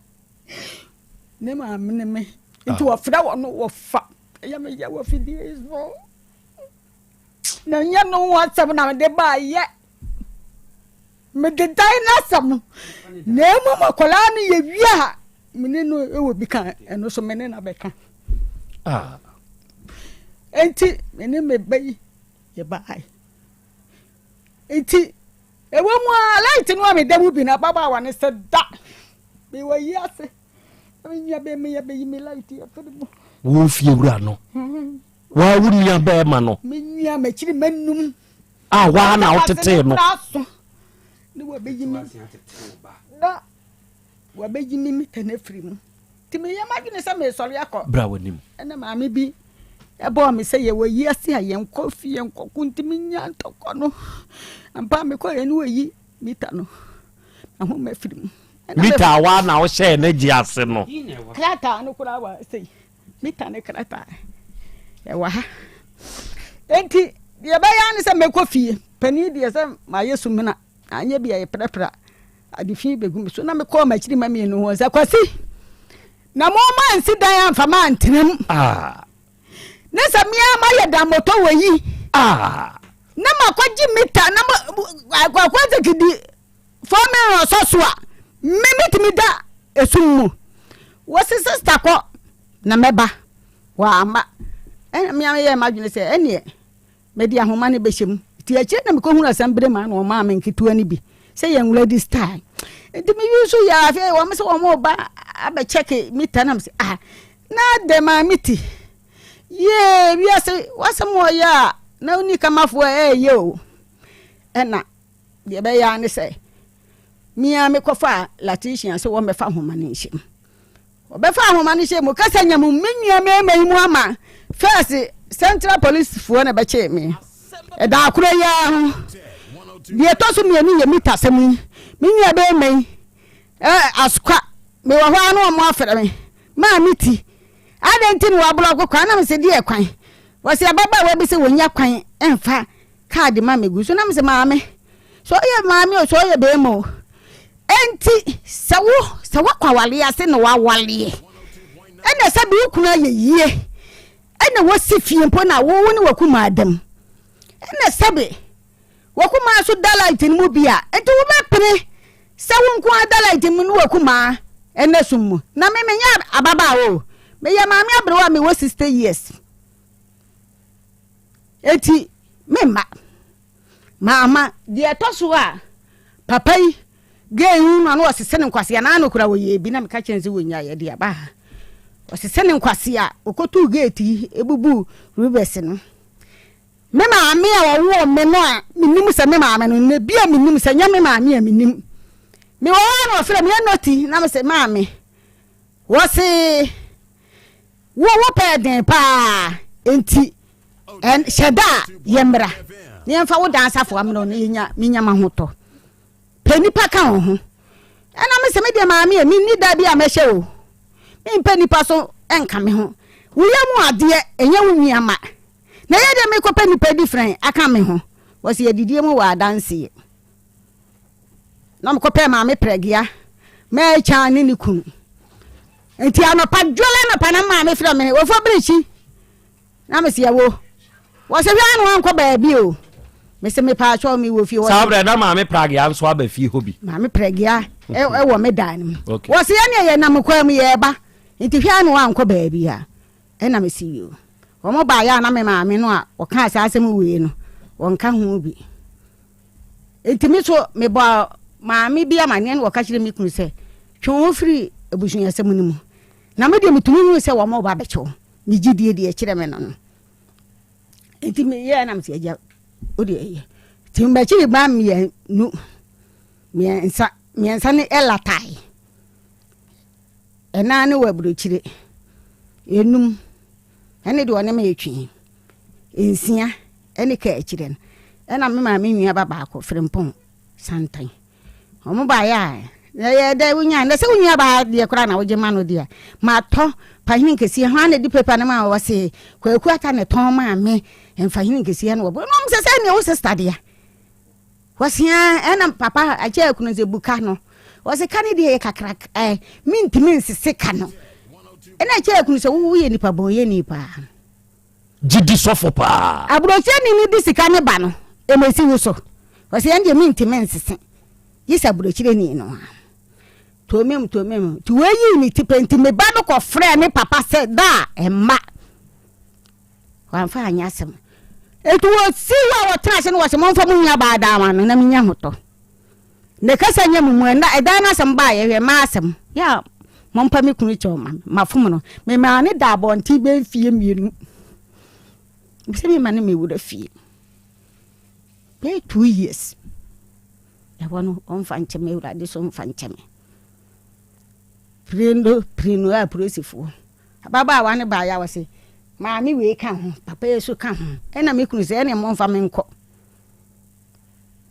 ne maame ne me nti wɔfrɛ wɔ no wɔfa ɛyɛ me yɛ wɔ fidie so na nyɛ no ho asɛm na mede baayɛ Mede dan no asɛm na mmom akwadaa no yɛ wie a mene no wɔ bi ka ɛno so mene na bɛka. Ah. Enti mene me ba yi yɛbae. Nti ɛwɔ mu a light no a meda mu bi na ababaawa no sɛ da mewɔ yi ase menya bɛ meyɛ bɛyi me light afiri mu. Wo fie wura no. Waa wo nua bɛrima no. Me nua m'akyiri m'anum. A waa na wotetee no. Ne wabɛyi me na wabɛyi me mita no afiri mu. Nti meyɛ m'adwene sɛ mesɔre akɔ. Bra w'anim. Ɛna maame bi ɛbɔɔ me sɛ yɛwɔ yi ase a yɛnkɔ fie nkɔko nti menya ntɔkɔ no. Ampa mekɔɛ ne wayi mita no ahoma afiri mu. Mita a waa na wohyɛɛ ne gye ase no. Krataa no koraa wɔ sei. Mita ne krataa ɛwɔ ha. Enti deɛ ɛbɛyɛ ne sɛ mɛkɔ fie. Panin deɛ sɛ mayɛ sumina anyɛ bi a yɛprapra ade fi bɛgu me so na mekɔɔ m'akyiri ma mmienu hɔ sɛ Kwasi na moma nsi dan amfa ma antena mu. Ah. Ne sɛ mea mayɛ dammɔtɔ wɔ yi. Ah. Na makɔgye mita na akwakwasɛ kidi Fɔmi ɔsɔ so a, me metumi da esum mu. Wɔsi sista kɔ na mɛba. Wamma. Ɛna me ara yɛɛ m'adwene sɛ ɛneɛ mede ahoma no bɛhyɛ mu. Nti akyire na mekɔhunu asɛmbere maa na wɔmaa me nketewa no bi sɛ yɛn lady style. Nti me use yɛ afei wɔn sɛ wɔn ba abɛkyɛke mita na mesɛ ah na dɛm a meti yee wiase wasɛm ɔyɛ a na woni kamafoɔ ɛɛyɛ o ɛna Deɛ ɛbɛyɛ ara ne sɛ, me ara mekɔfaa Letitia sɛ wɔmmɛfa nhoma no nhyɛ mu. Wɔbɛfa nhoma no hyɛ mu, kasa nya mu, me nua mmarima yi mu ama first Central Police foɔ na ɛbɛkyee me. Ɛda akoro yi ara ho. Deɛ ɛtɔ so mmienu yɛ mita asɛm yi. Me nua barima yi, eh, asokwa, mewɔ hɔ ara na wɔn afrɛ me. Maa me ti. Adɛn nti na wɔablɔko kwan? Na mese deɛ kwan? Wɔse ababaawa bi sɛ wɔnya kwan mfa kaadi ma me gu so na mesɛ maame sɛ ɔyɛ maame o sɛ ɔyɛ bɛrima o enti sɛ wo sɛ woakɔ awaleɛ ase na woawaleɛ ɛna sɛ bi wo kunu ayɛ yie Ɛna wosi fie mpo na wo wo ne w'akumaa da mu. Ɛna sɛbe w'akumaa nso da light no mu bi a, nti wobɛpene sɛ wo nko ara da light mu ne w'akumaa ɛna sum mu. Na me menyɛ ababaawa o, meyɛ maame aberewa a mewɔ 60 years. Enti memma. Mamma. Deɛ ɛtɔ so a, papa yi, gay yi no, na ɔsese ne nkwasea, na ano kora wɔyɛ bi, na meka kyerɛ no sɛ wɔnya yɛde aba ha. Ɔsese ne nkwasea, ɔkɔtuu gate yi, ebubu rivers no. Me maame a ɔwoo me no a menim sɛ me maame no, na bi a menim sɛ nyɛ me maame a menim. Mewɔ hɔ a na ɔfrɛ me ɛnɔti, na mesɛ maame. Wɔse Wo wo pɛ den paa enti ɛn hyɛ da a yɛmmra na yɛmfa wo dan asafo amena na yɛnya menya m'ahotɔ. Pɛ nipa ka wo ho. Ɛna me sɛ me deɛ maame a menni da bi a mɛhyɛ o. Mempɛ nipa so nka me ho. Wo yɛ mu adeɛ ɛnyɛ wo nua ma. Na yɛ deɛ mekɔpɛ nipa different aka me ho. Wɔsi adidie mu wɔ adanseɛ. Na mekɔpɛɛ maame prɛgea mɛɛkya ne ne kunu. Nti anɔpa dwole anɔpa na maame frɛ me wɔfɔ birikyi na mese ɛwo wɔsɛ hwɛ ano ankɔ baabi o mese mepaakyɛw me wɔ fie saa berɛ na maame pragea nso aba fie hɔ bi maame pragea ɛwɔ me dan no mu wɔsɛ yɛne yɛ nam kwan mu yɛɛba nti hwɛ ano ankɔ baabi a ɛna mese yo wɔn baayɛ a na me maame no a wɔkaa saa asɛm wei no wɔnka ho bi Enti me nso mebɔɔ maame bi amanneɛ na wɔka kyerɛɛ me kunu sɛ, Twe wo ho firi abusuasɛm no mu. Na me deɛ metumi hu sɛ wɔn reba abɛkyɛ wo. Me gyidie deɛ ɛkyerɛ me no no. Enti meyɛɛ na mesɛ agya wo deɛ ɛyɛ. Nti m'akyiri ba mmienu mmiɛnsa mmiɛnsa ne ɛlatae. Ɛnan ne wɔ aburokyire. Enum ɛne deɛ ɔne me retwe. Nsia ne kaa akyire no, ɛna me maame nua ba baako, Frimpong Santan, wɔn baeɛ a, na ɛyɛ dɛ wonya na sɛ wo nua baa deɛ koraa na wogye ma no deɛ matɔ pahene nkeseɛ ho ana di pepa no ma wɔ se kwaku ata ne tɔn maa me mfahene nkeseɛ no wɔbɔ nom sɛ sɛ neɛ wo sista deɛ wɔsea ɛna papa akyɛ akunu sɛ buka no wɔse ka ne deɛ yɛ kakra ɛ mentumi nsese ka no ɛna akyɛ akunu sɛ woyɛ nipa bɔnyɛni paa Gye di sɔfo paa. Aburokyerɛni no de sika no ba no, ɛmɛsi wo so. Ɔsɛ yɛn deɛ mentumi nsese, gye sɛ aburokyerɛni no a. Tomem tomem, nti wɔyii ne ti pɛ nti me ba no kɔfrɛɛ ne papa sɛ da a ɛmma. Wamfa anyɛ asɛm. Nti wɔsii hɔ a wɔtena ase no wɔsɛ momfa mo nua baa dan ano na menya hotɔ. Ne kasa nyɛ mo mu ɛna ɛdan no asɛm baa yɛhwɛ maa asɛm yɛ a mompa me kunu kyɛw ma me mafom no memaa ne da abɔnten bɛn fie mmienu sɛ mema ne mewura fie bɛyɛ two years ɛhɔ no ɔmfa nkyɛ me awurade so mfa nkyɛ me pirendo pirendo a polisifoɔ ababaawa no baayɛ a wɔse maame wei ka ho papa yi so ka ho ɛna me kunu sɛ ɛne momfa me nkɔ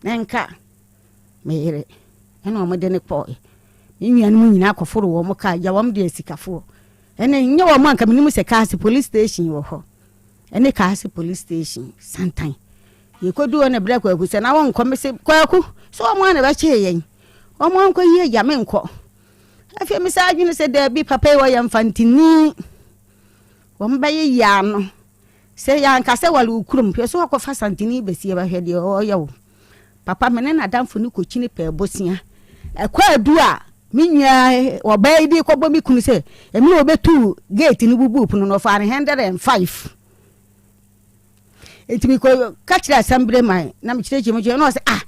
Na nka me yere ɛna wɔn de no kɔɔe. Me nuanom nyinaa kɔforo wɔn kaa gya wɔn de asikafoɔ. Ɛna nyɛ wɔn anka menim sɛ Kaase police station wɔ hɔ. Ɛne Kaase police station santan. Yɛkɔdu hɔ na berɛ kwaku sɛ na wɔnkɔ me se kwaku sɛ wɔn a na bɛkyee yɛn. Wɔn ankɔ yie gya menkɔ. Afei me saa adwene sɛ daabi papa yi wɔyɛ mfantini. Wɔn bɛyɛ yia no. Sɛ yɛanka sɛ ware wo kurom, hwɛ sɛ wakɔfa santene basia ba, hwɛ deɛ ɔreyɛ wo. Papa, me ne n'adamfo no kɔkyini pɛɛ bosea. Ɛkɔ adu a, me nua ɔbaa yi de kɔbɔ me kunu sɛ, mmerɛ ɔbɛtuu gate no bubuu pono no, ɔfaa no 105. Nti mekɔ ka kyerɛ asɛmbere man na mekyerɛkyerɛ mu kyerɛ na ɔsɛ ah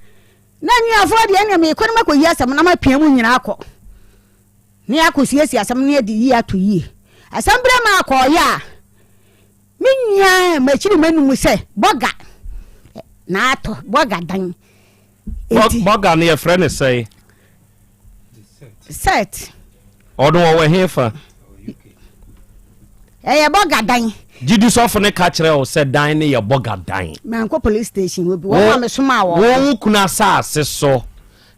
na nnuafoɔ deɛ ɛnna mekɔ no makɔyi asɛm na mapia mu nyinaa akɔ ne akɔsiesie asɛm no de yie ato yie asɛmbere ma akɔɔyɛ a Me nua m'akyiri m'anum sɛ bɔga na atɔ bɔga dan. Eti bɔga no yɛfrɛ no sɛn? Set. Ɔno ɔwɔ he fa? Ɛyɛ bɔga dan. Gyidi sɔfo no ka kyerɛ wo sɛ dan no yɛ bɔga dan. Mankɔ police station hɔ bi. Wɔn a mesomaa wɔn. Wo wo kunu asase so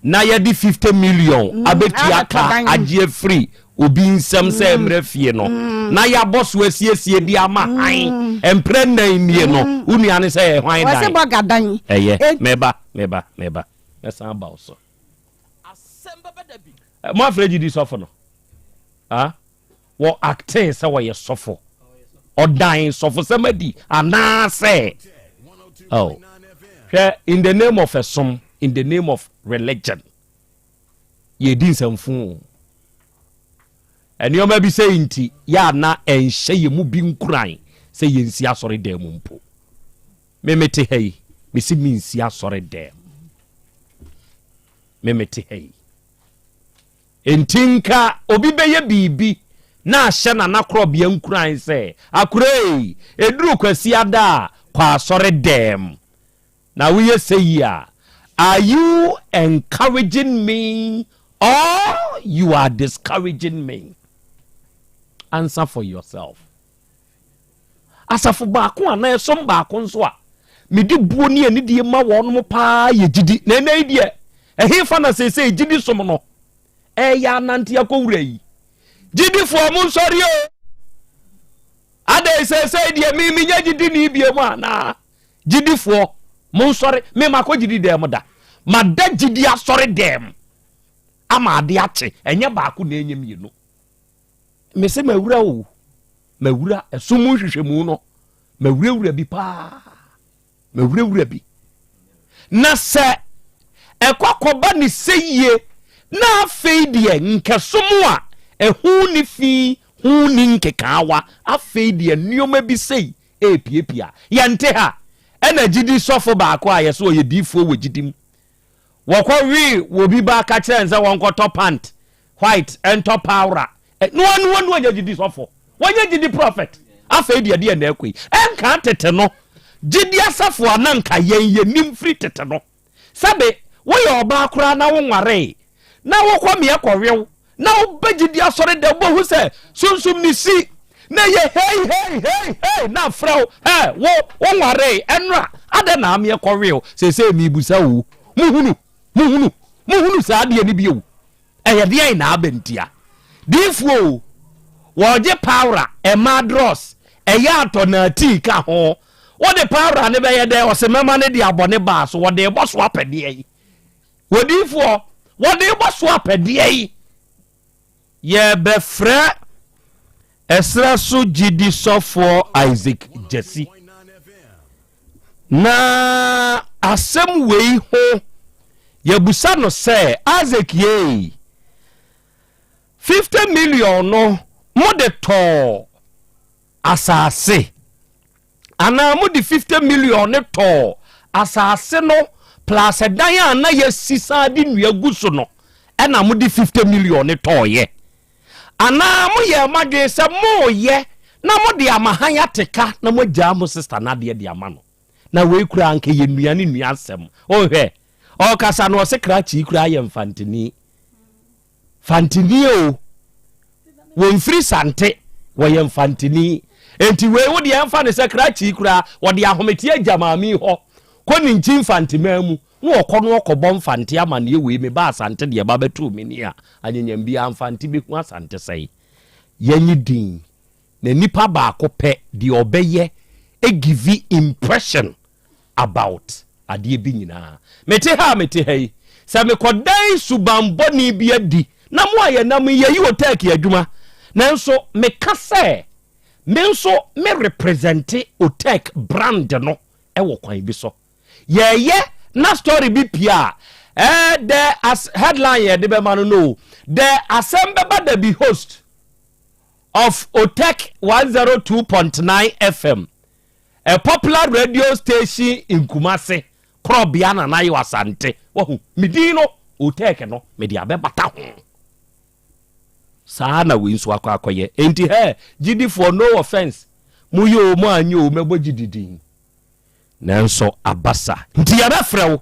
na yɛde 50 million abɛtua abɛtɔ ka dan. agye afiri obi nsam sɛ mm. ɛmmerɛ fie no mm. na yɛabɔ so asiesie de ama mm. han mprɛ nnan nie no wo nua ne sɛ ɛyɛ hwan dan bɔga dan ɛyɛ meba meba meba mɛsan aba wo so mo afrɛ gyidi sɔfo no wɔ acting sɛ wɔyɛ sɔfo. Ɔdan sɔfosɛm adi anaasɛ oh. Hwɛ, in the name of ɛsom, in the name of religion, yɛdi nsɛmfo o. Nneɛma bi sɛ nti yɛ a na ɛnhyɛ yɛn mu bi nkuran sɛ yɛnsi asɔre dan mu mpo. Me mete ha yi, mesi mensi asɔre dan mu. Me mete ha yi. Enti nka obi bɛyɛ biribi na ahyɛ Nana Korɔbea nkuran sɛ, Akorei, ɛduru Kwasiada a, kɔ asɔre dɛm. Na woyɛ sɛyi a, are you encouraging me or you are discouraging me? Answer for yourself. Asafo baako anaa ɛsom baako nso a mede buo ne anidie ma wɔnom paa yɛ gyidi. Na ɛnɛ yi deɛ, ɛhefa na seesei gyidi som no ɛyɛ anante akɔwura yi? Gyidifoɔ mo nsɔre o! Adɛn seesei deɛ me menyɛ gyidini bio mu anaa? Gyidifoɔ mo nsɔre, me makɔ gyidi dɛm mu da. Mada gyidi asɔre dɛm ama ade akye, ɛnyɛ baako na ɛnyɛ mmienu. Mese mawura o, mawura ɛsom mu nhwehwɛmu no, mawurawura bi paa, mawurawura bi. Na sɛ ɛkɔkɔba ne sɛ yie na afei deɛ nkɛsom a ɛho ni fi ho ni nkekaawa, afei deɛ nneɛma bi sei ɛrepiapia. Yɛnte ha, ɛna gyidi sɔfo baako a yɛsɛ ɔyɛ diifoɔ wɔ gyidi mu. Wɔkɔ wee wɔ bi ba ka kyerɛ no sɛ wɔnkɔtɔ pant white ntɔ paora no ɔno ɔno ɔnyɛ gyidi sɔfo wɔnyɛ gyidi prophet afei deɛ deɛ na ɛkɔ yi ɛnka tete no gyidi asafo a na nka yɛn yɛnim firi tete no sɛbe woyɛ ɔbaa koraa na wo nwaree na wokɔ meɛ kɔwew na wobɛ gyidi asɔre dɛ wobɛhu sɛ sunsum ne si na ɛyɛ hei hei hei hei na afrɛ wo hɛ wo wo nwaree ɛnora adɛ na ameɛ kɔwew seesei mebusa wo muhunu muhunu muhunu saa adeɛ no bio Ɛyɛ deɛn na aba ntia? Diifoɔ o, wɔgye paora, ɛma drɔs, ɛyɛ atɔ na tii ka ho. Wode paora no bɛyɛ dɛn? Ɔse mɛma no de abɔ ne baa so, wɔde bɔ so apɛdeɛ yi. Odiifoɔ, wɔde bɔ so apɛdeɛ yi. Yɛbɛfrɛ ɛserɛ so gyidi sɔfoɔ Isaac Gyasi. Na asɛm wei ho yɛbusa no sɛ, Isaac yei, 50 million no mode tɔɔ asase anaa mode 50 million no tɔɔ asase no plus ɛdan a na yɛasi san de nnua gu so no ɛna mode 50 million no tɔɔyɛ? Anaa moyɛɛ mo adwene sɛ moreyɛ na mode ama hann ate ka na moagyaa mo sista no adeɛ de ama no? Na wei koraa anka ɛyɛ nnua ne nnua asɛm. Wohwɛ, ɔrekasa no ɔse krakye yi koraa yɛ mfantini. Fantini o, wɔmfiri Sante, wɔyɛ mfantini. Enti wei wo deɛ ɛmfa ne sɛ krakye yi koraa wɔde ahometeɛ agya maame yi hɔ kɔ ne nkyi mfanteman mu Na ɔkɔ no ɔkɔbɔ Mfante amaneɛ wei meba Asante deɛ ɛba bɛtoo me ni a anyanyam biara Mfante bɛhu Asante sɛe. Yɛnye din na nipa baako pɛ deɛ ɔbɛyɛ give impression about adeɛ bi nyinaa. Mete ha a mete ha yi sɛ mekɔdan suban bɔne bi adi na mo a yɛnam yi yɛyi Otɛki adwuma nanso meka sɛ me nso me represente Otɛk brand no wɔ kwan bi so. Yɛyɛ na story bi pie a, eh, the as headline yɛde bɛma no no, the asɛm bɛba da bi host of Otec 102.9 FM, a popular radio station in Kumasi, Korɔbea Nana Yaw Asante. Wahu, me din no, Otec no, mede abɛbata ho. Saa na wei nso akɔ akɔyɛ. Enti hɛ, gyidifoɔ, no offense, moyɛ o, mo anyɛ o, mɛbɔ gyidi din. Nanso abasa nti yɛbɛfrɛ wo,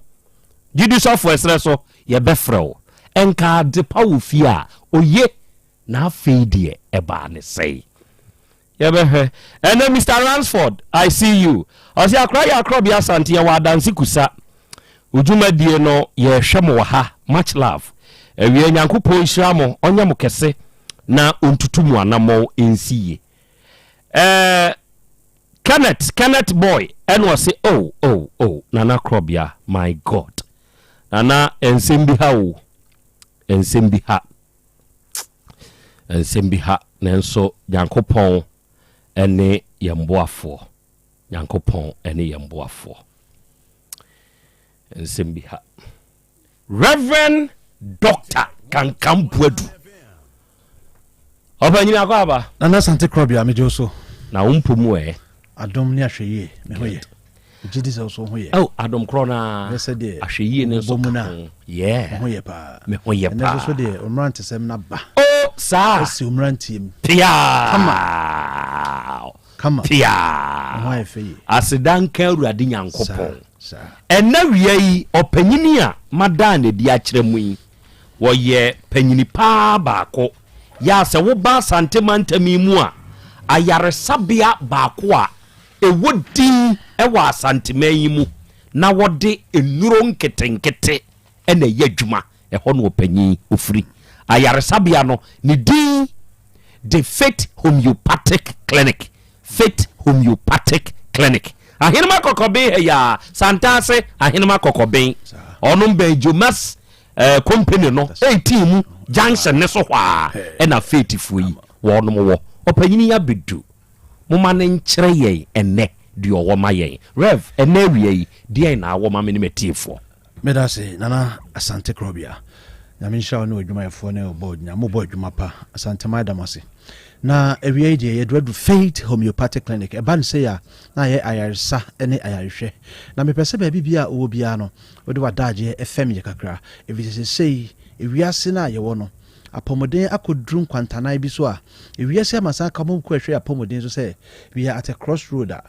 gyidi sɔfo ɛserɛ so yɛbɛfrɛ wo. Nka adepa wɔ fie a, oye, na afei deɛ ɛbaa ne sɛe. Yɛbɛhwɛ. Ɛnɛ Mister Ransford, I see you. Ɔse akora yɛ akorɔbea Asante yɛwɔ adanse kusa. Wo dwumadie no yɛhwɛ mo wɔ ha. Much love. Awia Nyankopɔn nhyira mo, ɔnyɛ mo kɛse na ɔntutu mo anammɔn nsi yie. Ɛɛ. Kenneth Kenneth boy ɛna ɔse oh oh oh Nana Krɔbea my God Nana nsɛm bi ha o nsɛm bi ha nsɛm bi ha nanso Nyankopɔn ɛne yɛn boafoɔ. Nyankopɔn ne yɛn boafoɔ. Nsɛm bi ha. Reverend Doctor Kankam Boadu. Ɔpanyini akɔ aba. Nana Asante Korɔbea, megye wo so. Na wo mpo mu ɛ? Adom ne ahwɛyie, me ho yɛ. Megye di sɛ wo so wo ho yɛ. Oh, adom korɔ no ara. Hwɛ sɛdeɛ Ahwɛyie no nso wobɔ mu ka no a, ho. Yeah. me ho yɛ paa. Me ho yɛ Ɛnnɛ paa. nso so deɛ, wo mmerantesɛm no aba. Oh, saa. Asi wo mmeranteɛ mu. Piaa. Kama. Kama. Piaa. Wo ho ayɛ fɛ yie. Aseda nka Awurade Nyankopɔn. Saa, saa. Ɛnnɛ awia yi, ɔpanyini a madaa no adi akyerɛ mo yi, wɔyɛ panyini paa baako. Yɛ a sɛ woba Asante mantam yi mu a, ayaresabea baako a ɛwɔ din wɔ Asanteman yi mu na wɔde nnuro nketenkete na ɛyɛ adwuma, ɛhɔ na ɔpanyin ɔfiri. Ayaresabea no, ne din de Faith Homeopathic Clinic. Faith Homeopathic Clinic. Ahenema Kɔkɔben ha yi ara, Santase Ahenema Kɔkɔben. Ɔnom bɛn Jomas eh, company no 18 mu junction ne so hɔ a ɛna Faithfoɔ yi wɔnom wɔ. Ɔpanyini yi abɛdu. Momma no nkyerɛ yɛn ɛnnɛ deɛ ɔwɔ ma yɛn. Rev, ɛnnɛ awia yi, deɛn na awɔ ma me ne m'atiefoɔ? Meda ase Nana Asante Krɔbea. Nyame nhyira wo ne w'adwumayɛfoɔ ne wo board nyinaa. Mobɔ adwuma pa. Asanteman da mo ase. Na awia yi deɛ yɛde adu Faith Homeopathic Clinic. Ɛba no sei a na ayɛ ayaresa ne ayarehwɛ. Na mepɛ sɛ baabi biara a wowɔ biara no wode w'adagyeɛ fɛm yɛ kakra. Ɛfiri sɛ seesei ewiase no a yɛwɔ no apɔmuden akɔduru nkwantanan bi so a ewiase amansan aka wɔn kuo a ɛhwɛ yɛn apɔmuden so sɛ we are at a cross road a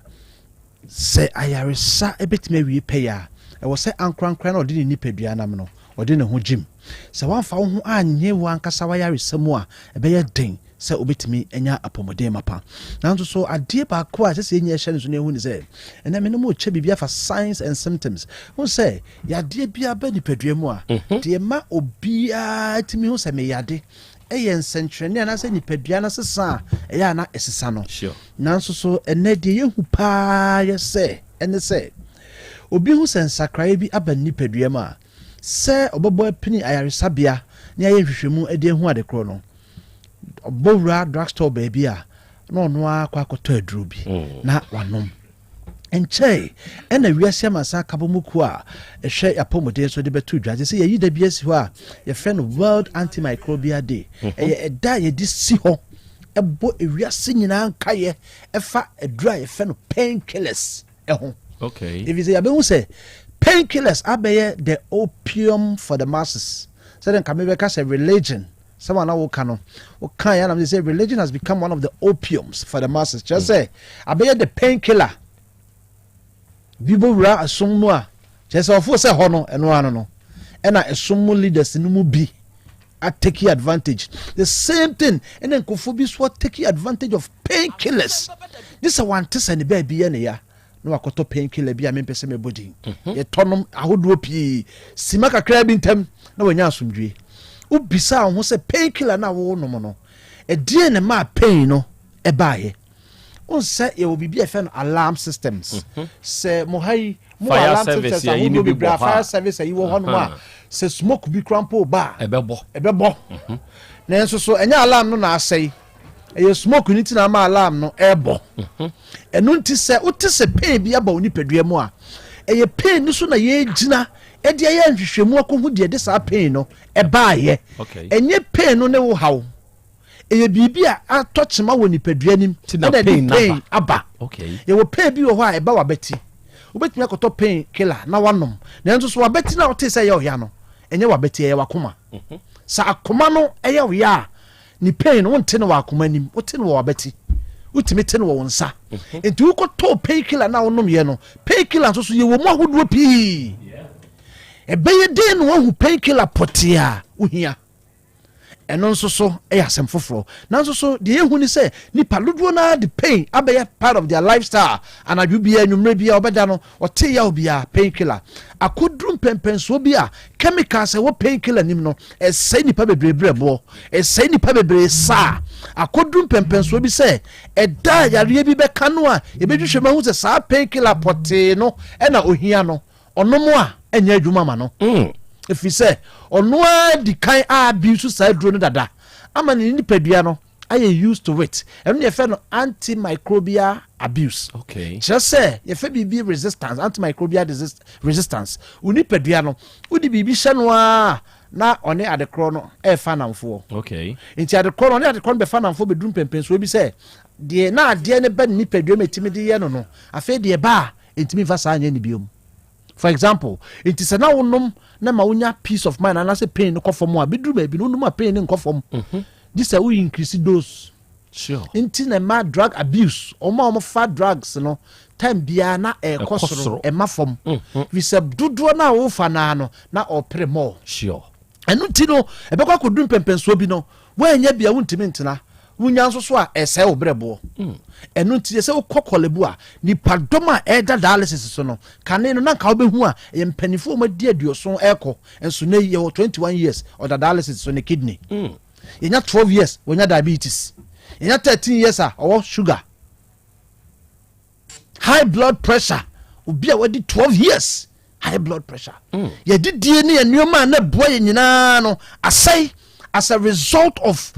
Sɛ ayaresa betumi awie pɛyɛ a, ɛwɔ sɛ ankorankoro no a ɔde ne nipadua nam no, ɔde ne ho gyim. Sɛ woamfa wo ho annye w'ankasa w'ayaresa mu a, ɛbɛyɛ den sɛ wobetumi anya apɔwmuden mapa. Nanso so adeɛ baako a ɛsɛ sɛ yɛn nyinaa hyɛ no nso na yɛhu ne sɛ, ɛnnɛ me ne mo rekyɛ biribi afa signs and symptoms. Wohu sɛ yadeɛ biara ba nipadua mu a, deɛ ɛma obiara tumi hu sɛ meyade yɛ nsɛnkyerɛnne anaasɛ nipadua no sesa a ɛyɛ a na ɛsesa no. Nanso so ɛnnɛ deɛ yɛhu paa yɛ sɛ ɛne sɛ obi hu sɛ nsakraeɛ bi aba ne nipadua mu a, sɛ ɔbɛbɔ apini ayaresabea na yɛayɛ nhwehwɛmu de ahu ade korɔ no, ɔbɔ wura drugstore baabi a na ɔno ara akɔ akɔtɔ aduro bi na wanom. Ɛnkyɛe na Wiase Amansan Nkabom Kuo a ɛhwɛ Apɔmuden so de bɛto dwa sɛ yɛayi da bi asi hɔ a yɛfrɛ no World Antimicrobial Day. Mhm. Ɛyɛ ɛda a yɛde si hɔ ɛbɔ ewiase nyinaa nkaeɛ ɛfa aduro a yɛfrɛ no painkillers ɛho. Okay. Ɛfiri sɛ yɛabɛhu sɛ painkillers abɛyɛ the opium for the masses. Sɛdeɛ nka mebɛka sɛ religion Sɛm a na woka no, wokaeɛ a na mese sɛ religion has become one of the opiums for the masses. Kyerɛ sɛ abɛyɛ the pain killer. Bi bɔ wura ɛsom mu a, kyerɛ sɛ ɔfo sɛ hɔ no, ɛno ano no, ɛna ɛsom mu leaders no mu bi a take advantage. The same thing, ɛna nkurɔfoɔ bi nso take advantage of pain killers. Gye sɛ wante sɛ ne baabi yɛ ne ya. na wakɔtɔ pain killer bi a mempɛ sɛ mebɔ din mhm. yɛtɔ nom ahodoɔ pii sima kakraa bi ntam na wanya asomdwie wobisa wo ho sɛ pain killer no a wonom no ɛdeɛn na maa pain no ɛbaeɛ wohu sɛ yɛwɔ biribi a yɛfrɛ no alarm systems mhm. sɛ mo ha yi mo alarm systems ahodoɔ bebree a fire service ayi wɔ hɔnom a sɛ smoke bi kora mpo ba a ɛbɛbɔ ɛbɛbɔ mhm. nanso so ɛnyɛ alarm no na asɛe ɛyɛ smoke no ti na ama alarm no ɛrebɔ mhm. ɛno nti sɛ wote sɛ pain bi aba wo nipadua mu a ɛyɛ pain no so na yɛgyina ɛde ɛyɛ nhwehwɛmu akɔhu deɛ ɛde saa pain no ɛbaayɛ ɛnyɛ pain no ne wo haw ɛyɛ biribi a atɔ kyema wɔ nipadua nim ɛna ɛde pain aba yɛwɔ pain bi wɔ hɔ a ɛba wabɛti wobɛtumi akɔtɔ pain killer na wanom nanso so wabɛti na wote sɛ ɛyɛ ɔya no ɛnyɛ wabɛti ɛyɛ wakoma mhm. sɛ akoma no ɛyɛ ɔya a Ne pain no wonte no wɔ akoma anim, wote no wɔ w'abati. Wotumi te no wɔ wo nsa. Mhm. Nti wokɔtɔɔ pain killer no a wonomyɛ no, pain killer nso so yɛwɔ mu ahodoɔ pii. Ɛbɛyɛ den na woahu pain killer pɔtee a wohia. Ɛno nso so yɛ asɛm foforɔ. Nanso so deɛ yɛhu ne sɛ nipa dodoɔ no ara de pain abɛyɛ part of their lifestyle. Anadwo biara, anwummerɛ biara, ɔbɛda no, Ɔte yaw biara, pain killer. Akɔduru mpɛnpɛnsoɔ bi a, chemicals a ɛwɔ pain killer nim no, ɛsɛe nnipa bebree berɛboɔ, ɛsɛe nnipa bebree saa. Akɔduru mpɛnpɛnsoɔ bi sɛ, ɛda a yareɛ bi bɛka no a, yɛbɛhwehwɛ mu ahu sɛ saa pain killer pɔtee no na ɔhia no, ɔnom a, ɛnyɛ adwuma ma no. Ɛfiri sɛ, ɔno ara di kan a abuse saa aduro no dada ama ne nipadua no. ayɛ used to it. Ɛno na yɛfrɛ no antimicrobial abuse. Kyerɛ sɛ yɛfrɛ biribi resistance, antimicrobial resistance. Wo nipadua no, wode biribi hyɛ no ara na ɔne adekorɔ no ɛrefa nnamfoɔ. Nti adekorɔ no, ɔne adekorɔ no bɛfa nnamfoɔ bɛduru mpɛmpɛnsoɔ bi sɛ deɛ na adeɛ no ba ne nipadua mu ɛtumi de yɛ no no, afei deɛ ɛba a, ɛntumi mfa saa nyɛ no biom. For example, nti sɛ na wonom na ma wonya peace of mind anaasɛ pain no kɔ fam a, bɛduru baabi no wonom a pain no nkɔ fam. Gye sɛ wo increase dose. Sure. Nti na ɛma drug abuse, wɔn a wɔfa drugs no time biara na ɛkɔ soro, ɛma fam. Fi sɛ dodoɔ no a wofa no ara no na ɔpere more. Sure. Ɛno nti no, ɛbɛkɔ akɔdu mpɛmpɛnsoɔ bi no, woannya bi a wontumi ntena. Wonya nso so a, ɛsɛe wo berɛboɔ. Ɛno nti sɛ wokɔ Korle-Bu a, nnipadɔm a ɛreda dialysis so no, kane no na anka wobɛhu a, ɛyɛ mpanimfoɔ a wɔadi aduɔson rekɔ. Nso nnɛ yi, yɛwɔ 21 years, ɔda dialysis so, ne kidney. Yɛnya 12 years, wanya diabetes. Yɛnya 13 years a, ɔwɔ sugar. High blood pressure, obi a wadi 12 years, high blood pressure. Mm. Yɛdidie ne yɛn nneɛma a na ɛboa yɛn nyinaa no asɛe as a result of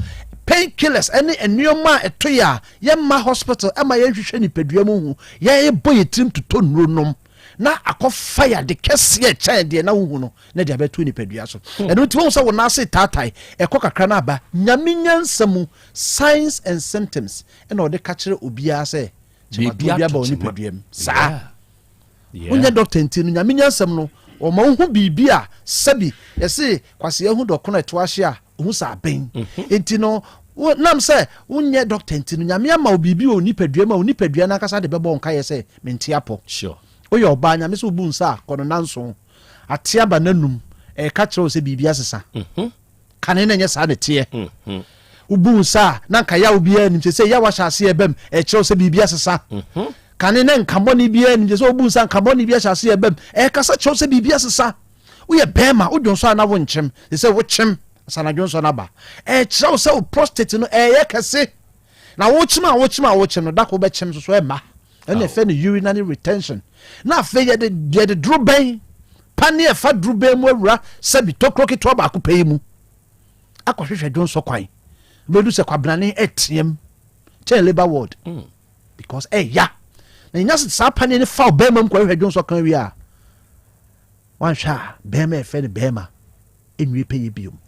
painkillers ɛne nneɛma a ɛto yɛ a yɛmma hospital ɛma yɛnhwehwɛ nipadua mu hu yɛbɔ yɛ tirim totɔ nnuro nom na akɔfa yade kɛseɛ kyɛn deɛ na wohu no na de abɛto nipadua so hmm. ɛno nti wɔn sɛ wɔn ase taatae ɛkɔ kakra no aba nyame nyansa mu signs and symptoms ɛna ɔde ka kyerɛ obiara sɛ kyɛmatoɔ bi aba wɔ nipadua mu saa wonyɛ dɔkta nti no nyame nyansam no ɔma wohu biribi a sɛbi yɛse kwasea hu dɔkono ɛto ahye a ohu sɛ abɛn mhm. nti no nam sɛ wonyɛ dɔkta nti no nyame ama wo biribi wɔ nipadua mu a wo nipadua no ankasa de bɛbɔ wo nkayɛ sɛ mente apɔ woyɛ ɔbaa nyame sɛ wobu nsa a kɔ no nanso ate aba n'anum ɛka kyerɛ wo sɛ biribi asesa mhm. Kane na ɛnyɛ saa na ɛteɛ. Wobu wo nsa a, na anka yaw biara nnim. Seesei yaw ahyɛ aseɛ reba mu. Ɛkyerɛ wo sɛ biribi asesa. Kane na nka bɔne biara nnim. Seesei wobu wo nsa a, nka bɔne bi ahyɛ aseɛ reba mu. Ɛrekasa kyerɛ wo sɛ biribi asesa. Woyɛ barima, wodwo nsɔ a na wonkyem. Seesei wokyem ansa na dwonsɔ no aba. Ɛrekyerɛ wo sɛ wo prostate no ɛreyɛ kɛse. Na wokyem a wokyem a wokyem no, da koro wobɛkyem nso so ɛmma. Ɛna ɛfɛ no urinary retention. Na afei yɛde yɛde dorobɛn pane ɛfa dorobɛn mu awura sɛbi tokuro ketewa baako pɛ yi mu akɔhwehwɛ dwonsɔ kwan. Bɛdu sɛ kwabenane ɛteam kyɛn labour ward mm. because ɛya. Na yɛnya saa pane no fa ɔbɛrima mu kɔhwehwɛ dwonsɔ kan wie a Wanhwɛ a, bɛɛma a yɛfrɛ no bɛɛma nwie pɛyɛ biom.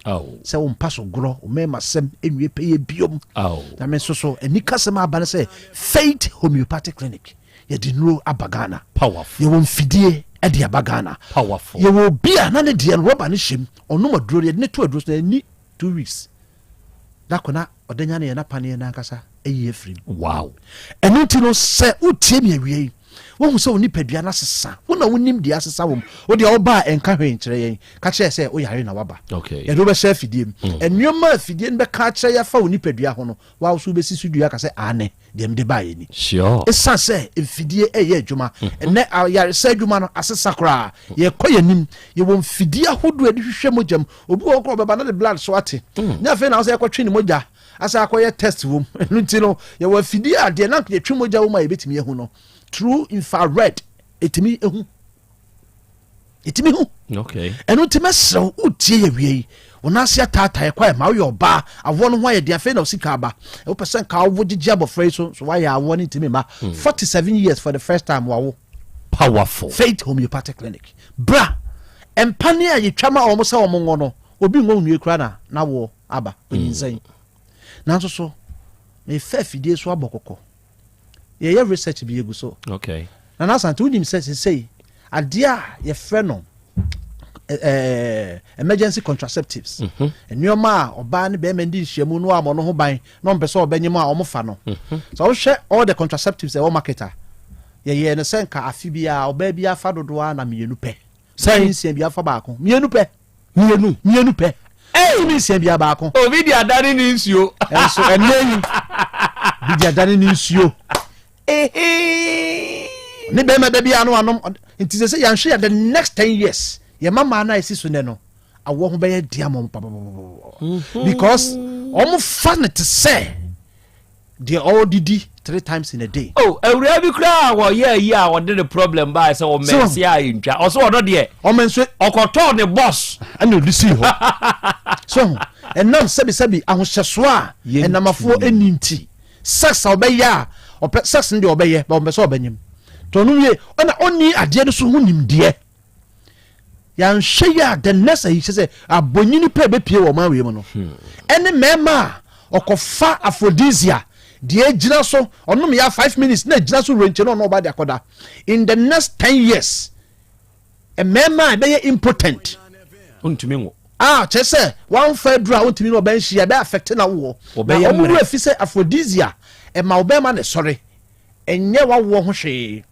Sɛ wo mpa so gorɔ, wo mɛɛma sɛm nwie pɛyɛ biom. Na me nso so, anikasɛm aba no sɛ Faith Homeopathic Clinic, yɛde nnuro aba Ghana. Yɛwɔ mfidie de aba Ghana. Yɛwɔ obi a na ne deɛ no rɔba no hyɛm, ɔnom aduro no, yɛde no to aduro so na ɛni 2 weeks. Da ko na ɔde nya ne yɛ n'apaneɛ no ankasa ayi afiri mu. Wow. Ɛno nti no sɛ wotie me awie yi, woahu sɛ wo nipadua no asesa. Wo na wonim deɛ asesa wɔ mu. Wo deɛ wobaa ɛnka hwee nkyerɛ yɛn. Ka kyerɛ sɛ woyare na waba. Okay. Yɛde wobɛhyɛ afidie mu. Mm. Nneɛma a afidie no bɛka akyerɛ yɛ afa wo nipadua ho no, wo ara nso wobɛsi so dua aka sɛ aane, deɛ mede baeɛ ni. Sure. Ɛsiane sɛ mfidie ɛyɛ adwuma. Mm-hmm. Ɛnɛ ayaresa adwuma no asesa koraa. Yɛkɔ yɛn anim. Yɛwɔ mfidie ahodoɔ a yɛde hwehwɛ mogya mu. Obi wɔ hɔ koraa ɔbɛba na ne blood so ate. Mm. Ne afei na sɛ yɛkɔtwe ne mogya asa akɔyɛ test wom. Ɛno nti no yɛwɔ afidie a deɛ na yɛtwe mogya wom a yɛbɛtumi ahu no through infrared ɛtumi ehu. Ɛtumi hu. Okay. Ɛno nti mɛsrɛ wo wotie yɛ wie yi wo nan ase ataataeɛ kɔ ɛma woyɛ ɔbaa awoɔ no ho ayɛ den afei na osika aba wopɛ sɛ nka awo gyegye abɔfra yi so so woayɛ awoɔ no ntumi ma 47 years for the first time wawo Powerful. Faith Homeopathic Clinic bra mpane a yɛtwa ma wɔn sɛ wɔn ngɔ no obi ngɔ nwie koraa na n'awoɔ aba onyinsɛn nanso so mefa afidie so abɔ kɔkɔ yɛyɛ research bi yɛgu so okay. Nana Asante wonim sɛ sesei adeɛ a yɛfrɛ no eh, emergency contraceptives mm -hmm. nneɛma a ɔbaa ne bɛrima di nhyiamu no a wɔn ho ban na wɔn pɛ sɛ ɔbɛnyem a wɔn fa no mm -hmm. sɛ wohwɛ all the contraceptives ɛwɔ market a yɛyɛɛ no sɛ nka afe biara ɔbaa bi afa dodoɔ a na mmienu pɛ sɛ nsia bi afa baako mmienu pɛ mmienu mmienu pɛ ɛyi nsia bi baako obi di adane ne nsuo ɛnso ɛnɛ yi bi di adane ne nsuo ne bɛrima da bi ano anom nti sɛ sɛ yɛnhwɛ yɛ the next 10 years yɛ mama no a ɛsi so nɛ no awoɔ ho bɛyɛ di ama wɔn papapapapa mhm. because wɔn fa no te sɛ deɛ ɔredidi three times in a day. oh awuraa bi koraa a wɔyɛ ayi a ɔde ne problem baa sɛ ɔmɛnse a ntwa ɔsɛ ɔno deɛ ɔmɛnse ɔkɔtɔɔ ne bɔs ɛna ɔde sii hɔ so ho. Ɛnam sɛbisɛbi ahohyɛsoɔ a ɛnamafoɔ ɛnni nti, sex a ɔbɛyɛ a ɔpɛ sex no deɛ ɔbɛyɛ but ɔmpɛ sɛ ɔbɛnyem. Nti ɔno wie ɛna ɔnni adeɛ no so ho nimdeɛ. Yɛanhwɛ yie a the next ayi kyɛ sɛ abɔnyini pɛ bɛpie wɔ ɔman wei mu no ɛne mmarima a ɔkɔfa aphrodisia deɛ ɛgyina so ɔnom yɛ 5 minutes na ɛgyina so renkye no, ɔno ɔba de akɔda. In the next 10 years, mmarima a ɛbɛyɛ impotent. Ntumi nwo. A kyerɛ sɛ wamfa aduru a wontumi ne ɔbɛn hyia, ɛbɛ affect na wowɔ na Wɔbɛyɛ ɔmo mmerɛ. Werɛ fi sɛ aphrodisia ɛma wo bɛrima ne sɔre, ɛnyɛ wawoɔ ho hwee.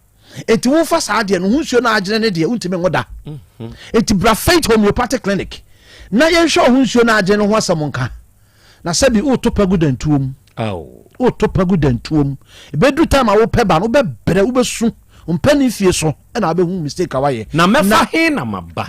Enti wofa saa adeɛ no ho nsuo no agyene ne deɛ wontumi nwo da. Enti bra Faith Homeopathic Clinic na yɛnhwɛ wo ho nsuo no agyene no ho asɛm nka. Na sɛbi woto pa gu dantuo mu, woto pa gu dantuo mu, ɛbɛduru time a wopɛ ba no, wobɛbrɛ, wobɛsu mpɛ fie so ɛna wobɛhu mistake a wayɛ. Na mɛfa he na maba?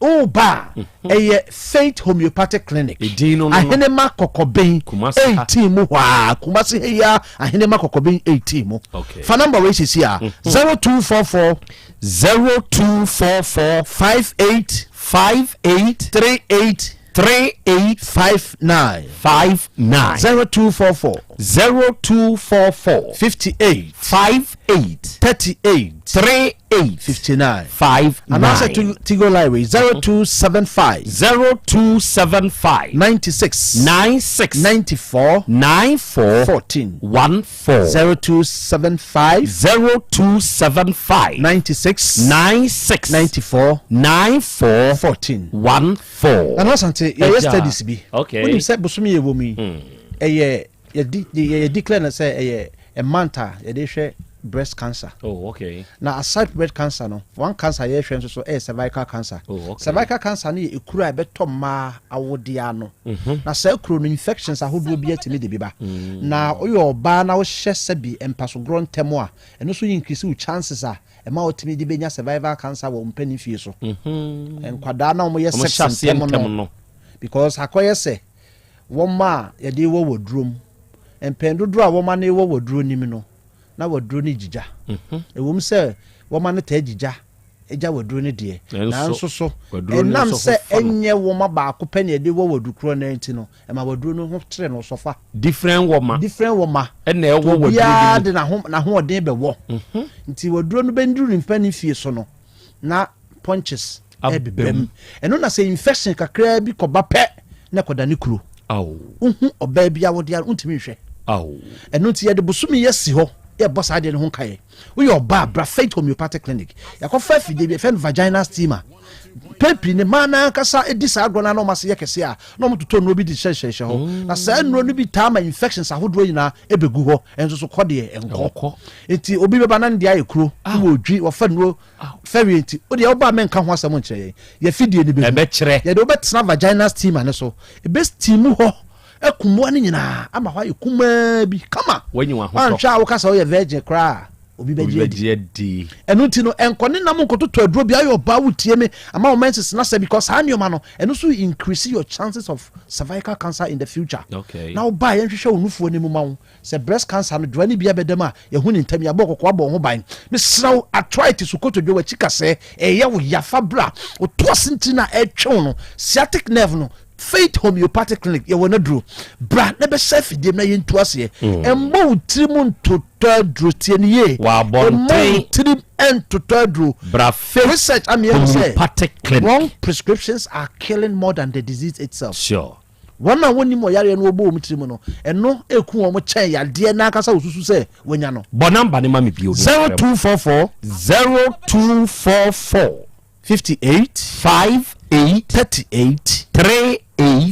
Woba a, ɛyɛ Faith Homeopathic Clinic. Edin no no. Ahenema Kɔkɔben Kumasi ha. 18 mu hɔ a, Kumasi ha yi a, Ahenema Kɔkɔben 18 mu. Fa number wei sisi a, 0244 0244 58 58 38 38 59. 59. 0244 0244 58 58 38 38 59. 59. Anaasɛ Tigo line wei, 0275 0275 96 96 94 94 14. 14. 0275 0275 96 96 94 94 14. 14. Nana Asante, yɛyɛ Agya. studies bi. Wonim sɛ bosome yɛ wɔ mu yi, ɛyɛ yɛdi yɛ declare no sɛ ɛyɛ a month a yɛde hwɛ breast cancer. Na aside breast cancer no, one cancer yɛhwɛ nso so ɛyɛ cervical cancer. Cervical cancer no yɛ ekuro a ɛbɛtɔ mmaa awodeɛ ano. Na saa kuro no, infections ahodoɔ bi atumi de bi ba. Na woyɛ ɔbaa na wohyɛ sɛbi mpasogorɔ ntɛm a, ɛno nso increase wo chances a ɛma wotumi de bɛnya cervical cancer wɔ mpanin fie so. Nkwadaa na wɔyɛ Wɔn sex hyɛ aseɛ ntɛm ntɛm no, no. because akɔyɛ sɛ wɔn a yɛde wɔ waduro mu, mpɛn dodoɔ a wɔma no wɔ waduro nim no, na waduro no gyigya. Ɛwom sɛ wɔma no taa gyigya gya waduro no deɛ, nanso nanso so waduro no ɛnam nso sɛ ho fa no. ɛnyɛ wɔma baako pɛ na yɛde wɔ waduro korɔ no nti no, ɛma waduro no ho kyerɛ no sɔfa. Different wɔma. Different wɔma. Ɛna ɛwɔ waduro obiara no de mu. n'ahoɔden bɛwɔ. Nti waduro no bɛnduru ne mpanin fie so no, na punches Aba ɛbeba mu. mu. Ɛno na sɛ infection kakraa bi kɔba pɛ na ɛkɔda ne kuro. Wohu ɔbaa bi a wɔde a wontumi nhwɛ. Ɛno nti yɛde bosome yɛ si hɔ, yɛbɔ saa adeɛ no ho nkaeɛ. Woyɛ ɔbaa, bra Faith Homeopathic Clinic. Yɛakɔfa afidie bi, yɛfrɛ no vaginal steamer. Pɛpii ne mmaa n'ankasa di saa agorɔ no a, na ɔmo ase yɛ kɛse a, na ɔmo totɔ nnuro bi de hyɛhyɛhyɛ hɔ. Na saa nnuro no bi taa ma infections ahodoɔ nyinaa ɛbɛgu hɔ. Ɛnso so kɔ deɛ ɛnkɔ. Nti obi bɛba na ne deɛ ayɛ kuro na wɔdwi wɔfa nnuro fɛwie. Nti wodeɛ woba a, menka ho asɛm nkyerɛ yɛn, yɛfidie no bɛhu. Ɛbɛkyerɛ. Yɛde wobɛtena vaginal steamer no so, ɛbɛ steam hɔ akummoa no nyinaa ama hɔ ayɛ kumaa bi kama. Wanyi w'ahotɔ. Wanhwɛ a, woka sɛ woyɛ virgin koraa a, obi Obi bɛgye adi. bɛgye adi. Ɛno nti no, ɛnkɔ ne nam nkɔtotɔ aduro bi. Ayɛ ɔbaa, wotie me, ama wo menses na sɛ, because saa nneɛma no, ɛno nso increase your chances of cervical cancer in the future. Na wobaa, yɛnhwehwɛ wo nufoɔ no mu ma wo sɛ breast cancer no doa ne bi abɛdam a, yɛhu ne ntam, yɛabɔ kɔkɔɔ abɔ wo ho ban. Mesrɛ wo, arthritis, wo kotodwe, w'akyi kasɛɛ ɛyɛ wo yafa, bra. Woto ase ntiri no a ɛtwe wo no, sciatic nerve no, Faith Homeopathic Clinic yɛwɔ no duro. Bra na bɛhyɛ afidie mu na yɛntu aseɛ. Ɛmmɔ wo tiri mu ntotɔ aduro, tie no yie. Wɔ Ɛmmɔ wo abɔnten. tirim ntotɔ aduro. Bra Faith Research ama yɛhu sɛ Homeopathic Clinic. wrong prescriptions are killing more than the disease itself. Wɔn a wɔnim ɔyareɛ no wɔbɔ wɔn tiri mu no, ɛno eku wɔn kyɛn yadeɛ n'ankasa wɔsusu sɛ wɔnya no. Bɔ number ne ma me bio. 0244 0244 58 58 38 38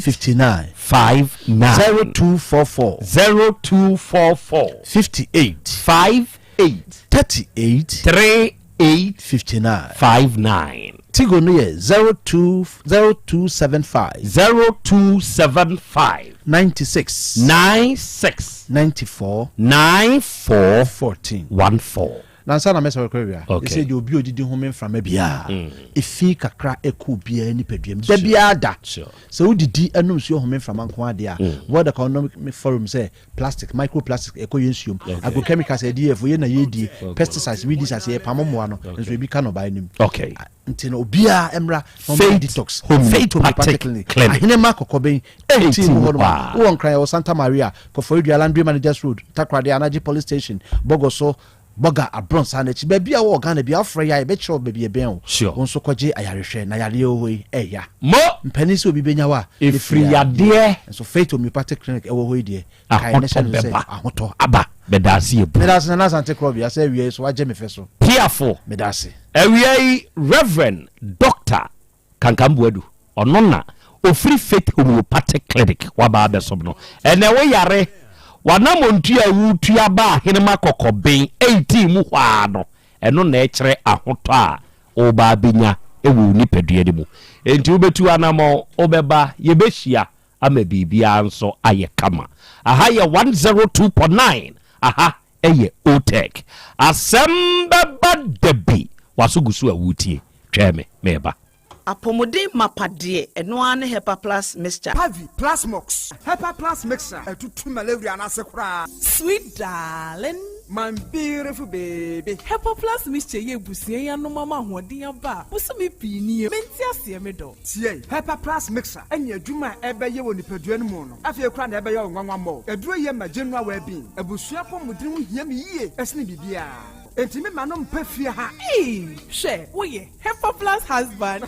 59. 59. 0244 0244 58 58 38 38 59. 59. Tigo no yɛ 02 0275 0275 96 96 94 94 14. 14. Nansa na mɛsɛ wɔkɔ awia. Okay. Ɛsɛ deɛ obi odidi ho me mframa biara. Efi kakra ɛkɔ obiara nipadua mu. Da biara da. Sɛ wodidi ɛnom nsuo home mframa nko adeɛ a, World Economic Forum sɛ plastic, microplastic ɛkɔ yɛn nsuom. Agrochemicals ɛde yɛ ɛfo yɛ na yɛdie. Pesticides, weedicides yɛ pamo mmoa no nso ebi ka nnɔbaeɛ no mu. Nti no obiara mmra na ɔmmɛyɛ detox. Faith Homeopathic Clinic. Ahenema Kɔkɔbɛn 18 mu hɔ nom. Wowɔ Nkran yɛwɔ Santa Maria, Koforidua, Landry Managers Road, Takoradi, Anagye Police Station, Bogoso, Bɔga Abrɔnsan no akyi. Baabi a wowɔ Ghana biara wofrɛ yɛ a yɛbɛkyerɛ wo baabi ɛbɛn wo. Wo nso kɔgye ayarehwɛ na yareɛ wɔ hɔ yi ɛya. Mo. Mpanin sɛ obi bɛnya wo a ne Ɛfiri firi yadeɛ. yadeɛ. Nso Faith Homeopathic Clinic ɛwɔ hɔ yi deɛ kae ne hyɛ Ahotɔ no sɛ bɛba. ahotɔ aba. Meda ase yɛ bu. Meda ase Nana Asante Korɔbea sɛ awia yi so wagye me fɛ so. Piafo. Meda ase. Awia yi Rev. Doctor Kankam Boadu, ɔno na ɔfiri Faith Homeopathic Clinic waba abɛsom no. Ɛnɛ wo yare, w'anammɔntua a woretua ba Ahenema Kɔkɔben 18 mu hɔ ara no, ɛno na ɛkyerɛ ahotɔ a woreba abɛnya wɔ wo nipadua no mu. Enti wobɛtu anammɔn, wobɛba, yɛbɛhyia ama biribiara nso ayɛ kama. Aha yɛ 102.9, aha yɛ Otec. Asɛm bɛba da bi, w'aso gu so a woretie. Twɛn me, mereba. Apɔmuden mapa deɛ, ɛno ara ne Hepa Plus Mixture. Pavi, Plasmox, Hepa Plus Mixture, ɛtutu malaria no ase koraa. Sweet darling. My beautiful baby. Hepa Plus Mixture yi abusua yi anom ama ahoɔden aba a, bosome pii nie, mente aseɛ me dɔ. Tie! Hepa Plus Mixture ne adwuma a ɛbɛyɛ wɔ nipadua no mu no, afei koraa na ɛbɛyɛ wo nwanwa mmɔ. Aduro yi ma general well-being. Abusua apɔmuden ho hia me yie sene biribiara. Enti me ma no mpɛ fie ha. Eii hwɛ woyɛ Hepa plus husband.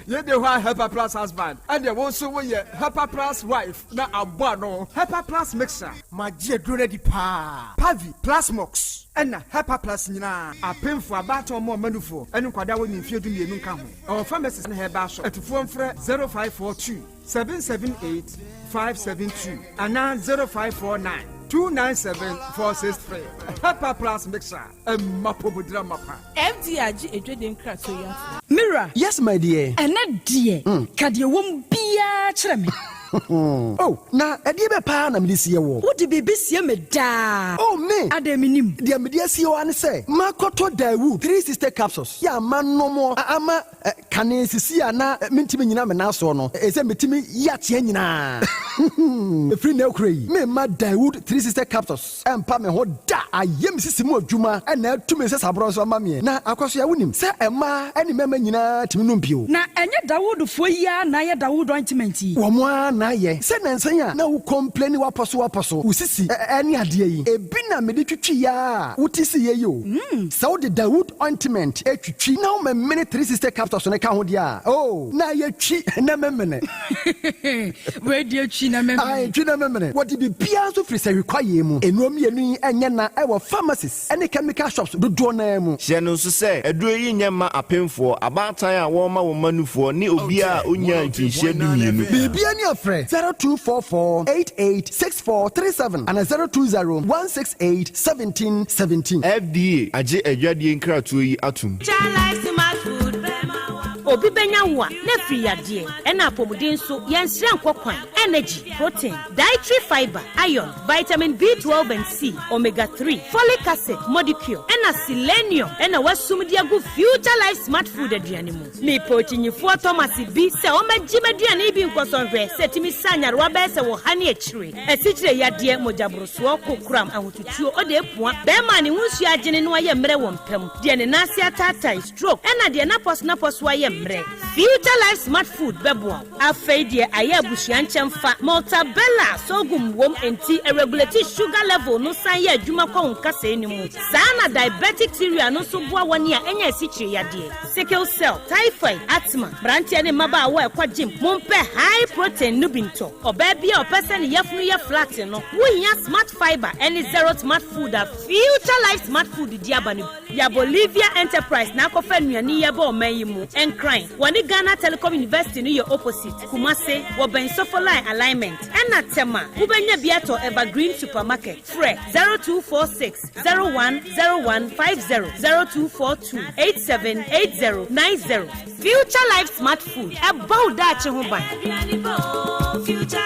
Yei de hɔ a Hepa plus husband ɛneɛ wo nso woyɛ Hepa plus wife na abɔ ano. Hepa plus mixture. Magye aduro no adi paa. Pavi, Plasmox ɛna Hepa plus nyinaa. Apemfoɔ, abaatan ɔmo ɔma nufoɔ ɛne nkwadaa a wɔnni mfeɛ 12 nka ho. Ɛwɔ pharmacies ne herbal shop. Atufoɔ mfrɛ 0542 778 572 anaa 0549 297 463. Hepa plus mixture ɛma pomodira mapa. FDA agye adwadie nkratoɔ yi atom. Me wura. Yes my dear. Ɛnnɛ deɛ, ka deɛ ɛwɔ mu biara kyerɛ me. Oh, na ɛdeɛ bɛ paa na mede sie woɔ? Wode biribi sie me daa. Oh, me! Adɛn mennim? Deɛ mede asie wo ara ne sɛ, makɔtɔ Daewoo 360 capsules yɛ a manom ama kane sisi a na mentumi nnyina me nan soɔ no, ɛsɛ metumi yi ateɛ nyinaa. Ɛfiri nnɛ rekora yi, meremma Daewoo 360 capsules ɛmpa me ho da. Ayɛ me sisi mu adwuma na atu me nsasaborɔ nso ama meɛ. Na Akwasoa, wonim sɛ mmaa ne mmarima nyinaa tumi nom bio. Na ɛnyɛ Dawoodfoɔ yi ara na ayɛ Dawood ointment yi? Wɔn ara na ayɛ. Sɛ nnansa yi a na wo complaini wapɔso wapɔso, wo sisi ne adeɛ yi, ebi na mede twitwiiɛ ara a wote siiɛ yi o. Sɛ wode Dawood ointment twitwi na womemene 360 capsules no ka ho deɛ a, oh, na ayɛ twi na memene. Wei deɛ twi na memene. Ae, twi na memene. Wɔde biribiara nso firi sahwi kwaeɛ mu. Nnuro mmienu yi nyɛ na ɛwɔ pharmacies ne chemical shops dodoɔ no ara mu. Hyɛ no nso sɛ, aduro yi nyɛ mma apemfoɔ, abaatan a wɔrema wɔn mma nufoɔ, ne obiara a ɔnnyaa mfirihyia 12. Biribiara ni a frɛ 0244 88 64 37 anaa 020 168 17 17. FDA agye adwadie nkratoɔ yi atom. Obi bɛnya wo a na afiri yadeɛ ɛna apɔmuden nso yɛnsrɛ nkɔ kwan. Energy, protein, dietary fiber, iron, vitamin B12 and C, omega 3, folic acid, modicure ɛna selenium ɛna wasum de agu Future Life Smart Food aduane mu. Mepɛ okyinyifoɔ Thomas bi sɛ ɔmmɛgye m'aduane yi bi nkɔsɔnhwɛ sɛ tumi sa nyarewa bɛyɛ sɛ wɔ ha ne akyire. Asikyire yadeɛ, mogyaborosoɔ, kokoram, ahotutuo, ɔde epua, bɛrima a ne ho nsuo agyene no ayɛ mmerɛ wɔ mpam, deɛ ne nan ase ataatae, stroke, ɛna deɛ n'apɔso ayɛ mmerɛ. Future Life Smart Food bɛboa wo. Afei deɛ ayɛ abusua nkyɛn fa Maltabella sorghum wom nti ɛregulate sugar level no san yɛ adwuma kɔ wo nkasɛɛ no mu. Saa na diabetic cereal no nso boa wɔn a ɛnya asikyire yadeɛ, sickle cell, typhoid, asthma, mmeranteɛ ne mmabaawa a ɛkɔ gym, mompɛ high protein no bi ntɔ. Ɔbaa bi a ɔpɛ sɛ ne yafunu yɛ flat no, wohia Smart Fiber ɛne Zero Smart Food a Future Life Smart Food di aba no bi. Ya Bolivia Enterprise na akɔfa nnuane yi ɛba ɔman yi mu. Nkran, wɔne Ghana Telecom University no yɛ opposite. Kumase, wɔbɛn Sofoline alignment. Ɛna Tema, wobɛnya bi atɔ Evergreen Supermarket. Frɛ 0246 010150 0242 878090. Future Life Smart Food, ɛbɔ wo daakye ho ban.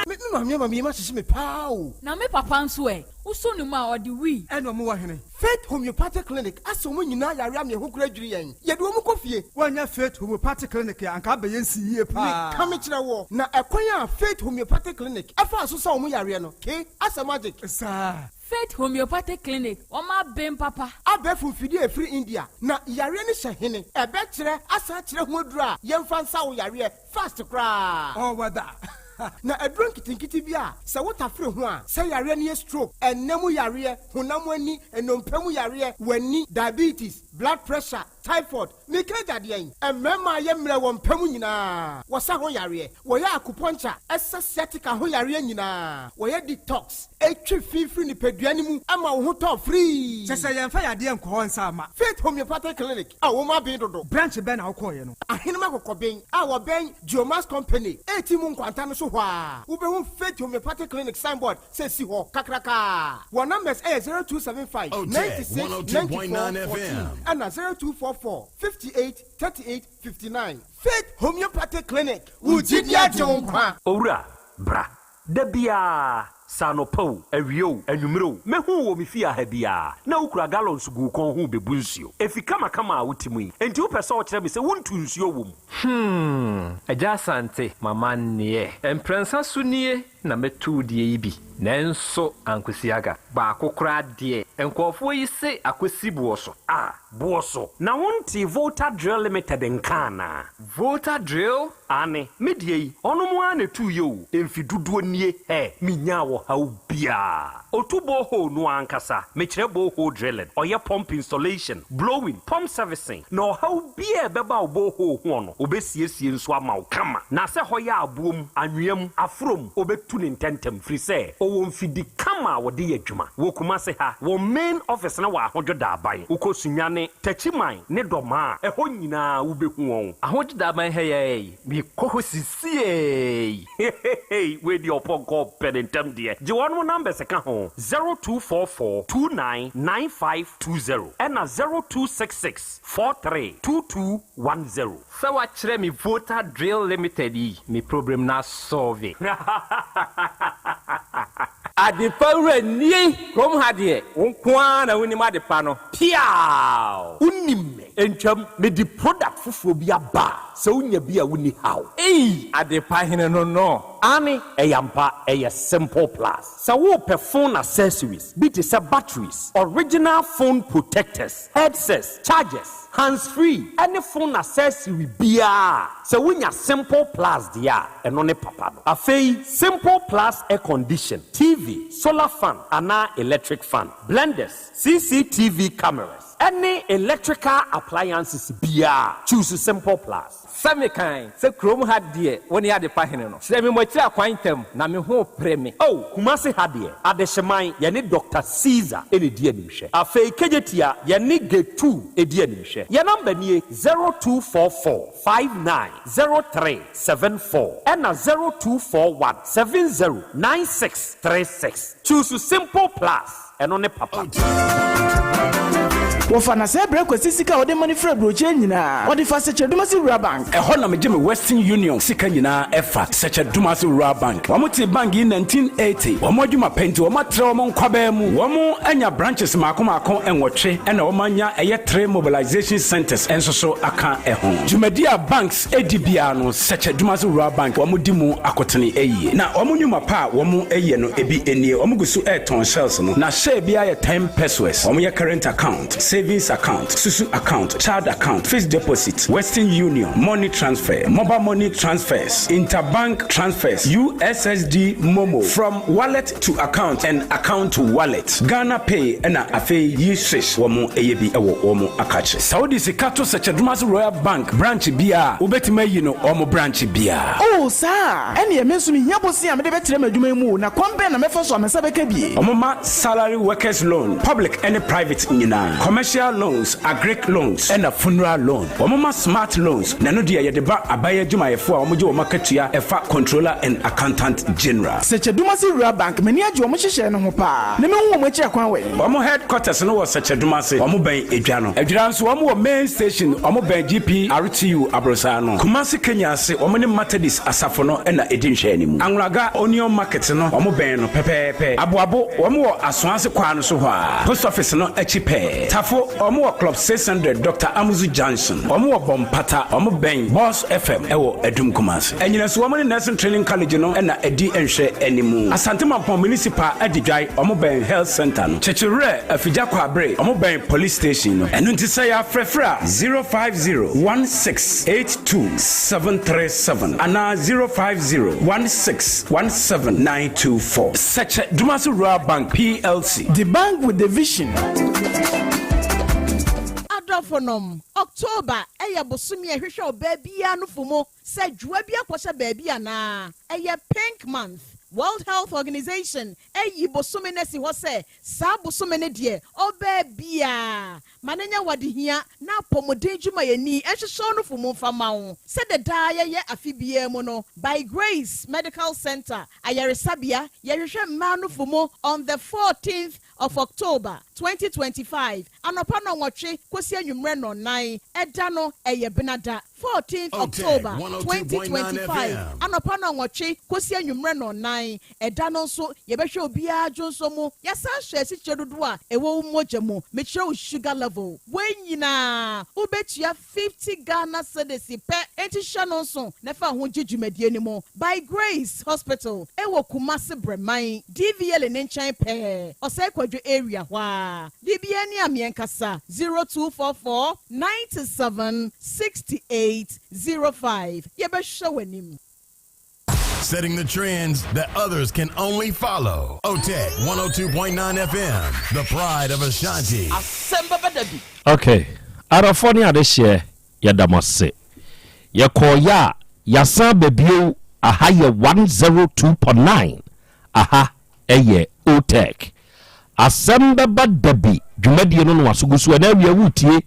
Me Me maame ama me yam ahyehye me paa o. Na me papa nso ɛ? Wosɔ ne mu a, ɔde wii. Ɛna ɔmo wɔ hene? Faith Homeopathic Clinic asɛ ɔmo nyinaa yare ama ɛho koraa dwiri yɛn. Yɛde ɔmo kɔ fie. Woannya Faith Homeopathic Clinic a, anka abɛyɛ nsi yie paa. Meka mekyerɛ woɔ, na ɛkwan a Faith Homeopathic Clinic faa so sa ɔmo yareɛ no, ke, asɛ magic. Saa. Faith Homeopathic Clinic, wɔn aben papa. Abɛɛfo mfidie a ɛfiri India, na yareɛ no hyɛ hene? Ɛbɛkyerɛ asan akyerɛ ho aduro a yɛmfa nsa wo yareɛ fast koraa. All weather. Na aduro nketenkete bi a sɛ wo tafere ho a, sɛ yareɛ no yɛ stroke, ɛnna mu yareɛ, honam ani, nnompe mu yareɛ, w'ani, diabetes, blood pressure, typhoid, meka agya deɛn? Mmarima a yɛ mmerɛ wɔ mpa mu nyinaa, wɔsa ho yareɛ, wɔyɛ acupuncture, ɛsa sciatica ho yareɛ nyinaa, wɔyɛ detox, ɛtwe fi firi nipadua no mu ma wo ho tɔ firii. Kyerɛ sɛ yɛmfa yadeɛ nkɔ hɔ nsa mma. Faith Homeopathic Clinic a wɔn aben dodo. Branch bɛn na wokɔeɛ no? Ahenem Akokɔben a wɔbɛn Geomax Company a mu nkwanta no so hɔ ara, wobɛhu Faith Homeopathic Clinic signboard sɛ si hɔ kakrakaa. Wɔn numbers yɛ 0275 96 94 14 ɛna 0244 58 38 59. Faith Homeopathic Clinic, wo gyidi agye wo nkwa. Owura, bra. Da biara, sɛ anɔpa o, awia o, anwummere o, mɛhu wo wɔ me fie ha biara, na wokura gallons gu wo kɔn ho rebebu nsuo. Efi kamakama a wote mu yi, enti wopɛ sɛ wokyerɛ me sɛ wontu nsuo wɔ mu? Hmm, Agya Asante, m'amanneɛ. Mprɛnsa so nie na mɛtu wo deɛ yi bi, nanso ankosi aga. Baako koraa deɛ, nkurɔfoɔ yi se akɔsi boɔ so. Ah, boɔ so. Na wontee Volta Drill Limited nka anaa? Volta Drill? Aane, me deɛ yi, ɔnom ara na ɛtuiɛ o, mfe dodoɔ nie, hɛ, menyaa ɔhaw biara. Ɔtu borehole no ara ankasa, mekyerɛ borehole drilling, ɔyɛ pump installation, blowing, pump servicing, na ɔhaw biara a ɛbɛba wo borehole hoɔ no, ɔbɛsiesie nso ama wo kama. Na sɛ hɔ yɛ aboɔ mu, anwea mu, aforɔ mu, ɔbɛtu no ntɛntɛm, firi sɛ ɔwɔ mfidi kama a wɔde yɛ adwuma. Wɔ Kumase ha, wɔn main office no wɔ Ahodwo Daaban. Wokɔ Sunyani, Techiman ne Dɔmaa a, ɛhɔ nyinaa wobɛhu wɔn. Ahodwo Daaban ha yi ara yi, mekɔ hɔ sisiei. Heheheey wei deɛ ɔpɔnkɔ ɔpɛ ne ntɛm deɛ. Gye wɔnom numbers ka ho, 0244 29 9520 ɛna 0266 43 2210. Sɛ wakyerɛ me Volta Drill Limited yi, me problem no asɔlve. Adepa wura nie! Kurom ha deɛ, wo nko ara na wonim adepa no. Piaaw! Wonim me. Ntwam, mede product foforɔ bi aba a, sɛ wonya bi a wonni haw. Ei! Adepa hene no no. Aane, ɛyɛ ampa, ɛyɛ Simple Plus. Sɛ worepɛ phone accessories bi te sɛ batteries, original phone protectors, headsets, chargers, hands free ne phone accessory biara a, sɛ wonya Simple Plus deɛ a, ɛno ne papa no. Afei Simple Plus air condition, TV, solar fan anaa electric fan, blenders, CCTV cameras, ne electrical appliances biara a, choose Simple Plus. Sɛ mekan sɛ kurom ha deɛ wo ne adepa hene no. Kyerɛ me mo akyiri akwan ntɛm na me ho repere me. Oh, Kumasi ha deɛ, Adehyeman, yɛne Doctor Caesar na ɛdi animhwɛ. Afei Kejetia, yɛne Getu di animhwɛ. Yɛn number nie, 0244 59 03 74 ɛna 0241 70 96 36. Choose Simple Plus, ɛno ne papa. Wɔfa na sɛ brɛ Kwasi sika a ɔde ma no firi aburokyire nyinaa, ɔde fa Sɛkyɛ-Dumasi Rural Bank. Ɛhɔ na megye me Western Union sika nyinaa ɛfa, Sɛkyɛ-Dumasi Rural Bank. Wɔn tee bank yi 1980. Wɔn adwuma pɛ nti wɔn atrɛ wɔn nkwabaa mu. Wɔn anya branches mmaako mmaako nwɔtwe ɛna wɔn anya ɛyɛ three mobilization centers nso so aka ɛho. Dwumadi a banks di biara no Sɛkyɛ-Dumasi Rural Bank wɔn di mu akotene yie. Na wɔn nnwuma pa a wɔn yɛ no ebi nie, wɔn gu so retɔn shells no, na share biara yɛ 10 pesewas. Wɔn yɛ current account, savings account, susu account, child account, fixed deposit, Western Union, money transfer, mobile money transfers, interbank transfers, USSD MoMo, from wallet to account and account to wallet, Ghana Pay ɛna afei yi swish wɔn yɛ bi wɔ wɔn akakye. Sɛ wode sika to Sɛkyɛ-Dumasi Royal Bank branch biara a, wobɛtumi ayi no wɔn branch biara. Oh, saa a? Ɛnneɛ me nso mehia bosea a mede bɛtrɛ m'adwuma yi mu o, na kwan bɛn na mɛfa so a me nsa bɛka bi? Wɔma salary workers loan, public ne private nyinaa, commercial. Commercial loans, agric loans, ɛna funeral loan. Wɔma smart loans, na ɛno deɛ yɛde ba aban adwumayɛfoɔ a wɔgye wɔn akatua ɛfa Controller and Accountant General. Sɛkyɛdumase Rural Bank, m'ani agye wɔn nhyehyɛɛ no ho paa, na mehu wɔn akyiri akwan wɔ he? Wɔn headquarters no wɔ Sɛkyɛdumase, wɔn bɛn Edwa no. Adwira nso wɔn wɔ main station, wɔn bɛn GPRTU aborosan no. Kumasi Kenya ase, wɔn ne Methodist asafo no na ɛdi nhwɛanimu. Anwulaga Onion Market no, wɔn bɛn no pɛpɛɛpɛ. Aboabo, wɔn wɔ Asoase kwan no so hɔ ara, Post Office no akyi pɛɛ. Tafo, wɔn wɔ Club 600, Doctor Amuzu Junction. Wɔn wɔ Bɔmpata, wɔn bɛn Boss FM wɔ Adum Kumasi. Anyinaso, wɔn ne Nursing Training College no na ɛdi nhwɛanimu. Asante Mampɔn Municipal Adidwae, wɔn bɛn Health Centre no. Kyekyewerɛ, Afigya Kwabre, wɔn bɛn Police Station no. Ɛno nti sɛ yɛafrɛfrɛ a, 050 1682 737 anaa 050 1617 924. Sɛkyɛ Dumasi Rural Bank PLC. The bank with the vision. Adɔfonom, October yɛ bosome a ɛhwehwɛ ɔbaa biara nofo mu sɛ dwoa bi akɔhyɛ baabi anaa. Ɛyɛ Pink Month. World Health Organization ayi bosome no asi hɔ sɛ saa bosome no deɛ ɔbaa biara ma no nyɛ w'adehia na apɔmuden dwumayɛni nhwehwɛ wo nofo mu mfa ma wo. Sɛdeɛ daa yɛyɛ afe biara mu no, By Grace Medical Center Ayaresabea yɛhwehwɛ mmaa nofo mu on the 14th of October, 2025, anɔpa nnɔnwɔtwe kɔsi anwummerɛ nnɔnnan. Ɛda no, ɛyɛ Benada, 14th October, 2025, anɔpa nnɔnwɔtwe kɔsi anwummerɛ nnɔnnan. Ɛda no nso, yɛbɛhwɛ obiara dwonsɔ mu. Yɛasan ahwɛ asikyire dodoɔ a ɛwɔ wo mogya mu, mekyerɛ wo sugar level. Wei nyinaa, wobɛtua 50 Ghana cedis pɛ, enti hyɛ no nso na fa ho gye dwumadie no mu. By Grace Hospital ɛwɔ Kumasi Brɛman, DVLA no nkyɛn pɛɛ, Ɔsɛe Kwadwo area hɔ ara. Biribiara ni a meɛnkasa, 0244 97 68 05. Yɛbɛhwɛ w'anim. Setting the trends that others can only follow. OTEC 102.9 FM, the pride of Ashanti. Asɛm bɛba da bi. Ok adɔfoɔ ne adehyeɛ yɛda mo ase yɛkɔɔ yɛ a yasan aba bio aha yɛ 102.9 aha ɛyɛ otec asɛm bɛba dabi dwumadie no na waso gu so ɛna awia wotie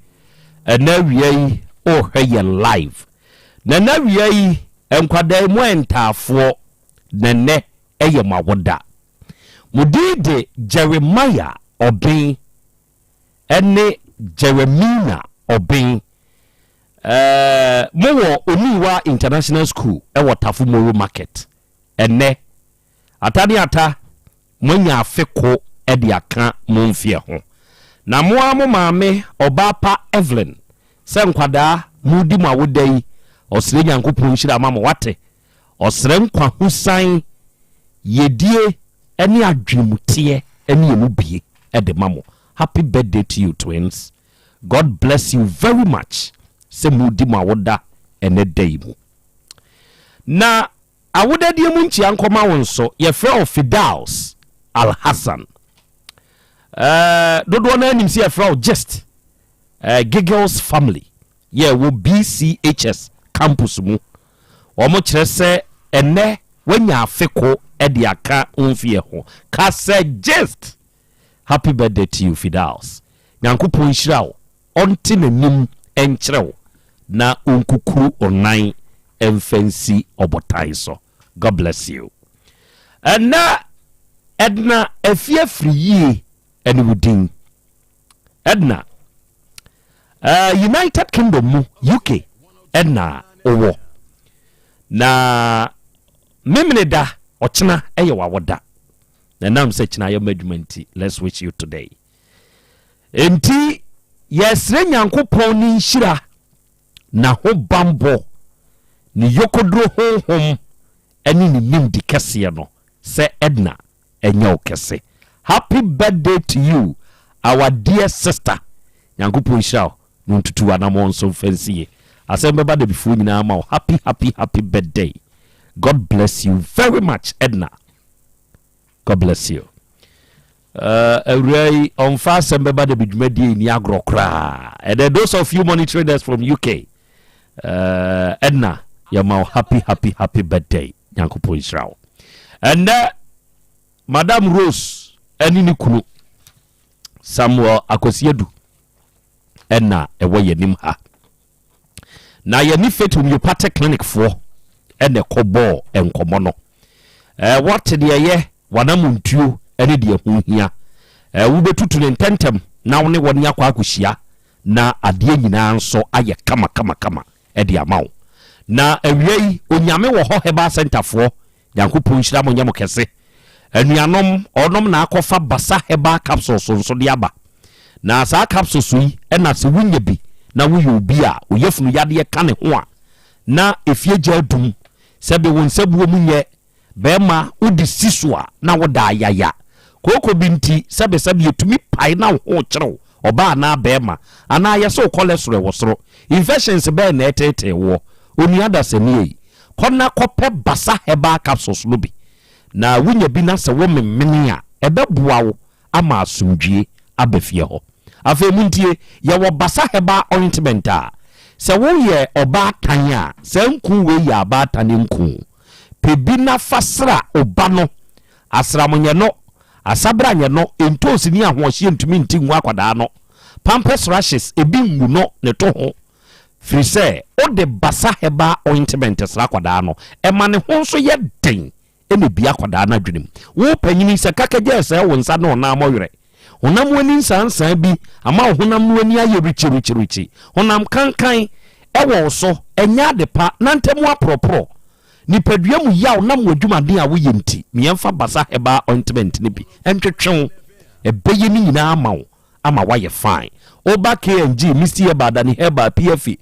ɛna awia yi wohwɛ yɛn live Na nnɛ awia yi, nkwadaa yi, mo ntaafoɔ, na nnɛ yɛ mo awoda. Mo din de Jeremiah Obeng ne Jeremina Obeng. Ɛɛ, mowɔ Oniwa International School wɔ Tafo Moro Market. Ɛnnɛ, ata ne ata, Moanya afe ko de aka mo mfeɛ ho. Na mo ara mo maame, ɔbaa pa Evelyn, sɛ nkwadaa moredi mo awoda yi, ɔsrɛ Nyankopɔn nhyira ma mo, wate? Ɔsrɛ nkwa husan, yɛdie ne adwenemuteɛ ne emu bie de ma mo. Happy birthday to you twins. God bless you very much sɛ moredi mo awoda ɛnɛ da yi mu. Na Awodadie mu nkyia nkɔma wo nso. Yɛfrɛ wo Fidaus Alhassan. Eh, dodoɔ no anim sɛ yɛfrɛ wo Gist. Eh, Giggles Family. Yɛ wɔ BCHS campus mu. Wɔn kyerɛ sɛ ɛnɛ wanya afe ko de aka wo mfeɛ ho. Ka sɛ Gist! Happy birthday to you Fidaus. Nyankopɔn nhyira wo, ɔnte n'anim nkyerɛ wo na ɔnkukuru wo nan mfa nsi ɔbotan so. God bless you. Ɛnɛ Edna Afie firi yie ɛne wo din. Edna uh, United Kingdom mu UK ɛna ɔwɔ na memene da ɔkyena ɛyɛ wawoda na ɛnam sɛ kyena yɛma adwuma nti let's wish you today. Enti yɛsrɛ Nyankopɔn ne nhyira n'ahobammɔ, ne yokoduro honhom ne ne nimdi kɛseɛ no sɛ Edna ɛnyɛ wo kɛse. Happy birthday to you our dear sister. Nyankopɔn nhyira wo na ɔntutu w'anamɔn nso mfa nsi yie. Asɛm bɛba dabifoɔ nyinaa ma wo happy happy happy birthday. God bless you very much Edna. God bless you. Uh, awura yi ɔmfa asɛm bɛba da bi dwumadie ni agorɔ koraa. And then those of you monitoring us from UK, uh, ɛna yɛma wo happy happy happy birthday. Nyankopɔn nhyira wo. Ɛnɛ Madam Rose ɛne ne kunu Samuel Akwasi Adu. ɛna ɛwɔ yɛn anim ha. Na yɛne Faith Homeopathic Clinic foɔ ɛna ɛkɔ bɔɔ nkɔmmɔ no. Ɛɛ wɔte deɛ ɛyɛ w'anamontuo ɛne deɛ ɛho hia. Ɛɛ wobɛtutu no ntɛntɛm na wo ne wɔn akɔ akɔhyia na adeɛ nyinaa nso ayɛ kama kama kama ɛde ama wo. Na awia yi Onyame wɔ hɔ Herbal Center foɔ Nyankopɔn nhyira mo nyɛ mo kɛse. Anuanom, ɔnom na akɔfa Basa Herbal Capsules nso de aba. Na saa capsules yi na sɛ wonya bi na woyɛ obi a oyafunu yadeɛ ka ne ho a, na efie gya adum, sɛbe wo nsabuo mu nyɛ, bɛɛma wode si so a na woda ayaya. Kooko bi nti sɛbe sɛbe etumi pae na wo ho kyere wo, ɔbaa anaa bɛɛma, anaa yɛse wo cholesterol wɔ soro. Infections bɛn na ɛteetee woɔ? Onua dasani ei, Kɔ na kɔpɛ Basa Herbal Capsules no bi, na wunya bi na sɛ womemene a, ɛbɛboa wo ama asomdwoe aba fie hɔ. Afei muntie, yɛwɔ Basa Herbal Ointment a, sɛ woyɛ ɔbaatan a, saa nku wei yɛ abaatan nku. Pɛ bi na fa sra wo ba no. Asram nyɛ no, asabra nyɛ no, ntoosi ne ahoɔhyeɛ ntumi nte ngu akwadaa no. Pampers rashes, ebi ngu no ne to ho. Firi sɛ wode Basa Herbal Ointment sra akwadaa no, ɛma ne ho nso yɛ den na ɛbue akwadaa no adwene mu. Wo panyini, sɛ kakagya resɛe wo nsa ne wo nan mmɔwerɛ, honam ani nsaansaa bi ama wo honam no ani ayɛ rikyirikyirikyi, honam kankan wɔ wo so, ɛnyɛ ade pa, na ntamu aporɔporɔ, nipadua mu yaw nam w'adwumaden a woyɛ nti, mmiɛmfa Basa Herbal Ointment no bi ntwetwe wo, ɛbɛyɛ ne nyinaa ama wo. ama wayɛ fine. Woba KNG, Misty Herbal, Danny Herbal, PFA,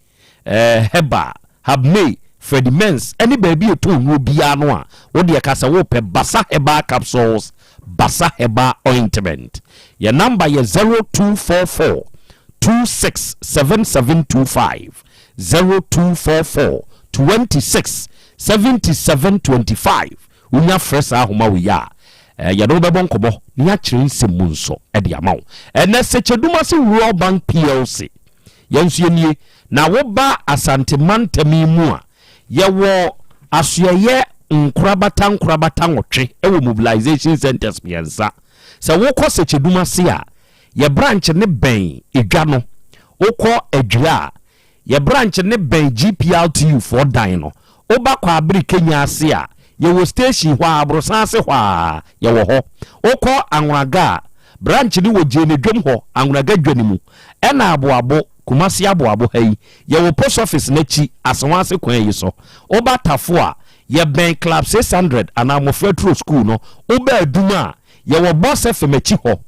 eh, Herbal, Habmay, Freddie Mens ɛne baabi a ɛtɔn nnuro biara no a, wo deɛ ka sɛ wopɛ Basa Herbal Capsules, Basa Herbal Ointment. Yɛn number yɛ 0244 267725, 0244 26 77 25. Wonya frɛ saa ahoma wei a, yɛne wo bɛbɔ nkɔmmɔ na yɛakyerɛ nsɛm mu nso de ama wo. Ɛnnɛ, Sekyedumase Rural Bank Plc, yɛn nso yɛnie. Na woba Asante mantam yi mu a, yɛwɔ asoɛeɛ nkorabata nkorabata nwɔtwe wɔ mobilization centres mmiɛnsa. Sɛ wokɔ Sekyedumase a, yɛ branch no bɛn edwa no. Wokɔ Adwira a, Yɛ branch no bɛn GPRTU foɔ dan no. Woba Kwaabere Kenya ase a, yɛwɔ station hɔ ara, aborosan ase hɔ ara, yɛwɔ hɔ. Wokɔ Anwonaga a, branch no wɔ Gyeene dwam hɔ, Anwonaga dwa no mu. Ɛna Aboabo, Kumasi Aboabo ha yi, yɛwɔ post office no akyi, Asewase kwan yi so. Woba Tafo a, yɛbɛn Club 600 anaa Mmɔfra Turo School no. Woba Adum a, yɛwɔ Boss FM akyi hɔ.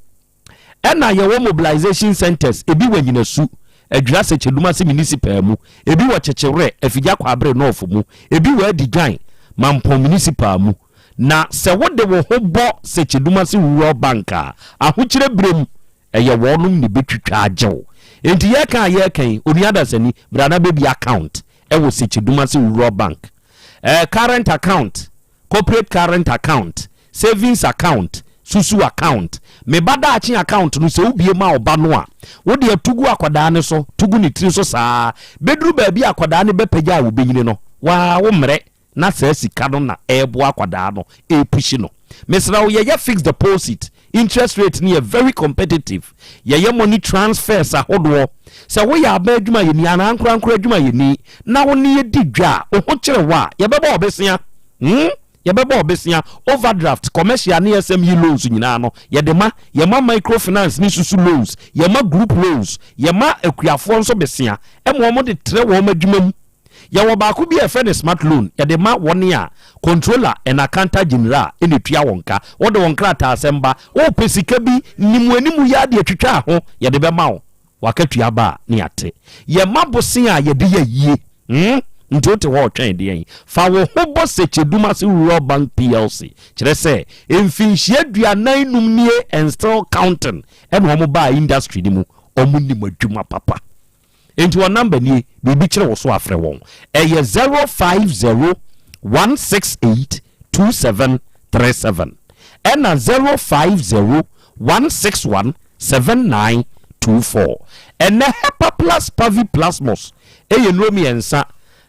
Ɛna yɛwɔ mobilization centres, ebi wɔ Anyinasu, Adwira Sɛkyɛdumase Municipal mu, ebi wɔ Kyekyewerɛ, Afigya Kwaabere North mu, ebi wɔ Adigyan, Mampong Municipal mu. Na sɛ wode wo ho bɔ Sɛkyɛdumase Rural Bank a, ahokyerɛ berɛ mu, ɛyɛ wɔnom na ɛbɛtwitwa agye wo. Enti yɛreka a yɛreka yi, Onua Dasani, bra na bɛbue account wɔ Sɛkyɛdumase Rural Bank. Ɛɛ current account, corporate current account, savings account, susu account, me ba daakye account no sɛ wobie ma wo ba no a, wo deɛ to gu akwadaa no so, to gu ne tiri so saa, bɛduru baabi a akwadaa no bɛpagya a wɔbɛnyini no, waa wo mmerɛ na saa sika no na ɛreboa akwadaa no, ɛrepushi no. Mesrɛ wo yɛyɛ fixed deposit, interest rate no yɛ very competitive, yɛyɛ money transfers ahodoɔ, sɛ woyɛ aban adwumayɛni anaa ankorankoro adwumayɛni na wo ne yɛdi dwa a, wo ho kyere wo a, yɛbɛbɔ wo bosea. Hmm? Yɛbɛbɔ wo bosea. Overdraft, commercial ne SME loans nyinaa no, yɛde ma. Yɛma microfinance ne susu loans, yɛma group loans, yɛma akuafoɔ nso besea ma wɔde trɛ wɔn adwuma mu. Yɛwɔ baako bi a yɛfrɛ no smart loan, yɛde ma wɔn a controller and accountant general na ɛtua wɔn ka. Wode wo nkrataasɛm ba, wopɛ sika bi, nimuanimu yi ara de atwitwa ho, yɛde bɛma wo. W'akatua ba a, ne yɛate. Yɛma bosea a yɛde yɛ ayie. Hmm? Nti wote hɔ retwɛn deɛn? Fa wo ho bɔ Sekyedumase Rural Bank PLC. Kyerɛ sɛ, mfinhyia 45 nie and still counting ɛna wɔn baa industry no mu. Wɔn nim adwuma papa. Enti wɔn number nie, biribi kyere wo so a frɛ wɔn. Ɛyɛ 050 168 2737 ɛna 050 161 7924. Ɛnnɛ Hepaplus Paviplasmus yɛ nnuro mmiɛnsa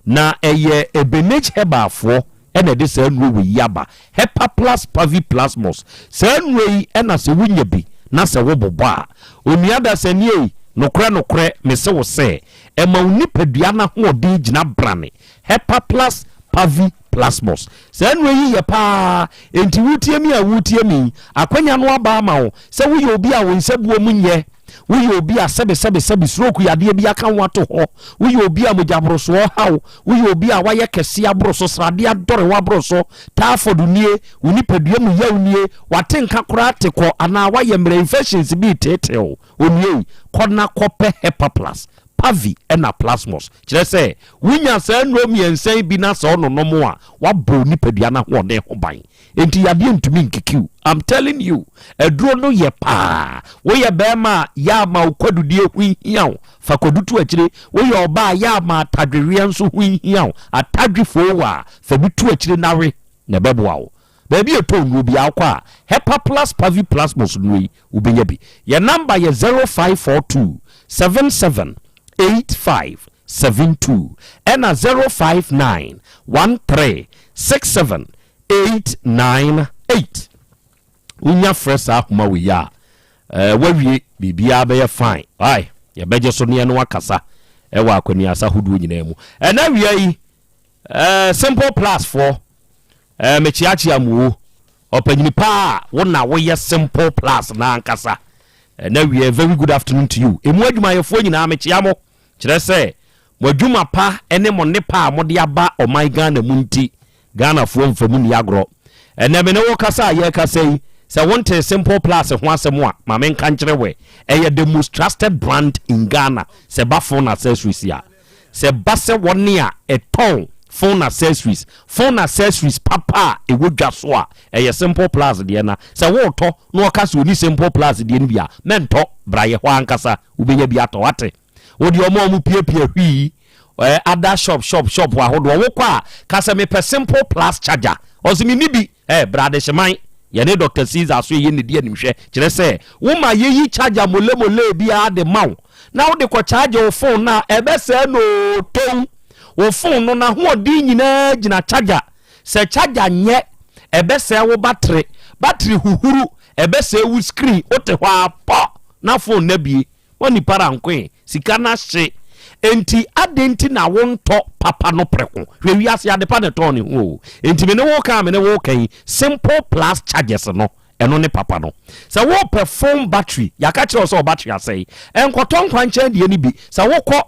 na ɛyɛ Ebenage Herbalfoɔ na ɛde saa nnuro wei yi aba. Hepaplus Paviplasmus. Saa nnuro yi na sɛ wonya bi na sɛ wobobɔ a, onua dasani ei, Nokorɛ, nokorɛ, mese wo sɛ, ɛma wo nipadua no ahoɔden gyina brane. Hepaplus Pavi Plasmos. Saa nnuro yi yɛ paa, enti woretie me a woretie me yi, akwanya no aba ama wo sɛ woyɛ obi a wo nsabuo mu nyɛ, woyɛ obi a sɛbesɛbesɛbe stroke yadeɛ bi aka wo ato hɔ, woyɛ obi a mogyaborosoɔ ha wo, woyɛ obi a woayɛ kɛseɛ aboro so, sradeɛ adɔre wo aboro so, typhoid nie, wo nipadua mu yaw nie, w'atenka koraa te kɔ anaa woayɛ mmerɛ, infections bi reteetee wo. Onua yi, kɔ na kɔpɛ Hepaplus, Pavi ɛna Plasmos. Kyerɛ sɛ, wonya saa nnuro mmiɛnsa yi bi na sɛ ɔnonom a, wabɔ wo nipadua no ahoɔden ho ban. Enti yadeɛ ntumi nkiki wo. I'm telling you, aduro no yɛ paa. Woyɛ barima a, yɛ ama wo kwadudie ho hia wo, fa kwadu to akyire. Woyɛ ɔbaa a, yɛ ama atadweweɛ nso ho hia wo, atadwe foowa a, fa bi to akyire na we, na ɛbɛboa wo. Baabi a ɛtɔ nnuro biara wokɔ a, Hepaplus Paviplasmos nnuro yi, wobɛnya bi. Yɛn namba yɛ 0542 77 85 72 ɛna 059 13 67 898. Wonya frɛ saa ahoma wei a, eh, woawie biribiara bɛyɛ fine. Ai, yɛbɛgye so ne yɛne wakasa ɛwɔ akwaniasa hodoɔ nyinaa mu. Ɛna awia yi, eh, Simple Plus foɔ, eh, mekyeakyea mu o. Ɔpanyini paa a wo na woyɛ Simple Plus no ankasa. Ɛnɛ awia very good afternoon to you. Emu adwumayɛfoɔ nyinaa mekyea mo. Kyerɛ sɛ mo adwuma pa ne mo nnepa a mode aba ɔman Ghana mu nti Ghanafoɔ mfa mu nni agorɔ. Ɛnɛ me ne wo kasa a yɛrekasa yi, sɛ wontee Simple Plus ho asɛm a, ma menka nkyerɛ wɛ. Ɛyɛ the most trusted brand in Ghana sɛ ɛba phone accessories a. Sɛ ɛba sɛ wɔne a ɛtɔn phone accessories, phone accessories papa a ɛwɔ dwa so a, ɛyɛ Simple Plus deɛ na sɛ woretɔ na ɔka sɛ ɔni Simple Plus deɛ no bi a, mɛntɔ, bra yɛ hɔ ankasa, wobɛnya bi atɔ, wate? Wo deɛ ɔmo a ɔmo piapia hwii, eh, ada shop shop shop ahodoɔ, wokɔ a, ka sɛ mepɛ Simple Plus charger, ɔse menni bi. Eh, bra adehyeman, yɛne Doctor Caesar so yɛyɛ nidi animhwɛ, kyerɛ sɛ, woma yɛyi charger mole-mole biara de ma wo, na wode kɔ charge wo phone no a, ɛbɛsɛe no oo, tow! Wo phone no, n'ahoɔden nyinaa gyina charger. Sɛ charger nyɛ, ɛbɛsɛe wo battery, battery huhuru, ɛbɛsɛe wo screen, wote hɔ ara, pɔ! Na phone no abue. Wani para nkoe, sika no ahye. Enti adɛn nti na wontɔ papa no prɛko? Hwɛ wiase adepa na ɛtɔn ne ho o. Enti me ne wo ka a me ne wo reka yi, Simple Plus chargers no, ɛno ne papa no. Sɛ wopɛ phone battery, yɛaka kyerɛ wo sɛ wo battery asɛe, nkɔtɔ nkwankyɛn deɛ no bi. Sɛ wokɔ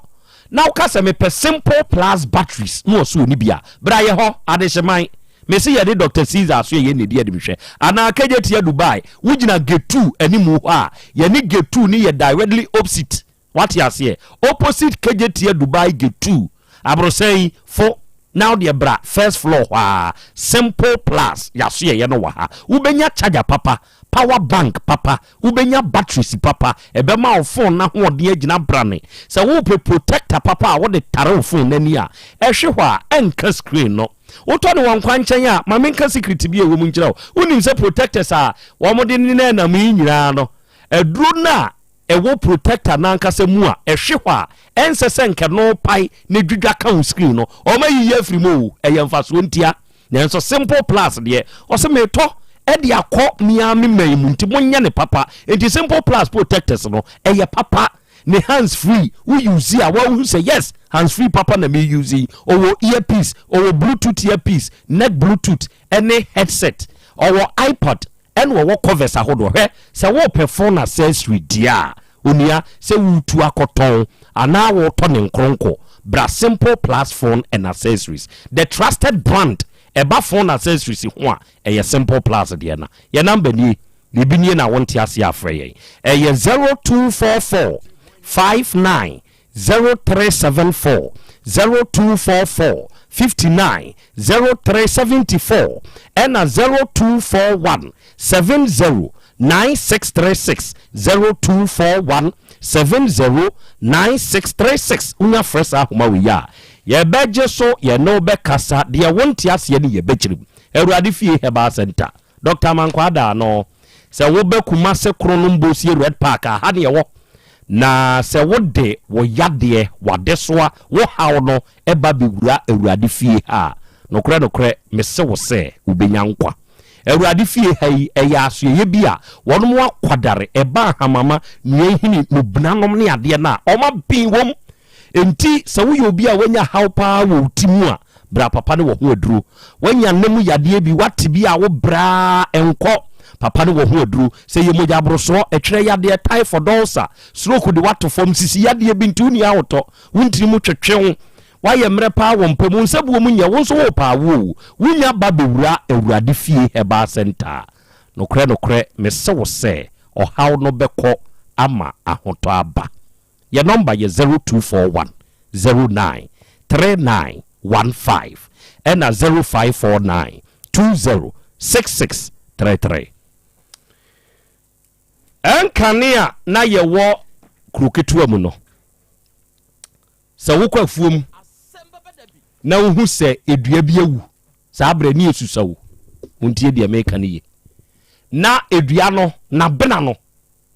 na woka sɛ mepɛ Simple Plus batteries na ɔse ɔnni bi a, bra yɛ hɔ, Adehyeman. Mese yɛde Doctor Caesar so yɛyɛ nnedi animhwɛ anaa Kejetia Dubai wogyina Getu animu hɔ a yɛne Getu no yɛ directly opsit wate aseɛ opposite Kejetia Dubai Getu aborosan yi fo na wodeɛ bra first floor hɔ a Simple Plus yasoɛyɛ no wɔ ha wobɛnya charger papa Power bank papa, wobɛnya batteries papa, ɛbɛma wo phone no ahoɔden agyina brane. Sɛ worepɛ protector papa a wode tare wo phone no ani a, ɛhwe hɔ a, ɛnka screen no. Wotɔ no wɔ nkwankyɛn a, ma menka secret bi a ɛwɔ mu nkyerɛ wo. Wonim sɛ protectors a wɔde nenam yi nyinaa no, aduro no a ɛwɔ protector no ankasa mu a ɛhwe hɔ a, ɛnsɛ sɛ nka ɛno pae na ɛdwidwa ka wo screen no. Wɔayiyi afiri mu o, ɛyɛ mfasoɔ ntia. Nanso Simple Plus deɛ, ɔse metɔ de akɔ me ara me man mu nti monyɛ ne papa. Nti Simple Plus protectors no, ɛyɛ papa. Ne hands free, wo use a wahu sɛ yes, hands free papa na me use yi. Ɔwɔ earpiece, ɔwɔ bluetooth earpiece, neck bluetooth ɛne headset. Ɔwɔ iPod ɛna ɔwɔ covers ahodoɔ. Hwɛ, sɛ wopɛ phone accessory deɛ a, onua, sɛ woretu akɔtɔn anaa woretɔ ne nkronko, bra Simple Plus Phone and Accessories. The trusted brand, ɛba phone accessories ho a, ɛyɛ Simple Plus deɛ na. Yɛn number nie, biribi nie na wonte aseɛ a frɛ yɛn. Ɛyɛ 0244 59 0374 0244 59 0374 ɛna 0241 70 9636 0241 70 9636 Wonya frɛ saa ahoma wei a, yɛbɛgye so, yɛne wo bɛkasa, deɛ wonte aseɛ no yɛbɛkyerɛ mu. Awurade Fie Herbal Centre, Doctor Amankwaa Daano. Sɛ woba Kumase Kronom Bosie Red Park a, ha ne ɛwɔ. Na sɛ wode wo yadeɛ, w'adesoa, wo haw no ba bɛwura Awurade fie ha a, nokorɛ nokorɛ mese wo sɛ wobɛnya nkwa. Awurade fie ha yi, ɛyɛ asoɛeɛ bi a wɔnom akwadare, ɛba ahamama, nnua nhini, mubunanom ne adeɛ no a, wɔn aben wɔ mu. Enti sɛ woyɛ obi a woanya haw paa wɔ wo ti mu a, bra papa no wɔ ho aduro. Woanya nna mu yadeɛ bi, woate bi a wo brɛ ara ɛnkɔ, papa no wɔ ho aduro. Sɛ ɛyɛ mogya borosoɔ, ɛtwerɛ yadeɛ, typhoid, ulcer, stroke de woato fam, sisi yadeɛ bi nti wonni ahotɔ, wo ntini mu twetwe wo, woayɛ mmerɛ paa wɔ mpa mu, wo nsabuo mu nyɛ, wo nso worepɛ awoɔ o, wonya ba bɛwura Awurade fie Herbal Centre a, nokorɛ nokorɛ mese wo sɛ ɔhaw no bɛkɔ ama ahotɔ aba. Yɛ nɔmba yɛ 0241 09 39 15 ɛna 0549 20 66 33. Ɛnkane a na yɛwɔ kuro ketewa mu no, sɛ wokɔ afuom na wohu sɛ dua bi awu, saa berɛ ne ɛsusa wo. Montie deɛ meka no yie. Na dua no, n'abena no,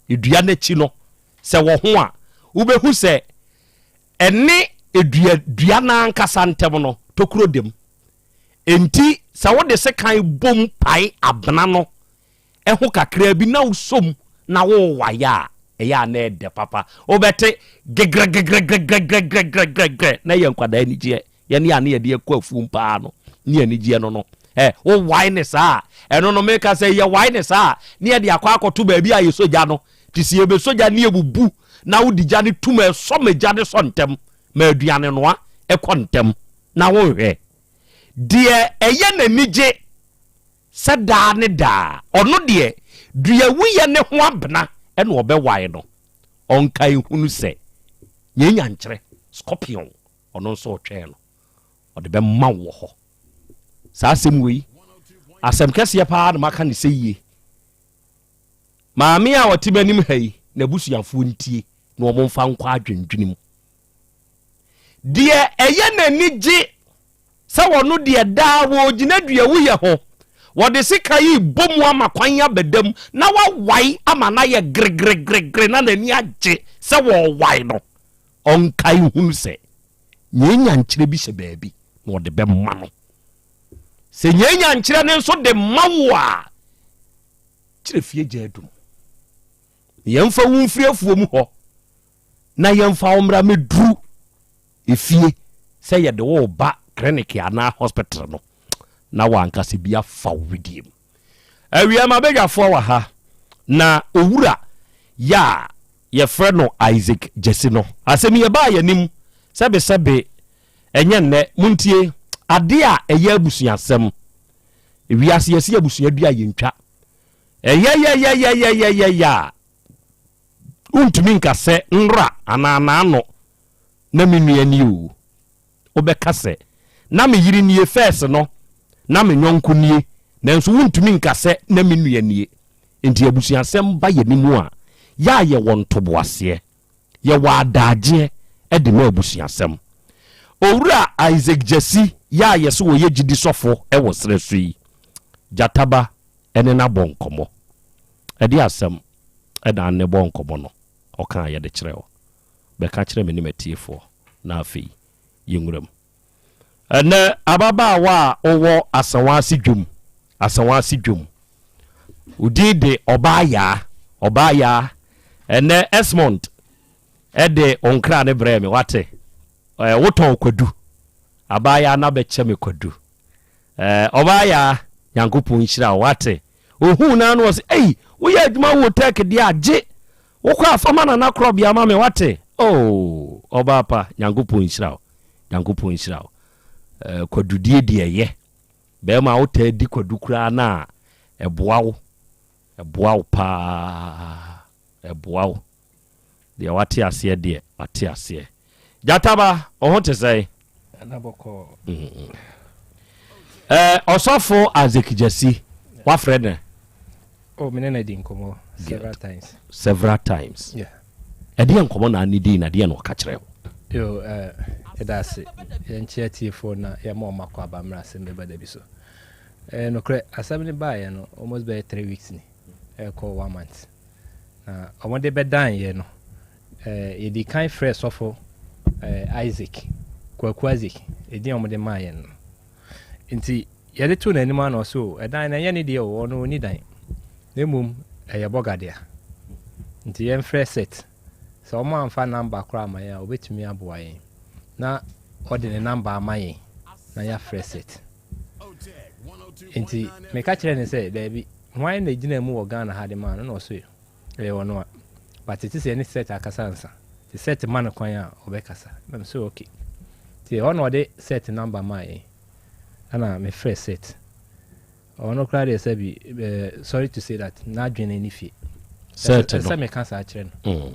dua no akyi no, sɛ wɔ ho a, wobɛhu sɛ ɛne dua dua no ankasa ntam no, tokuro da mu. Enti sɛ wode sekan bom pae abena no ho kakraa bi na wosɔ mu na wowae a, ɛyɛ a na ɛdɛ papa. Wobɛte gegrɛgegrɛgegrɛgegrɛgegrɛ na ɛyɛ nkwadaa anigyeɛ. Yɛne a ne yɛde akɔ afuom paa no ne anigyeɛ no no. Ɛ, wowae ne saa a, ɛno no meka sɛ yɛwae ne saa a, ne yɛde akɔ akɔto baabi a yɛsɔ gya no. Nti sɛ yɛbɛsɔ gya ne yɛbubu na wode gya no tum a, ɛsɔ ma gya no sɔ ntɛm, ma aduane noa kɔ ntɛm. Na wonhwɛ deɛ ɛyɛ n'anigye sɛ daa ne daa, ɔno deɛ, dua wuyɛ ne ho abena na ɔbɛwae no, ɔnkae nhunu sɛ nyanyankyerɛ, scorpion, ɔno nso ɔtwɛn no, ɔde bɛma wo wɔ hɔ. Saa asɛm wei, asɛm kɛseɛ paa na maka ne sɛ yie. Maame a ɔte m'anim ha yi, n'abusuafoɔ ntie na wɔn mfa nkɔ adwendwene mu. Deɛ ɛyɛ n'ani gye sɛ wɔno deɛ daa wɔregyina duawuyɛ ho, wɔde sekan rebɔ mu ama kwan abɛda mu na wawae ama no ayɛ gregregregre na n'ani agye sɛ wɔrewae no, ɔnkae nhunu sɛ nyanyankyerɛ bi hyɛ baabi na ɔde bɛma no. Sɛ nyanyankyerɛ no nso de ma wo a, kyerɛ fie gya adum. Yɛmfa wo mfiri afuo mu hɔ na yɛmfa wo mmra mɛduru efie sɛ yɛde wo reba clinic anaa hospital no na wankasa bi afa wo wedeɛ mu. Awia m'abadwafoɔ wɔ ha na owura yɛ a yɛfrɛ no Isaac Gyasi no asɛm yi ɛbaa yɛn anim sɛbesɛbe ɛnyɛ nnɛ montie adeɛ a ɛyɛ abusuasɛm wiase yɛsi abusua dua yɛntwa ɛyɛyɛyɛyɛyɛyɛyɛ a wontumi nka sɛ nnora anaa naano na me nua nie o, wobɛka sɛ, na me yere nie, fɛs no, na me yɔnko nie, nanso wontumi nka sɛ na me nua nie. Enti abusuasɛm ba yɛn mu a, yɛ a yɛwɔ ntoboaseɛ, yɛwɔ adaagyeɛ de ma abusuasɛm. Owura Isaac Gyasi yɛ a yɛse ɔyɛ gyidi sɔfo wɔ serɛ so yi, Gyataba ne no abɔ nkɔmmɔ. Ɛdeɛ asɛm na ne bɔɔ nkɔmmɔ no, ɔkaa yɛde kyerɛɛ wo. Bɛka kyerɛ me ne m'atiefoɔ, na afei yɛnwura mu. Ɛnnɛ, ababaawa a wowɔ Asawase dwam, Asawase dwam, wo din de Ɔbaa Yaa, Ɔbaa Yaa. Ɛnnɛ, Esmond de wo nkra no brɛɛ me, wate? Ɛɛ, wotɔn kwadu. Abaayaa no abɛkyɛ me kwadu. Ɛɛ, Ɔbaa Yaa, Nyankopɔn nhyira wo, wate? Ohuu no ara na ɔse, Ei, woyɛ adwuma wɔ Tech deɛ a, gye! Wokɔ a fa ma Nana Korɔbea ma me, wate? Oh, ɔbaa pa, Nyankopɔn nhyira wo. Nyankopɔn nhyira wo. Eh, kwadudie deɛ ɛyɛ. Bɛrima a wotaa di kwadu koraa no a, ɛboa wo. Ɛboa wo paa. Ɛboa wo. Deɛ wate aseɛ deɛ, wate aseɛ. Gyataba, wo ho te sɛn? Nana bɔkɔɔ. Mm. Eh, Ɔsɔfo Isaac Gyasi, wafrɛ no? Oh, me ne no adi nkɔmmɔ several times. Several times. Yeah. Ɛdeɛ nkɔmmɔ na ne dii na deɛ na ɔka kyerɛ wo? Yo, eh, yɛda ase. Yɛnkyɛ atiefoɔ na yɛma wɔn akɔ aba mmerɛ asɛm bɛba da bi so. Eh, nokorɛ, asɛm no baeɛ no, almost bɛyɛ 3 weeks ni, ɛrekɔ one month. Na wɔde bɛdan yɛ no, eh, yɛdi kan frɛ sɔfo eh, Isaac, Kwaku Isaac, ɛdin a wɔde maa yɛn no. Nti, yɛde too n'anim ara na ɔse o, ɛdan no ɛnyɛ ne deɛ o, ɔno ɔnni dan, na mmom ɛyɛ bɔga dea. Nti yɛmfrɛ Seth, sɛ wɔamfa number koraa amma yɛn a, ɔbɛtumi aboa yɛn. Na ɔde ne number ama yɛn na yɛafrɛ Seth. Nti meka kyerɛɛ no sɛ, daabi, hwan na ɛgyinaa mu wɔ Ghana ha de maa no? Na ɔse ɛyɛ ɔno a. But te sɛ yɛne Seth akasa ansa. Nti Seth ma no kwan a, ɔbɛkasa. Na mese okay. Nti ɛhɔ na ɔde Seth number maa yɛn. Ɛna mefrɛ Seth. Ɔno koraa deɛ sɛbi, eh, sorry to say that, n'adwene ne fie. Seth no. Ɛsɛ meka saa kyerɛ no.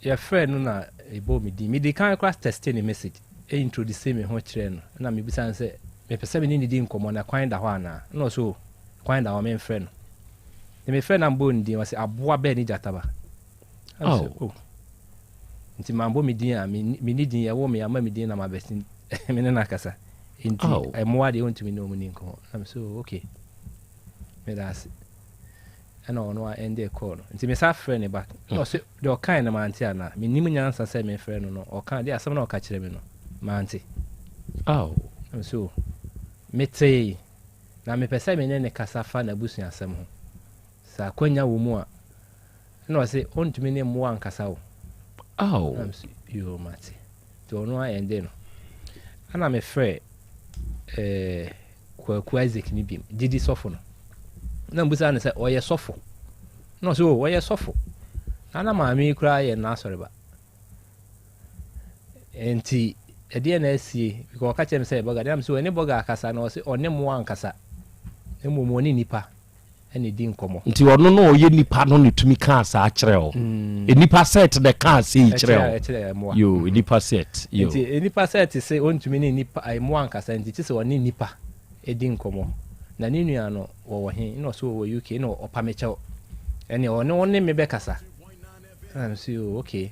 Yɛfrɛɛ no na mebɔɔ me din. Medi kan koraa tɛstee ne message, introduce me ho kyerɛɛ no. Ɛna mebisa no sɛ, mepɛ sɛ me ne no di nkɔmmɔ na kwan da hɔ anaa? Ɛna ɔse, oh, kwan da hɔ, memfrɛ no. Nti mefrɛɛ no na mebɔɔ ne din, ɔse, aboa bɛn ne gyataba? Ɛna ɔse, oh. Nti mambɔ me din a, menni din, ɛwoo me, amma me din na mabɛsi me ne no akasa. Nti mmoa deɛ ɔntumi ne wɔn nni nkɔmmɔ. Ɛna mese, oh, okay. Meda ase. Ɛna ɔno a ɛndee call no. Nti mesan frɛɛ no back. Ɛna ɔse deɛ ɔkae no mante anaa? Mennim nyansa sɛ mefrɛ no no, ɔka deɛ asɛm no a ɔka kyerɛ me no, mante. Aw. Ɛna mese oh, metee, na mepɛ sɛ me ne no kasa fa n'abusuasɛm ho. Sɛ akwanya wɔ mu a. Ɛna ɔse ɔntumi ne mmoa nkasa o. Aw. Ɛna mese yoo mate. Nti ɔno a ɛndee no. Ɛna mefrɛɛ eh, Kwaku Isaac no biom, gyidi sɔfo no. Na mbusa no sɛ ɔyɛ sɔfo. Na ɔsɛ o ɔyɛ sɔfo. Na na maame yi koraa yɛ n'asɔreba. Nti ɛdeɛ na asie because ɔka kyerɛ me sɛ bɔga. Deɛ sɛ ɔne bɔga akasa na ɔsɛ ɔne mmoa ankasa. Na mmom ɔne nipa. na ɛdi nkɔmmɔ. Nti ɔno na ɔyɛ nipa no na ɛtumi kaa saa kyerɛ wo? Nnipa set na ɛkaa sei kyerɛ wo? Yoo, nnipa set, yoo. Nti nnipa set se ɔntumi ne nnipa, mmoa nkasa nti kyesɛ ɔne nnipa di nkɔmmɔ. Na ne nua no wɔwɔ he? Nna ɔse ɔwɔ UK, nna ɔpa me kyɛw. Ɛneɛ ɔne wo ne me bɛkasa. Ɛna mese oo okay.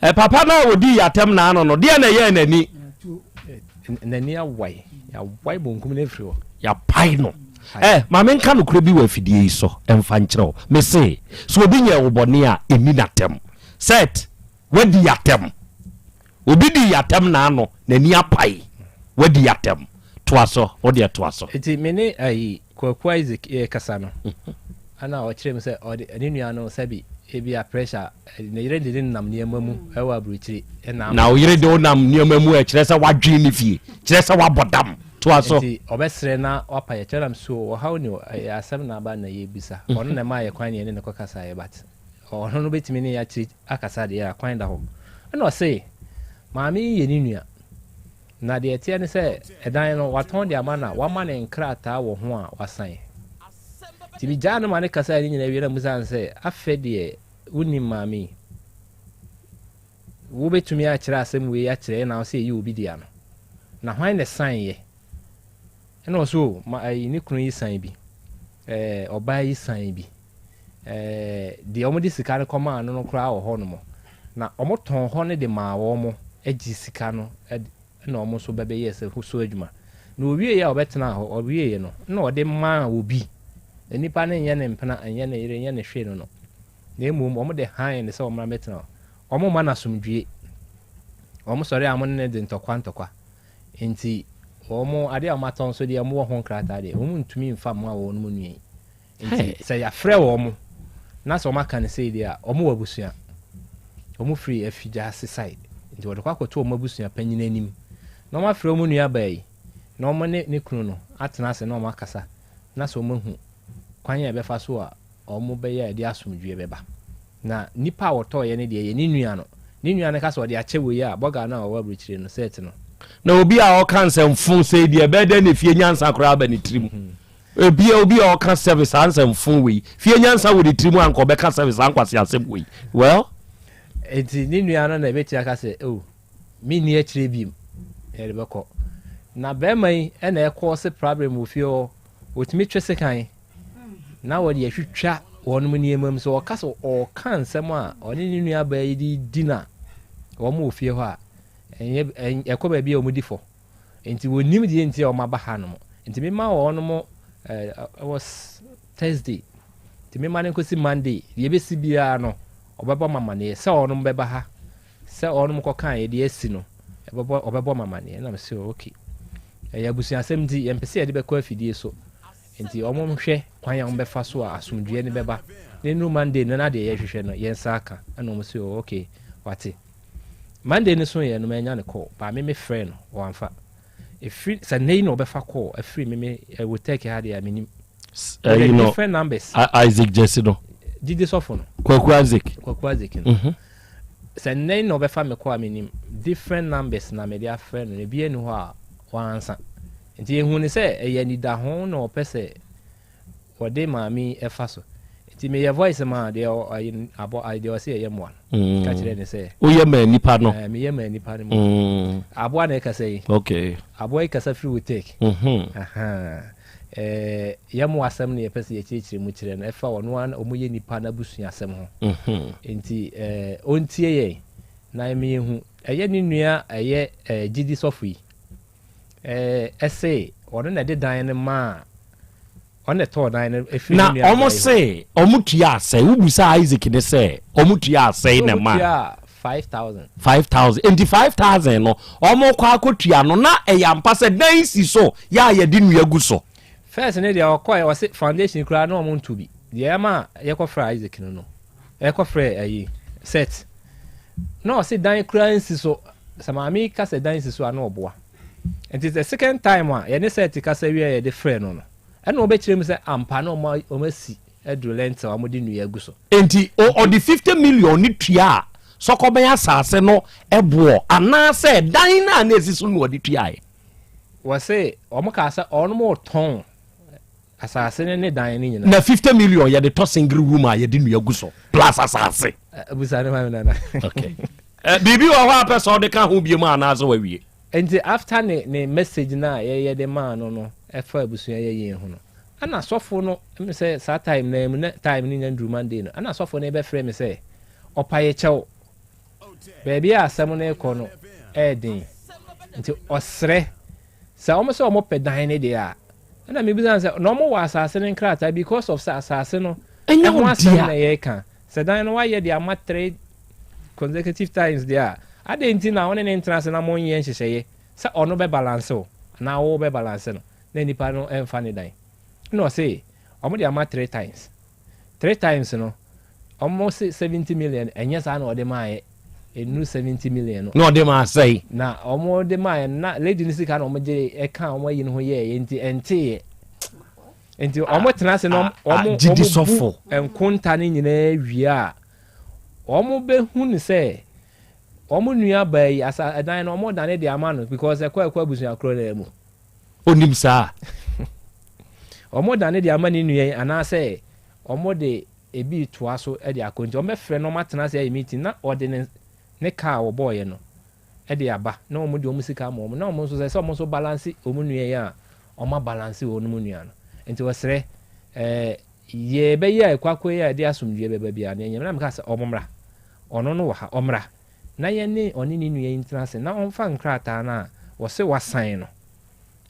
Ɛ papa no a ɔdii yɛn atɛm naano no, deɛn na ɛyɛɛ n'ani? N'ani awae. Yɛawae bonkum no afiri hɔ. Yɛapae no. Ɛ ma menka nokorɛ bi wɔ afidie yi so mfa nkyerɛ wo. Mese, sɛ obi nyɛɛ wo bɔne a, nni no atɛm. Seth, woadi yɛn atɛm. Obi dii yɛn atɛm naano, n'ani apae. Woadi yɛn atɛm. Toa so, wo deɛ toa so. Nti me ne ayi Kwaku Isaac rekasa no, ɛna ɔkyerɛ mu sɛ ɔde ne nua no sɛbi ebia pressure ne yere de ne nam nneɛma mu ɛwɔ aburokyire ɛna ama. Na wo yere de wo nam nneɛma mu a ɛkyerɛ sɛ wadwene ne fie, kyerɛ sɛ wabɔ dam. Toa so. Nti ɔbɛsrɛ na wapa yɛ kyerɛ nam so ɔhaw ni o, ɛyɛ asɛm na aba na yɛrebisa. Ɔno na ɛmaa yɛ kwan ne yɛne no kɔkasaeɛ but ɔno no bɛtumi ne yɛ akyiri akasa deɛ a kwan da hɔ. Ɛna ɔse maame yi yɛ ne nua. Na deɛ ɛteɛ ne sɛ, ɛdan no, watɔn de ama na wama no nkrataa wɔ ho a wasan. Nti megyaa no ma no kasaeɛ no nyinaa wie na mebisaa no sɛ, Afɛ deɛ wonim maame yi? Wobɛtumi akyerɛ asɛm wei akyerɛ yɛn na wo sɛ ɛyɛ obi dea no? Na hwan na ɛsaneeɛ? Ɛna ɔse, O, ma ayi, ne kunu yi san bi, ɛɛ, ɔbaa yi san bi. Ɛɛ, deɛ wɔde sika no kɔmaa no no koraa wɔ hɔnom. Na wɔtɔn hɔ no de maa wɔn gye sika no na wɔn nso bɛbɛyɛɛ sɛ so adwuma. Na ɔwieeɛ a ɔbɛtenaa hɔ, ɔwieeɛ no, na ɔde maa obi. Na nipa no nyɛ ne mpena, nyɛ ne yere, nyɛ ne hwee no no. Na mmom wɔde hann no sɛ wɔmmra mmɛtena hɔ. Wɔmma no asomdwoeɛ. Wɔsɔre a wɔne no de ntɔkwa ntɔkwa. Enti wɔn adeɛ a wɔatɔ nso deɛ wɔwɔ ho nkrataa deɛ, wɔntumi mfa mma wɔn nua yi. Nti sɛ yɛafrɛ wɔn na sɛ wɔaka no sei deɛ a, wɔn wɔ abusua. Wɔn firi Afigyaase side. Nti wɔde kɔ akɔto wɔn abusua panyin anim. Na wɔafrɛ wɔn nuabaa yi na wɔn ne ne kunu no atena ase na wɔn akasa na sɛ wɔn ahu kwan a ɛbɛfa so a wɔn bɛyɛ a ɛde asomdwoeɛ bɛba. Na nipa a wɔtɔeɛ no deɛ ɛyɛ ne nua no. Ne nua no ka sɛ ɔde akyɛ wei a, bɔga no a ɔwɔ aburokyire no, Seth no. Na obi a ɔka nsɛmfo sei deɛ ɛbɛyɛ dɛn na efie nyansa koraa aba ne tirim? Ebia obi a ɔka sɛbe saa nsɛmfo wei, fie nyansa wɔ ne tirim a anka ɔbɛka sɛbe saa nkwaseasɛm wei. Well. Enti ne nua no na ebetumi aka sɛ, Oh, minni akyire bio, yɛde bɛkɔ. Na barima yi na ɛkɔɔse prabrɛm wɔ fie hɔ, otumi twe sekan na wɔde atwitwa wɔn nneɛma mu. Sɛ ɔka sɛ ɔreka nsɛm a ɔne ne nuabaa yi de di na wɔn wɔ fie hɔ a, ɛnyɛ ɛkɔ baabi a wɔdi fɔ. Nti wɔnnim deɛ nti a wɔaba ha nom. Nti mema wɔnom eh, it was Thursday. Nti mema no nkɔsi Monday. Deɛ ɛbɛsi biara no, ɔbɛbɔ me amaneɛ sɛ wɔnom bɛba ha, sɛ wɔnom kɔkaeɛ deɛ asi no, ɛbɛbɔ, ɔbɛbɔ me amaneɛ. Ɛna mese oh, okay. Ɛyɛ abusuasɛm nti yɛmpɛ sɛ yɛde bɛkɔ afidie so. Nti wɔn nhwɛ kwan a wɔn bɛfa so a asomdwoeɛ no bɛba. Na ɛnuru Monday no na deɛ yɛhwehwɛ no yɛn nsa aka. Ɛna wɔn se oh okay wate. Monday no soeɛ no mannya no call but me me frɛɛ no wamfa. Ɛfiri sɛ nnɛ yi na ɔbɛfa call afiri me me ɛwɔ Turkey ha deɛ a mennim. Ɛyi no different numbers. Isaac Gyasi no. Gyidi sɔfo no. Kwaku Isaac. Kwaku Isaac no. Mm -hmm. Sɛ nnɛ yi na ɔbɛfa me call a mennim. Different numbers na mede afrɛ no na ebi ani hɔ a wansa. Nti yɛhu no sɛ ɛyɛ anidaho na ɔpɛ sɛ wɔde maame yi fa so. Nti meyɛ voice maa deɛ ɔyɛ abɔ deɛ ɔsɛ yɛyɛ mmoa no. Mm. Ka kyerɛ ne sɛ. Woyɛ maa nipa no. Ɛɛ meyɛ maa nipa no mu. Mm. Aboa na ɛkasa yi. Okay. Aboa yi kasa firi wo take. Mm-hmm. Ɛɛ yɛ mmoa asɛm na yɛpɛ sɛ yɛkyerɛkyerɛ mu kyerɛ no ɛfa ɔno ara wɔn yɛ nipa n'abusua asɛm ho. Mm-hmm. Nti ɛɛ ɔntie yɛn na ɛmɛ yɛn hu ɛyɛ ne nua ɛyɛ ɛɛ gyidi sɔfo yi. Ɛɛ se ɔno na ɛde dan no maa, ɔno na ɛtɔɔ dan no firi Na ne nua wɔn baa yi hɔ. se wɔn tua asɛe. Wobusaa Isaac ne sɛ wɔn tua asɛe na Wɔn ɛmaa. tuaa 5,000. 5,000. Enti 5,000 no wɔn kɔ akɔtua no na ɛyɛ ampa sɛ dan si so yɛ a yɛde nnua gu so. First no deɛ ɔkɔɛ ɔse foundation koraa na wɔn nto bi. Deɛ ɛma yɛkɔfrɛɛ Isaac no no. Ɛkɔfrɛɛ ayi, Seth. Na ɔse dan koraa nsi so. Sɛ maame yi ka sɛ dan si so a na ɔboa. Nti the second time a yɛne Seth kasa wie a yɛde frɛɛ no no, ɛna ɔbɛkyerɛ mu sɛ ampa na ɔmo ɔmo asi aduru lentil a wɔde nnua agu so. Nti ɔde 50 million no tuaa Sɔkɔbɛn asase no boɔ anaasɛ dan no a na ɛsi so no na ɔde tuaeɛ? Wɔse wɔn kaa sɛ wɔn retɔn Asase no ne dan no nyinaa. Na 50 million yɛde tɔ single room a yɛde nnua gu so plus asase. Busa ne ma me nana. Okay. Eh, biribi wɔ hɔ a pɛ sɛ ɔde ka ho biom anaasɛ wawie? Nti after ne ne message no a yɛyɛ de maa no no ɛfa abusua yɛ yie ho no, ɛna sɔfo no ɛmi sɛ saa time na mu na time no nya nduru Monday no, ɛna sɔfo no bɛfrɛ me sɛ ɔpa yɛ kyɛw. Baabi a asɛm no rekɔ no ɛyɛ den nti ɔsrɛ sɛ wɔn sɛ wɔn pɛ dan no deɛ a, ɛna mebisa no sɛ na wɔn wɔ asase no nkrataa because of sɛ asase no Ɛnyɛ ɛho wo asɛm dea. na yɛreka sɛ dan no wayɛ de ama three consecutive times deɛ a adɛn nti na wo ne ne ntena ase na monyɛ nhyehyɛeɛ sɛ ɔno bɛ balance wo anaa wo bɛ balance no na nipa no ɛmfa ne dan ɛna ɔse wɔn de ama three times Three times no ɔmo se 70 million ɛnyɛ saa na ɔde maayɛ ɛnuru 70 million no. Na ɔde maa sɛn? Na ɔmo de maayɛ no na lady no sika na ɔmo gye ɛka ɔmo ayi no ho yɛɛyɛ nti ɛnteeɛ nti ɔmo tena ase na ɔmo gyidi ɔmo bu sɔfo. nkonta no nyinaa wie a ɔmo bɛ hu no sɛ ɔmo nua baa yi asa ɛdan no ɔmo dane de ama no because ɛkɔ ɛkɔ abusua korɔ naa mu. Onim saa. Wɔdane de ama ne nua yi anaasɛ wɔde ebi retoa so de akɔ nti wɔbɛfrɛ na wɔatena ase ayɛ meeting na ɔde ne ne car a wɔbɔeɛ no de aba na wɔde wɔn sika ama wɔn na wɔn nso sɛ sɛ wɔn nso balance wɔn nua yi a wɔn abalance wɔn mu nua no nti wɔsrɛ ɛɛ yɛbɛyɛ a ɛkɔ akɔ yi a ɛde asomdwoeɛ bɛba biara no yɛnyɛ na meka sɛ wɔn mmra ɔno no wɔ ha ɔmmra na yɛne ɔne ne nua yi ntena ase na ɔmfa nkrataa no a wɔse wasan no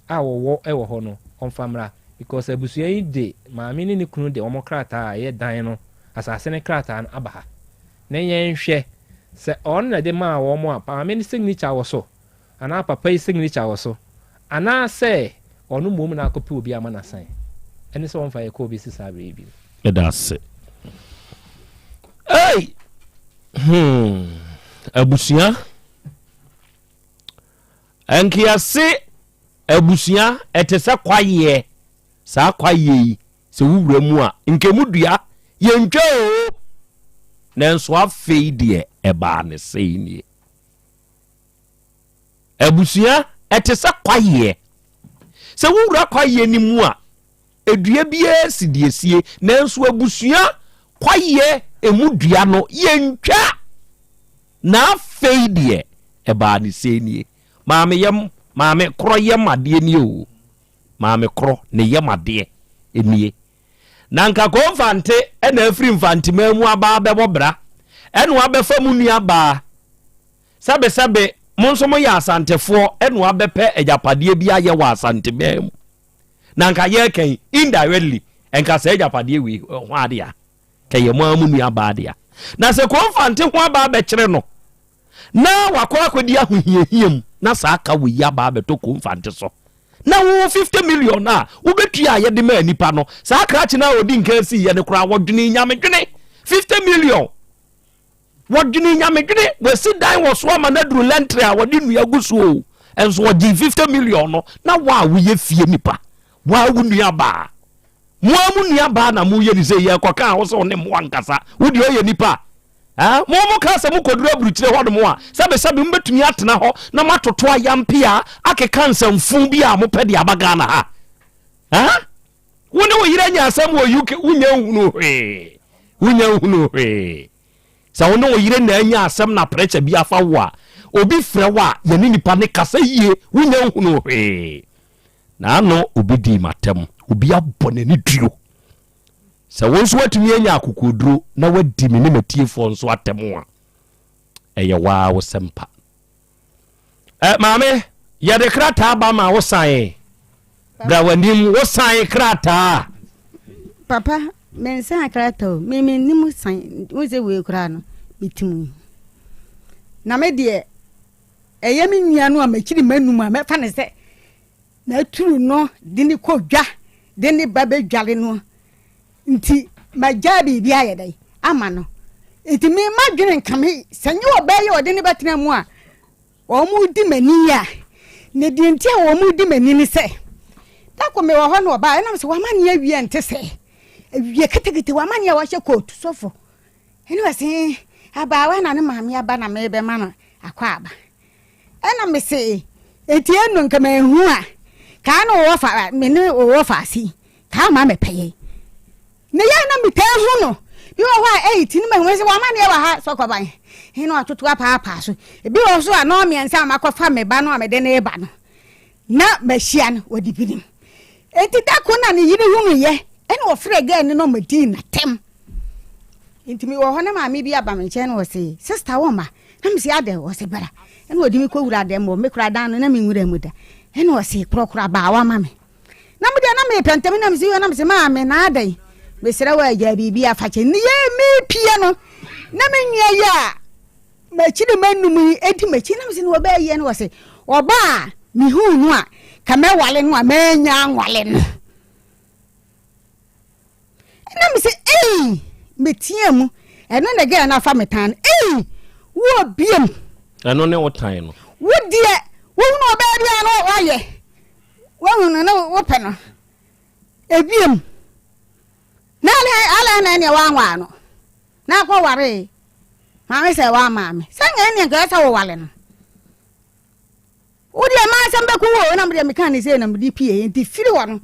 a wɔwɔ wɔ hɔ no ɔmfa mmra because abusua yi de maame ne ne kunu de wɔn krataa a ɛyɛ dan no asase no krataa no aba ha na yɛnhwɛ sɛ ɔno na ɛde maa wɔn a maame no signature wɔ so anaa papa yi signature wɔ so anaasɛ ɔno mmom na akɔpɛ obi ama no asan ɛne sɛ wɔmfa yɛ kɔɔ bɛsi saa berɛ yi bio. Meda ase. Ei! Hmm. Abusua. Nkease abusua ɛte sɛ kwayeɛ. Saa kwayeɛ yi, sɛ wowura mu a, nkemu dua yɛntwa oo. Nanso afei deɛ ɛbaa ne sei nie. Abusua ɛte sɛ kwayeɛ. Sɛ wowura kwayeɛ no mu a, Dua biara si deɛ esie, nanso abusua kwaeɛ emu dua no, yɛntwa. Na afei deɛ, ɛbaa ne sei nie. Maame yam, maame korɔ yam adeɛ nie o. Maame korɔ ne yam adeɛ nie. Na nka Komfante na afiri Mfanteman mu aba abɛbɔ bra, ɛna wabɛfa mu nua baa. Sɛbesɛbe, mo nso moyɛ Asantefoɔ, ɛna wabɛpɛ agyapadeɛ bi ayɛ wɔ Asanteman mu. Na nka yɛreka yi indirectly nka saa agyapadeɛ wei ho adeɛ a ka yɛ mo ara mo nua baa dea. Na sɛ Komfante ho aba abɛkyere no na wakɔ akɔdi ahohiahia mu na saa ka wei aba abɛtɔ Komfante so. Na wo 50 million a wobɛtua a yɛde maa nipa no, saa krakye no a ɔdi nkan siiɛ no koraa wɔdwene nyamedwene 50 million. Wɔdwene nyamedwene, wɔasi dan wɔ so ama no aduru lɛntre a wɔde nnua gu so o, nso wɔgyee 50 million no. Na wo a woyɛ fie nipa, wo a wo nua baa, mo a mo nua baa na moyɛ ne sɛ yɛkɔka a wo sɛ wo ne mmoa nkasa, wo deɛ ɔyɛ nipa. Ah, mo mo ka sɛ mokɔduru aburukyire hɔ nom a, sɛbesɛbe mobɛtumi atena hɔ na moatoto ayampea akeka nsɛmfo bi a mopɛ de aba Ghana ha. Ah, wo ne wo yere anya asɛm wɔ UK, wonya nhunu hwee, wonya nhunu hwee. Sɛ wo ne wo yere na anya asɛm na pressure bi afa wo a, obi frɛ wo a, yɛne nipa ne kasa yie, wonya nhunu hwee. Na ano obi dii m'atɛm, obi abɔ n'ani duo. Sɛ wo nso woatumi anya akokoɔduro na woadi me ne m'atiefoɔ nso atɛm a, ɛyɛ wo ara wo sɛmpa. Ɛ maame, yɛde krataa ba ma wo san. Bra w'anim, wo san krataa. Papa, mensan krataa o, me mennim san, wo sɛ wei koraa no, meti mu. Na me deɛ, ɛyɛ me nua no a m'akyiri m'anum a mɛfa ne sɛ N'aturu no de no kɔ dwa de ne ba bɛdware no nti magyaa biribi ayɛ dɛn ama no nti me madwene nka me sɛ nyɛ ɔbaa yi a ɔde ne bɛtena mu a wɔn di m'ani yi a na deɛ nti a wɔn di m'ani ne sɛ dako mewɔ hɔ na ɔbaa ɛnam sɛ wama ne awie nte sɛ awie ketekete wama ne a wahyɛ kootu sɔfo ɛne wɔse abaawa na ne maame aba na mebɛma no akɔ aba Ɛna mese, Enti eno nka manhu a, kaa ne wowɔ fa, me ne wowɔ faase yi, kaa ma mɛpɛ yei. Ne yɛ na metaa hu no, bi wɔ hɔ a, ei, ti ne mahu sɛ wama neɛ wɔ ha sɔkɔban, he na watoto apaapaa so. Ebi wɔ hɔ so a, nɔɔ mmiɛnsa a makɔfa me ba no a mede ne ba no, na mahyia no, wɔde binom. Enti da ko na ne yere hunuiɛ, ɛna ɔfrɛ gɛɛ no na ɔmɛdii n'atɛm. Nti mewɔ hɔ na maame bi aba me nkyɛn na ɔse, Sista wo mma? Na mese, adɛn? Ɔse, bra. Ɛna ɔde me kɔwura dɛm hɔ, me koraa dan no na menwura mu da. Ɛna ɔse, korɔkorɔ abaawa ma me. Na me deɛ na mepɛ ntɛm na mese, na mese, maame na adɛn? Mesrɛ wo agya biribi afa kyɛ. Ne yɛ mepie no, na me nua yi a m'akyiri m'anum yi edi m'akyi na mese, na ɔbaa yi ɛna ɔse, ɔbaa a mehuu no a ka mɛwale no a manya anwale no. Ɛna me sɛ ei meteaa mu ɛno na girl no afa me tan no ei wo obiem. Ɛno ne wo tan no. Wo deɛ wohunu ɔbaa bi a na wayɛ wohunu no wopɛ no ebiem na ala na ɛneɛ wanwaa no na akɔ waree maame sɛ wamaa me sɛ nka ɛneɛ nka ɛsɛ wowale no. Wo deɛ m'asɛm bɛku wo o, na me deɛ meka ne sei na mede pie nti firi hɔ no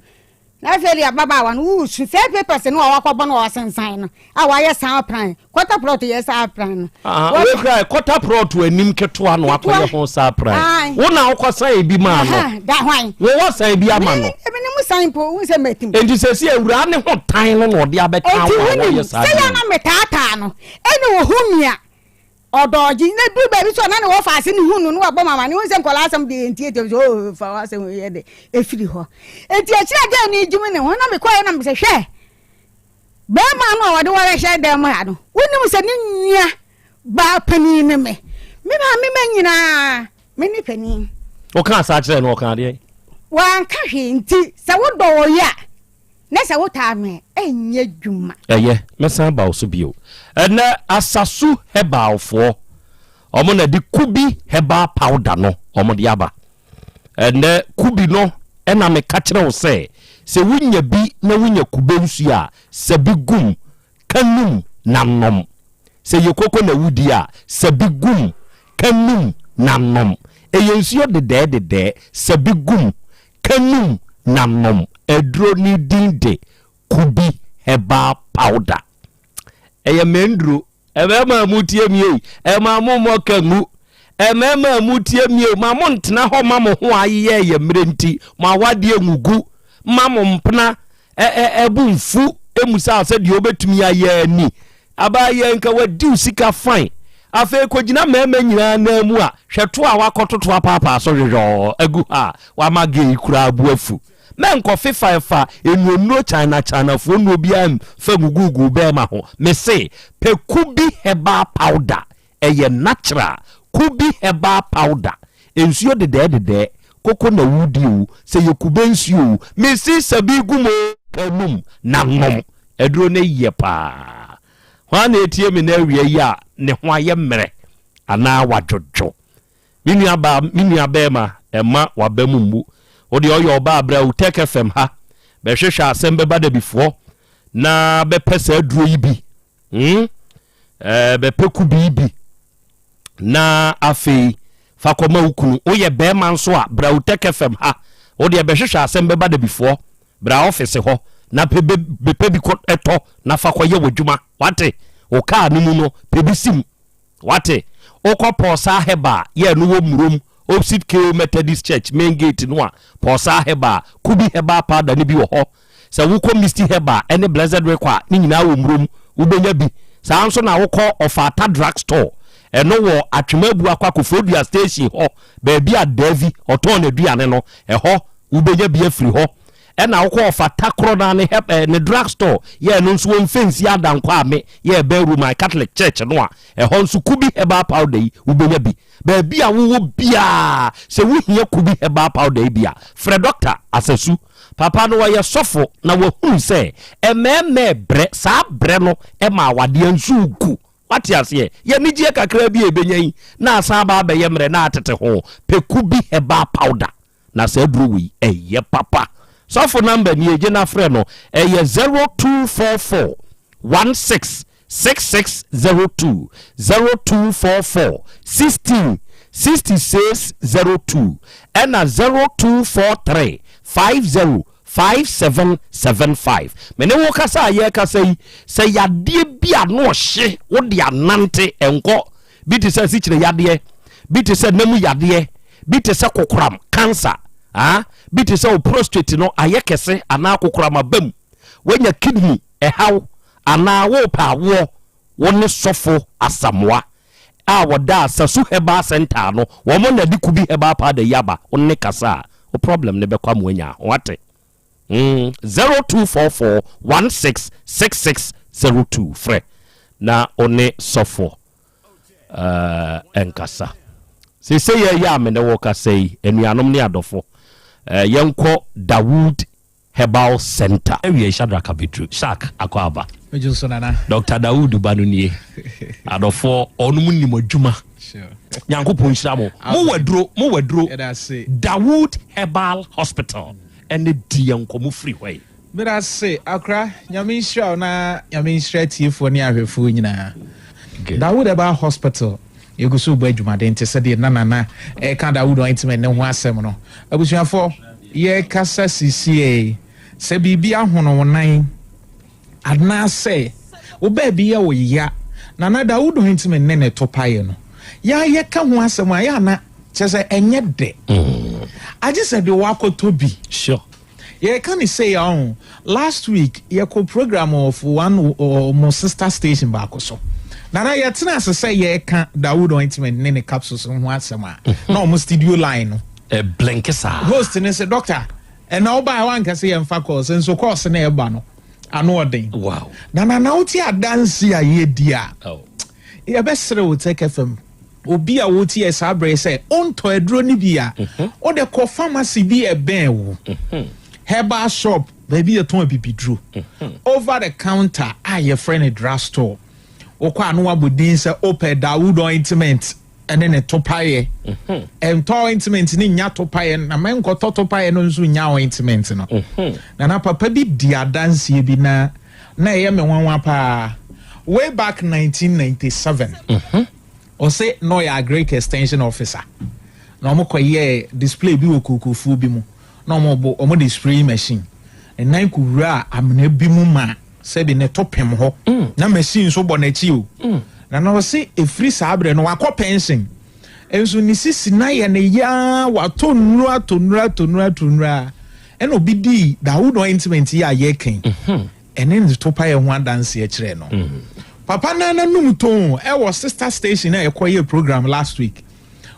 na afei deɛ ababaawa no woresu sɛ papers no a wakɔbɔ no a wasensan no a wayɛ saa plan kɔta plot yɛ saa plan no. Wei kura kɔta plot anim ketewa na wakɔyɛ ho saa plan wo na wokɔ san bi maa no da hwan wo wɔ san bi ama no ebi ne mu san mpo wo sɛ matim nti sɛ si awuraa ne ho tan no na ɔde abɛtan wo a wɔyɛ saa sɛ yɛ na metaataa no ɛna ohu mia Ɔdɔ gye na duru baabi so a na ne wɔfa ase ne hu no na wabɔ mama ne hu sɛ nkɔla asɛm deɛ yɛntie tiɛ sɛ oh fa w'asɛm yɛ de ɛfiri hɔ enti akyiri a gɛɛ no gyimi ne ho na mekɔɛ na mesɛ hwɛ bɛrima no a wɔde wɔbɛhyɛ dɛm ha no wonim sɛ ne nua baa panin ne me me maame ma nyinaa me ne panin. Wokaa saa kyerɛ no ɔkaa deɛ? Wanka hwee nti sɛ wodɔ ɔyɛ a Na sɛ wotaa me a, ɛnyɛ dwuma. Ɛyɛ, mɛsan aba wo so bio. Ɛnnɛ, Asasu Herbalfoɔ, wɔn na de Kubi Herbal Powder no wɔn de aba. Ɛnnɛ, Kubi no na meka kyerɛ wo sɛ, sɛ wonya bi na wonya kube nsuo a, sɛ bi gum, ka num na nom. Sɛ ɛyɛ koko na wodi a, sa bi gum, ka num na nom. Ɛyɛ nsuo dedɛɛ dedɛɛ, sa bi gum, ka num na nom. Aduro no din de Kubi Herbal Powder. Ɛyɛ mɛnduro. Mmarima a motie me ei, ɛma mo mmɔ ka ngu. Mmarima a motie me ei, ma montena hɔ ma mo ho ayeyɛ yɛ mmerɛ nti, mo awadeɛ ngugu. Ma mo mpena bo mfu mmusa wo sɛ deɛ wobɛtumi ayɛ ni. Abaayewa nka wadi wo sika fine. Afei kɔgyina mmarima nyinaa nan mu a, hwɛ to a wakɔtoto apaapaa so hwehwɔɔ agu hɔ a wama gay koraa bo afu. Mɛnkɔfefa ɛfa nnuonnuo China Chinafoɔ nnuo biara mfa ngugugu bɛrima ho. Mese pɛ Kubi herbal powder ɛyɛ natural Kubi herbal powder nsuo dedɛɛ dedɛɛ. koko na wodi o, sɛ yɛ kube nsuo o, mese sa bi gu mu o, pɛ num na nom. Aduro no yɛ paa. Hwan na ɛtie me na awia yi a ne ho ayɛ mmerɛ anaa wadwodwo? Me nua baa, me nua bɛɛma, ɛma waba mu mmu. Wo deɛ ɔyɛ ɔbaa bra Utech FM ha, bɛhwehwɛ asɛm bɛba dabifoɔ na bɛpɛ saa aduro yi bi. Hmm? Ɛɛ, bɛpɛ kube yi bi na afei fa kɔma wo kunu. Woyɛ bɛɛma nso a, bra Utech FM ha. Wo deɛ bɛhwehwɛ asɛm bɛba dabifoɔ, bra ɔfese hɔ na pɛ bɛpɛ bi kɔ tɔ na fa kɔyɛ w'adwuma. Wate? Wo kaa no mu no, pɛ bi sim. Wate? Wokɔ Pɔɔsaa Herbal yɛ ɛno wɔ Murom, opposite KO Methodist Church main gate no a, Pɔɔsaa Herbal, Kubi Herbal Powder no bi wɔ hɔ. Sɛ wokɔ Misty Herbal ne Blessed Rekɔ a, ne nyinaa wɔ Murom, wobɛnya bi. Saa ara nso na wokɔ Ɔfaata Drug Store, ɛno wɔ Atwema Abuakwa Koforidua Station hɔ, baabi a Davy ɔtɔn n'aduane no, ɛhɔ wobɛnya bi afiri hɔ. Ɛna wokɔ ɔfata korɔ naa ne hɛp ɛɛ ne drug store yɛ ɛno nso wɔn fɛnsi adankɔ ame yɛ ɛbɛn Roman Catholic Church no a ɛhɔ nso kubi herbal powder yi wobɛnya bi. Baabi a wowɔ biara sɛ wohia kubi herbal powder yi bi a frɛ Doctor Asasu. Papa no ɔyɛ sɔfo na wahunu sɛ ɛmɛɛmɛɛ brɛ saa brɛ no ɛma awadeɛ nso gu. Wate aseɛ? Yɛ anigyeɛ kakraa bi a ɛbɛnya yi na asan aba abɛyɛ mmerɛ na atete ho. Pɛ kubi herbal powder. Na saa aduro wei ɛyɛ papa. Sɔfo number nie gye na frɛ no ɛyɛ 0244 16 6602 0244 16 66 02 ɛna 0243 50 5775 Me ne wo kasa a yɛrekasa yi sɛ yadeɛ bi a na ɔhye wode anante ɛnkɔ bi te sɛ asikyire yadeɛ bi te sɛ namu yadeɛ bi te sɛ kokoram cancer ah, bi te sɛ wo prostate no ayɛ kɛse anaa kokoram aba mu woanya kidney ɛhaw anaa wopɛ awoɔ wo ne sɔfo Asamoah a wɔda Sasu Herbal Center ano, wɔn na de Kubi Herbal Powder yi aba, wo ne kasa a, wo problem no bɛkɔ ama woanya ho ate. Mm, 0244 166602 frɛ na wo ne sɔfo uh, nkasa. Sese yɛ yɛ a me ne wo kasa yi, anuanom ne adɔfo, uh, yɛnkɔ Dawood Herbal Centre. Awiei Shadrack abɛduru. Shack akɔ aba. Megye so nana. Doctor Dawood ba no nie. Adɔfoɔ ɔnom nim adwuma. Nyankopɔn nhyira mo. Mo wɔ aduro, mo wɔ aduro. Dawood Herbal Hospital ɛne di yɛn nkɔmɔ firi hɔ yi. Meda ase akora, Nyame nhyira wo na Nyame nhyira atiefoɔ ne ahwɛfoɔ nyinaa. Dawood Herbal Hospital Yɛgu so rebɔ adwumaden te sɛ deɛ na Nana reka Dawood ointment no ho asɛm no. Abusuafoɔ, yɛrekasa sisiei, sɛ biribi ahono wo nan anaasɛ wo baabi yɛ wo ya, Nana Dawood ointment ne ne topaeɛ no, yɛ a yɛka ho asɛm a, yɛ a na kyerɛ sɛ ɛnyɛ dɛ. Agye sɛ deɛ wakɔtɔ bi. Sure. Yɛreka no sei a ɔho, last week yɛkɔ program of one ɔmo sister station baako so. Nana yɛtena ase sɛ yɛreka Dawood ointment ne ne capsules ho asɛm a, na ɔmo studio line no. Ɛblinke saa. Host no se, Doctor, ɛna wobaeɛ woanka sɛ yɛmfa calls, nso calls no ɛba no, ano ɔden. Wow. Nana na wote adanse a yɛdi a, Oh. yɛbɛsere wo Tech FM. Obi a wotie saa bere yi sɛ wontɔ aduro no bi a, wode kɔ pharmacy bi a ɛbɛn wo, herbal shop, baabi yɛtɔn abibiduro, over the counter a yɛfrɛ no drug store. Wokɔ a na wabɔ din sɛ wopɛ Dawood ointment ne ne topaeɛ. Ɛntɔ ointment no nnya topaeɛ na mɛnkɔtɔ topaeɛ no nso nnya ointment no. Nana papa bi di adanseɛ bi na na ɛyɛ me nwanwa paa. Way back 1997, ɔse na ɔyɛ agric extension officer na wɔn kɔ yɛɛ display bi wɔ kokofuo bi mu na wɔn bo wɔn de spraying machine ne nan kɔ wura amena bi mu ma sɛbi ne to pem hɔ mm. na machine nso bɔ n'akyi o mm. na na ɔse efiri saa abirɛ no wakɔ pension nso ne sisi na yɛ ne yaa watɔ nnuro atɔ nnuro atɔ nnuro atɔ nnuro a ɛna obi dii Dawood ointment yi a yɛkɛn mhm. ɛne ne topaeɛ ho adanseɛ kyerɛɛ no. Papa no ara n'anum too ɛwɔ sister station a yɛkɔyɛɛ program last week.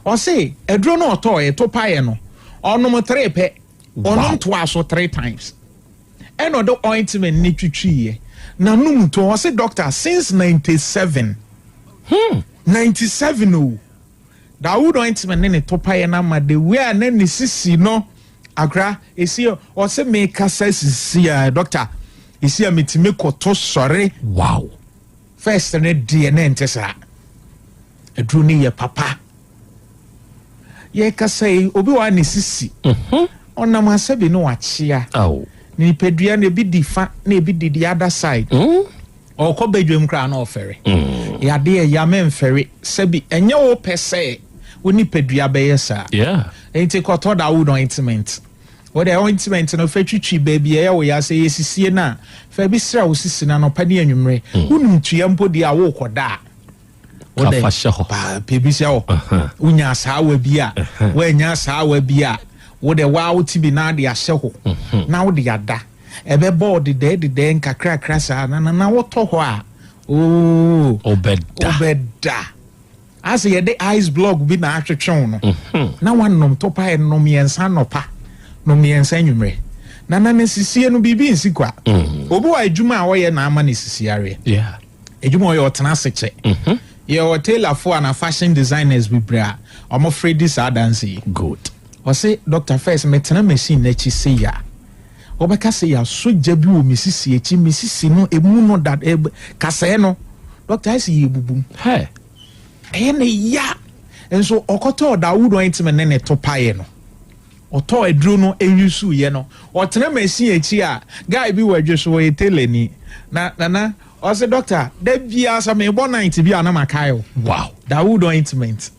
Ɔse aduro no ɔtɔɔɛ topaeɛ no ɔnom three pɛ, ɔnom toaa so three times. Ɛna ɔde ointment no twitwiiɛ n'anum too. Ɔse doctor since 97, 97 o. Dawood ointment ne ne topaeɛ no ama the way a na ne sisi no akora esi ɔsɛ mekasa sisi a doctor esi a metumi koto sɔre. Wow. First no deɛ na ɛnte saa. Aduro no yɛ papa. Yɛkasa yi obi wɔ a ne sisi. Mhm. Ɔnam asɛbi no wakyea. Ne nipadua no ebi di fa na ebi di the other side. Mm. Ɔkɔ badwam koraa na ɔfɛre. Mm. Yadeɛ ya mɛmfɛre sɛbi ɛnyɛ wo pɛ sɛ wo nipadua bɛyɛ saa. Nti kɔtɔ Dawood ointment. Wo deɛ ointment no fɛ twitwi baabi ɛyɛ wo ya sɛ yɛ sisie no a fa bi sra wo sisi no anɔpa ne anwummere. Wonim tua mpo deɛ a wokɔda a. Wo Ka dɛ fa hyɛ hɔ. paa pɛ bi hyɛ hɔ. Wonya asaawa bi a woannya asaawa bi a wo deɛ waa wote bi na ade ahyɛ hɔ na wode ada. Ɛbɛbɔ wo dedɛɛ dedɛɛ nkakrakra saa na na na wotɔ hɔ a oo Wobɛda. Wobɛda. Asɛ yɛde ice block bi na atwetwe wo no na wanom topae nom mmiɛnsa anɔpa nom mmiɛnsa anwummerɛ. Na na ne sisie no biribi nsi kwa. Obi wɔ adwuma a ɔyɛ na ama ne sisi areɛ. Adwuma ɔyɛ ɔtena ase kyɛ. Yɛwɔ tailorfoɔ ana fashion designers bebree a wɔfrɛ di saa adanse yi. Good. Ɔse Doctor first metena machine n'akyi sei a wɔbɛka sɛ yɛasɔ gya bi wɔ me sisi akyi me sisi no emu no da kasɛɛ no doctor ayɛ sɛ yɛbubum. Hey. Ɛyɛ ne ya nso ɔkɔtɔɔ Dawood ointment ne ne to paeɛ no ɔtɔɔ aduro no ɛyusuiɛ no ɔtena machine akyi a guy bi wɔ adwo so ɔyɛ tailor ni na nana ɔse doctor da biara sɛ mebɔ night bi a na makae o. Wow. Dawood ointment.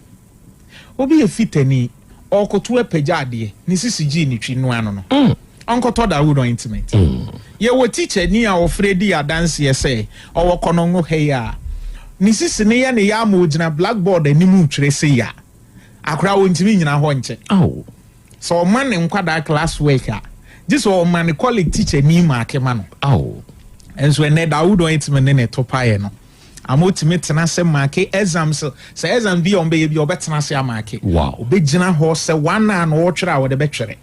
Obi yɛ fitani ɔkoto apagya adeɛ ne sisi gyee ne twi no ano no ɔnkɔtɔ Dawood ointment. Yɛwɔ teacher ni a ɔfrɛ di adanseɛ sɛ ɔwɔ kɔnɔngo ha yi a ne sisi no yɛ ne ya ama ɔgyina blackboard anim retwerɛ sei a akora ɔntumi nyina hɔ nkyɛ. Sɛ ɔma ne nkwadaa class work a gye sɛ ɔma ne colleague teacher ni maake ma no. Nso ɛnɛ Dawood ointment ne ne to paeɛ no ama otumi tena ase maake exams sɛ exam bi a ɔmbɛyɛ bi a ɔbɛtena ase amaake. Wow. Ɔbɛgyina hɔ sɛ one hour na ɔretwerɛ a ɔde bɛtwerɛ.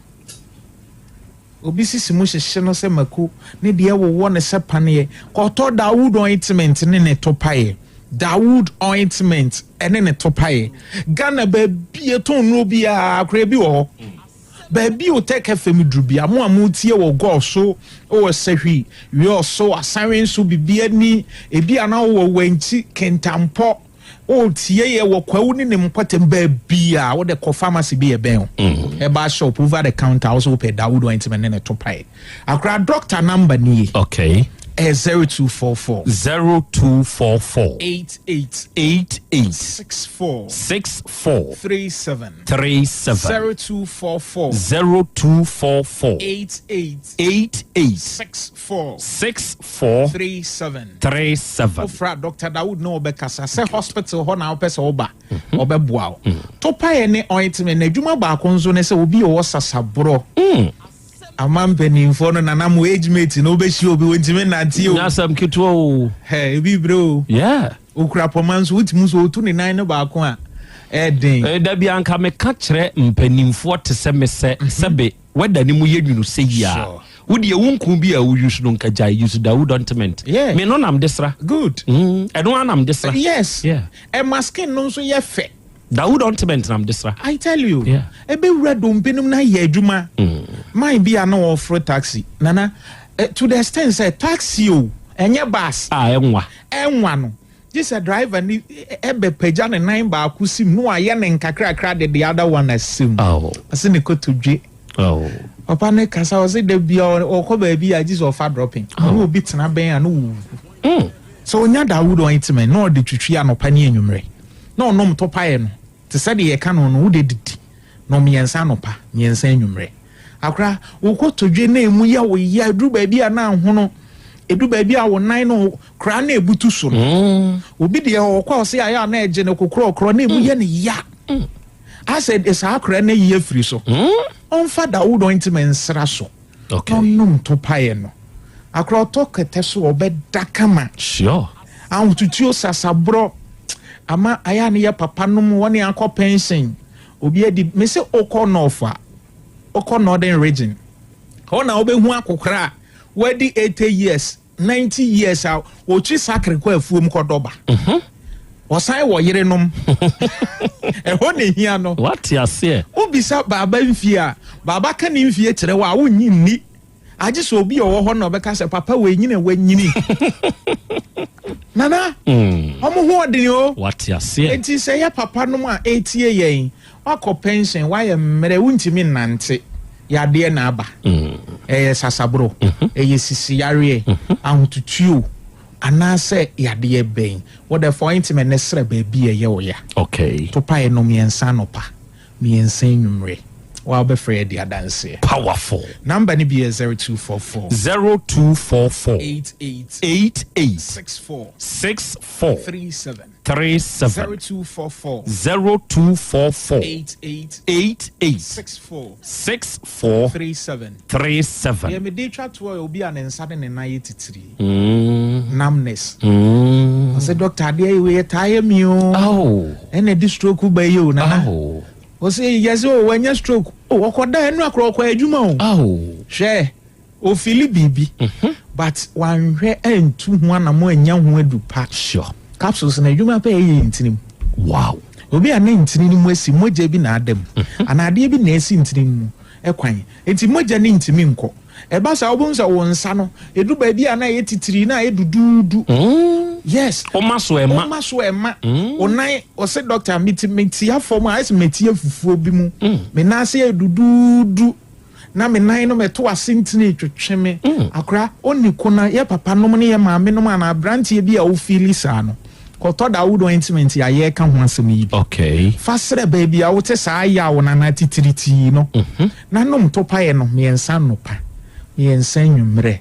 Obi sisi mu hyehye no sɛ mako ne deɛ wowɔ ne sɛ paneɛ. Kɔtɔ Dawood ointment ne ne to paeɛ. Dawood ointment ne ne to paeɛ. Ghana baabi ɛtɔn nnuro biara koraa bi wɔ hɔ. Baabi o Tech FM duru bia mo a motie wɔ Gɔɔ so wɔ Sahwi, Wiɔ so, Asanwe nso biribi ani ebi a na wowɔ Wankyi, Kintampɔ wotie yɛ wɔ Kwawu ne ne mpɔtam baabi a wode kɔ pharmacy bi ɛbɛn o. Herbal shop over the counter wo so wopɛ Dawood ointment ne ne to pae. Akora doctor number nie. Okay. 0244. 0244. 88. 88. 64. 64. 37. 37. 0244. 0244. 88. 88. 64. 64. 37. 37. Ofra Dr. Dawood no obekasa sɛ hospital hɔ na wopɛ sɛ woba ɔbɛboa wo. Topaeɛ ne ointment na adwuma baako nso ne sɛ obi a ɔwɔ sasaborɔ. Ama mpanimfoɔ no nana mo age mate na wobɛhyia obi wɔntumi nnante o. Nyasɛm ketewa o. Hɛ ebi brɛ o. Yeah. Okura pɔma nso wotumi nso otu ne nan no baako a ɛden. Dabi anka meka kyerɛ mpanimfoɔ te sɛ me sɛ sɛbe wɛda ne mu yɛ nwunu sɛ yi a wodeɛ wo nku bi a wo use no nka gyae use Dawood ointment. Yeah. Me no nam de sra. Good. Ɛno ara nam de sra. Yes. Yeah. Ɛma skin no nso yɛ fɛ. Dawood ointment nam de sra. I tell you. Yeah. Ebewura dompe no mu na yɛ adwuma. Man bi a na ɔforo taxi. Nana to the extent sɛ taxi o ɛnyɛ bus. A ɛnwa. Ɛnwa no. Gye sɛ driver ni ɛbɛ pagya ne nan baako sim na wayɛ ne nkakrakra de the other one asim. Oh. Ɔse ne kotodwe. Oh. Papa ne kasa ɔse da bia ɔkɔ baabi a gye sɛ ɔfa dropping. Ɔne obi tena bɛn a na owu. Sɛ onya Dawood ointment na ɔde twitwi anɔpa ne anwummerɛ na ɔnom topaeɛ no te sɛ deɛ yɛka no no wode didi na mmiɛnsa anɔpa mmiɛnsa anwummerɛ. Akora wo kotodwe na emu yɛ wo ya eduru baabi a na ahono edu baabi a wo nan no koraa na ebutu so no. Obi deɛ ɔkɔ a ɔse ayɛ a na ɛgye ne kokorɔkorɔ na emu yɛ ne ya. Asɛ saa koraa na yi afiri so. Ɔmfa Dawood ointment nsra so. Okay. Na ɔnom topaeɛ no. Akora ɔtɔ kɛtɛ so ɔbɛda kama. Sure. Ahotutuo sasaborɔ ama ayɛ a ne yɛ papa nom wɔne akɔ pension. Obi adi me sɛ okɔ north a okɔ northern region. Hɔ na wobɛhu akokora a wadi 80 years 90 years a wɔtwi sakre kɔ afuom kɔdɔba. Ɔsan wɔ yerenom. Ɛhɔ na ehia no. Wate aseɛ. Wobisa baaba mfie a, baaba ka ne mfie kyerɛ wo a, wonnye nni. Agye sɛ obi a ɔwɔ hɔ na ɔbɛka sɛ papa wei nyini a wanyini. Nana, wɔn ho ɔdene o. Wate aseɛ. Enti sɛ yɛ papa nom a ɛretie yɛn, wakɔ pension, wayɛ mmerɛ, wontumi nnante, yadeɛ na aba. Ɛyɛ sasaboro, ɛyɛ sisi yareɛ, ahotutuo, anaasɛ yadeɛ bɛn. Wo de fa ointment no sra baabi a ɛyɛ wo ya. Okay. To pae no mmiɛnsa anɔpa, mmiɛnsa anwummere. Wo a wobɛfrɛ yɛ di adanseɛ. Powerful. Number no bi yɛ 0244. 0244. 88. 88. 64. 64. 37. 37. 0244. 0244. 88. 88. 64. 64. 37. 37. Deɛ mede twa toɔ yɛ obi a ne nsa ne ne nan yɛ titiri. Mm. Numbness. Mm. Ɔsɛ doctor adeɛ yi wei ɛtaa yɛ mi o. Oh. Ɛna ɛde stroke ba yi o nana. Oh. Ɔsɛ yɛsɛ o wanya stroke. O ɔkɔda ɛnu akora ɔkɔ adwuma o. Oh. Hwɛ ofili biribi. Mm-hmm. But wanhwɛ antu ho anamo anya ho adu pa. Sure. Capsules na adwuma pɛ ɛyɛ ntini mu. Wow. Obi a ne ntini no mu asi mogya bi na ada mu. Mm-hmm. Anaa adeɛ bi na asi ntini no mu ɛkwan. Enti mogya no ntumi nkɔ. Ɛba saa a, wobɛhu sɛ wo nsa no, ɛdu baabi a na ɛyɛ titiri, na ayɛ duduudu. Yes. Woma so ɛma. Woma so ɛma. Wo nan, ɔse dɔkta, meti metia fam a, ayɛ sɛ metia fufuo bi mu. Me nan ase yɛ duduudu. Na me nan no mɛto ase ntini twetwe me. Akora, ɔnni ko na yɛ papa nom ne yɛ maame nom anaa aberanteɛ bi a wofeeli saa no, kɔtɔ Dawood ointment a yɛreka ho asɛm yi bi. Okay. Fa srɛ baabi a wote saa yaw no anaa titiritii no. Na nom topaeɛ no mmiɛnsa anɔpa, mmiɛnsa anwummerɛ.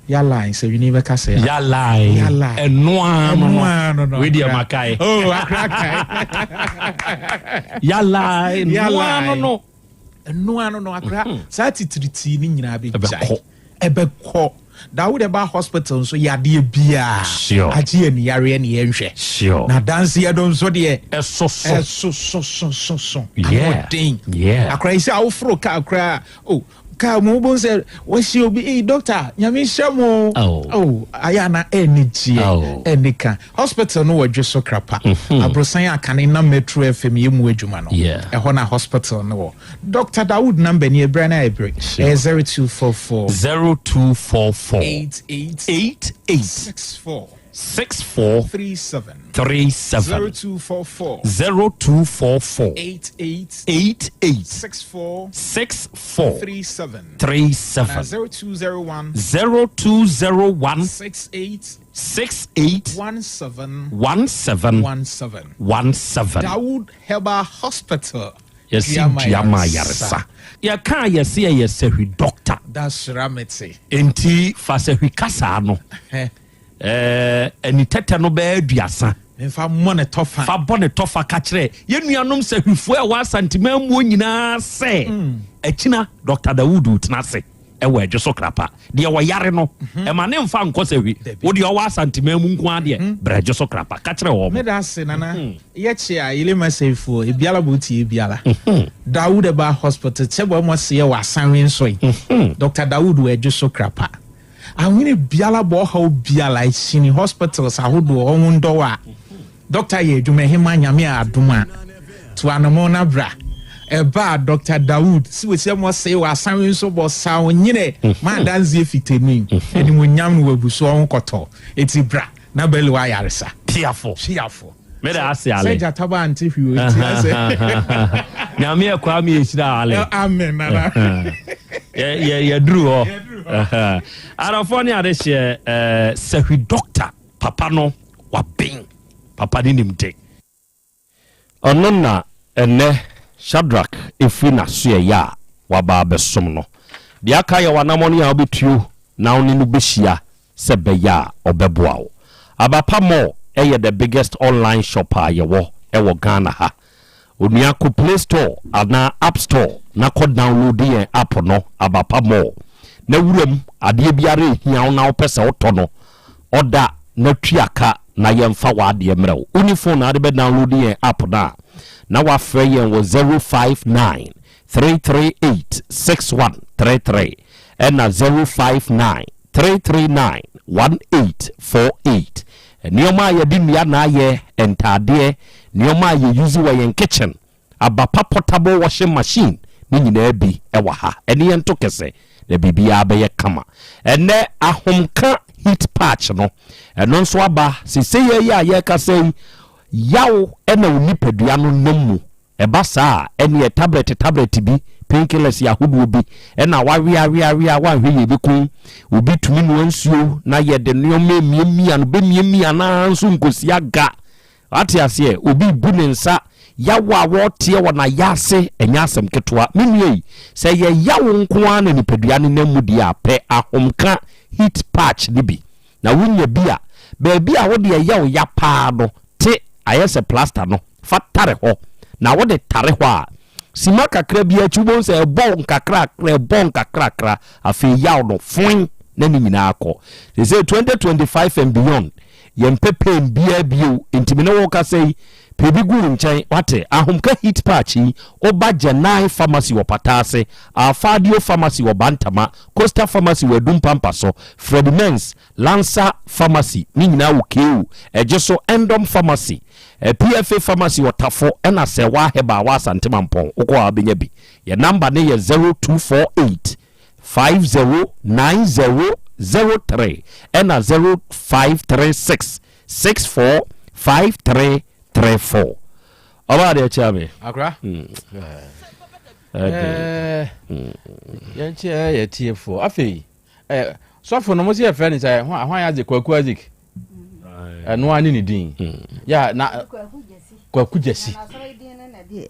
Yalai, sɛ wini bɛka sɛ. Yalai. Yalai. Ɛno ara no no. Ɛno ara no no. Wei deɛ makae. Oh, akra kae. Yalai. Ɛno ara no no. Ɛno ara no no akra. Saa titiritii no nyinaa bɛgyae. Ɛbɛkɔ. Ɛbɛkɔ. Dawood ɛba hospital nso yadeɛ biaa. Sure. Agye ani yareɛ ne yɛnhwɛ. Sure. Na danseɛ no nso deɛ. Ɛsoso. Ɛsososososo. Yeah. Anoɔden. Yeah. Akora yi sɛ awoforo kaa koraa oh kaa mu wobɛhu sɛ wahyia obi ee doctor nyame nhyira mo Oh. oh ayɛ ana ɛni gyeɛ Oh. ɛni ka hospital no wɔ dwe so krapa Mhm. aborosan a kane na metro fm yɛ mu adwuma no Yeah. ɛhɔ na hospital no wɔ Doctor Dawood number ni ɛberɛ no ayɛ bere ɛyɛ 0244 0244 88 88 64 64 37 37 0244 0244 88 88 64 64 37 37 0201 0201 68 68 17 17 17 17 Dawood Herbal Hospital. Yɛse dua ma ayaresa. Yɛka a yɛse ɛyɛ sahwi doctor. Dasra mete. Enti fa sahwi kasaa no. Ɛɛ anitɛtɛ no bɛyɛ aduasa. Nfa mmɔ ne tɔfa. Fa bɔ ne tɔfa ka kyerɛ yɛn nuanom sahwifoɔ a ɛwɔ Asanteman muo nyinaa sɛ akyina Doctor Dawudu tena ase. Ɛwɔ ɛdwo so krapa. Deɛ ɔyare no, mhm. ɛma ne nfa nkɔ sɛ hwi. Wo deɛ ɔwɔ Asanteman mu nko adeɛ, mhm. brɛ ɛdwo so krapa. Ka kyerɛ wɔn. Meda ase nana. Mhm. Yɛkye a yele ma sɛfoɔ ebiala bɔ tie ebiala. Dawood ɛba hospital kyɛ bɔ ɛmɔ seɛ wɔ asanwe nso yi. Dr. Dawood wɔ ɛdwo so krapa. Ahwene biala bɔ ɔhaw biala ɛhyini hospitals ahodoɔ ɔho ndɔwɔ a. Doctor yɛ adwuma hema nyame a adom a to anamon na bra ɛba a Doctor Dawood si wɔ sɛ mo se wɔ asanwe nso bɔ sa onyine ma adanseɛ fitani animonyam no wabu so ɔho kɔtɔ eti bra na bɛli wɔ ayaresa piafo piafo mede ase ale sɛ gyata ba ante hwi o ti ase nyame ɛkɔ ame yɛhyira ale amen nana yɛduru hɔ adɔfoɔ ne adehyeɛ sahwi doctor Papa no waben, papa no nim de. Ɔno na ɛnnɛ Shadrack firi n'asoɛeɛ a waba abɛsom no. Deɛ aka yɛ w'anammɔne a wobɛtuo na wo ne no bɛhyia sɛ ɛbɛyɛ a ɔbɛboa wo. Aba Pa Mall yɛ the biggest online shop a yɛwɔ wɔ Ghana ha. Onua kɔ play store anaa app store na kɔ download yɛn app no Abapa Mall na wura mu, adeɛ biara ɛhia wo na wopɛ sɛ wotɔ no order na tua ka na yɛmfa w'adeɛ mmerɛ wo. Wonni phone na wode bɛ download yɛn app no a na wafrɛ yɛn wɔ 059 338 6133 ɛna 059 339 1848. Nneɛma a yɛde nnua na ayɛ, ntaadeɛ, nneɛma a yɛ use wɔ yɛn kitchen, abapa portable washing machine ne nyinaa bi wɔ ha. Ɛne yɛn to kɛsɛ na biribiara bɛyɛ kama. Ɛnɛ ahomka heat patch no, ɛno nso aba. Seesei yi a yɛrekasa yi, yaw na wo nipadua no nam mu. Ɛba saa a, ɛneɛ tablɛt tablɛt bi, painkillers ahodoɔ bi na waweaweawea, wanhwɛ yie ɛbɛku wo. Obi tumi noa nsuo na yɛde nnoɔma emiamia no, bɛmiamia no ara nso nkɔsi aga. Wate aseɛ? Obi bu ne nsa, yaw a wɔteɛ wɔ n'ayaase, ɛnyɛ asɛm ketewa. Me nua yi, sɛ ɛyɛ yaw nko ara na nipadua no nam mu deɛ a, pɛ ahomka heat patch no bi. Na wonya bi a, baabi a wode ɛyɛ wo ya paa no, te ayɛ sɛ plaster no, fa tare hɔ. Na wode tare hɔ a, simma kakra bi akyi wobɛhu sɛ ɛbɔ wo nkakrakra, ɛbɔ wo nkakrakra, afei yaw no, foin, na ne nyinaa kɔ. Seesei 2025 and beyond, yɛmpɛ pain biara bio, enti me ne wo rekasa yi, pɛ bi gu wo nkyɛn, woate? Ahomka heat patch yi, woba Gyanae Pharmacy wɔ Pata ase, Alfadio Pharmacy wɔ Bantama, Coastal Pharmacy wɔ Adum Pampa so, Freddie Mens, Lansa Pharmacy, ne nyinaa wɔ KU, ɛgye so, Endom Pharmacy, PFA Pharmacy wɔ Tafo, ɛna Sɛwa Herbal wɔ Asante Mampɔn, wokɔ hɔ a wobɛnya bi. Yɛn number no yɛ 0248 509003 ɛna 0536 64 5334. Ɔbaa deɛ kyea me. Akora. Yɛnkyɛ yɛ tiefoɔ. Afei, sɔfo no mo sɛ yɛfrɛ no sɛ hwan Isaac, Kwaku Isaac. Ɛno ara ne ne din. Ya na Kwaku Gyasi.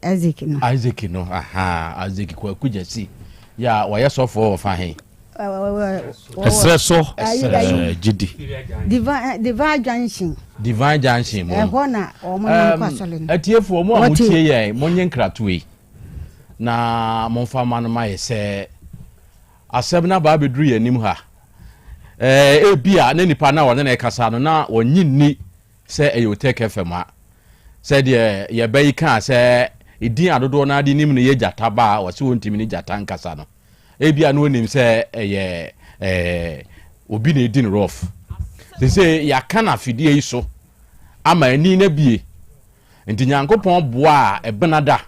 Isaac no. Isaac no, aha, Isaac Kwaku Gyasi. Ya wɔyɛ sɔfoɔ wɔ fa he? Ɛserɛ so gyidi. Divine Junction. Divine Junction mu. Ɛhɔ na wɔn nam kɔ asɔre no. Atiefoɔ mo a motie yɛn, monye nkratoɔ yi na momfa ma no ma yɛ sɛ asɛm no aba abɛduru yɛn anim ha. Ebia na nipa no a wɔne no rekasa no na wɔnye nni sɛ ɛyɛ Otec FM a. Sɛdeɛ yɛba yi kaa sɛ edin a dodoɔ no ara de nim no yɛ gyata ba a wɔse wɔntumi ne gyata nkasa no. Ebia na ɔnim sɛ ɛyɛ ɛɛ obi na edi no rough. Sese yɛaka no afidie yi so ama ani no abie. Nti Nyankopɔn boa a ɛbenada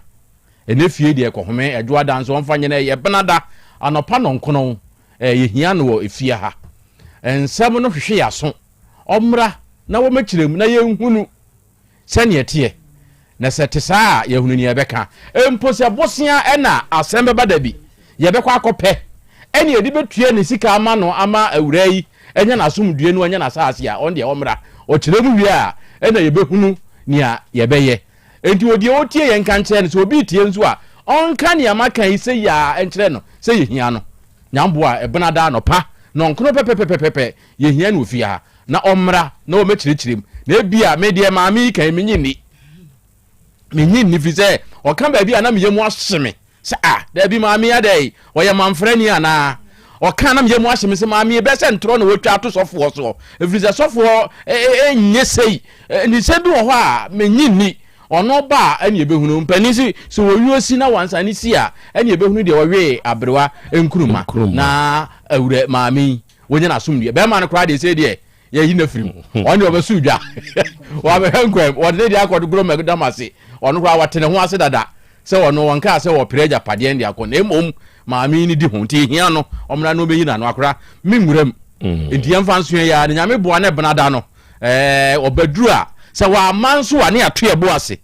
ɛnɛ fie deɛ kɔhome ɛdwo ada nso ɔmfa nyɛ no ɛyɛ benada anɔpa nɔnkono ɛɛ yɛhia no wɔ efie ha. Nsɛm no hwehwe yɛaso. Ɔmmra na wɔmmɛkyerɛ mu na yɛnhunu. Sɛnea ɛteɛ, na sɛ ɛte saa a, yɛahunu nea yɛbɛka. Mpo sɛ bosea na asɛm bɛba da bi, yɛbɛkɔ akɔpɛ, ɛnna yɛde bɛtua ne sika ama no ama awuraa yi anya n'asomdwoeɛ na wanya n'asase a, ɔno deɛ ɔmmra. Ɔkyerɛ mu wie a, ɛnna yɛbɛhunu nea yɛbɛyɛ. Enti odeɛ ɔtie yɛn nka nkyerɛ no, sɛ obi retie nso a, ɔnka nea maka yi sei ara nkyerɛ no sɛ yɛhia no. Nyamboa, Ɛbenada anɔpa, nnɔnkron pɛpɛpɛpɛpɛ, yɛhia no wɔ fie ha. na ɔmmra na ɔmmɛkyerɛkyerɛ mu. Na ebia me deɛ maame yi kan menye nni. Menye nni fi sɛ ɔka baabi a na meyɛ mu ahye me sɛ a daabi maame yi adɛ ɔyɛ mamfrani anaa ɔka na meyɛ mu ahye me sɛ maame yi bɛyɛ sɛ ntorɔ na wɔatwa ato sɔfoɔ soɔ ɛfiri sɛ sɔfoɔ ɛnyɛ sei nisɛm bi wɔ hɔ a menye nni ɔno ba a ɛne ɛbɛhunu mpanin si sɛ wɔwuo si na wansane si a ɛne ɛbɛhunu deɛ wɔwee aberewa nkuruma na awura maame yi wɔnya n'asomdwoeɛ. Bɛrima no koraa deɛ sei deɛ yɛyi no afiri mu. Hmm. Ɔno deɛ ɔbɛso dwa. Wabɛhwɛ nkwam. Wɔde ne deɛ akɔ goro mɛdam ase. Ɔno koraa wɔte ne ho ase dada sɛ ɔno wɔnkaa sɛ wɔpere agyapadeɛ de akɔ na mmom maame yi ne di ho nti ehia no ɔmmra na ɔbɛyi n'ano akora me nwuram. Hmm. Nti yɛmfa nsoɛ yi ara ne nyame boa ne bena da no ɛɛ ɔbɛduru a sɛ wɔama nso a ne ato yɛ bo ase.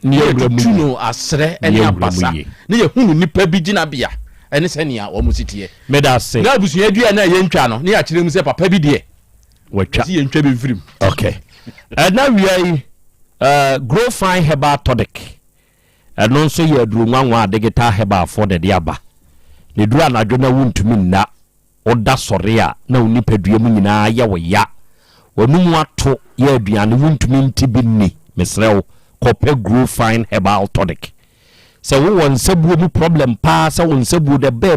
Ne Na yɛwura mu yɛtutu yie. no aserɛ Ne ne yɛwura mu abasa, yie. na yɛhunu nnipa bi gyinabea ne sɛnea wɔn si teɛ. Meda ase. Na abusua dua no a yɛntwa no, na yɛakyerɛ mu sɛ papa bi deɛ, Watwa. ɛsɛ yɛntwa bi mfiri mu. Okay. Ɛna wia yi, uh, Grow Fine Herbal Tonic. Ɛno nso yɛ aduro nwanwa a Digital Herbal foɔ na ɛde aba. Na ɛduru anadwo na wontumi nna. Woda sɔre a, na wo nipadua mu nyinaa yɛ wo ya. W'anomu ato yɛ aduane wontumi nte bi nni. Mesrɛ wo, kɔpɛ Grow Fine Herbal Tonic. Sɛ wowɔ nsabuo mu problem paa sɛ wo nsabuo no ɛbaa.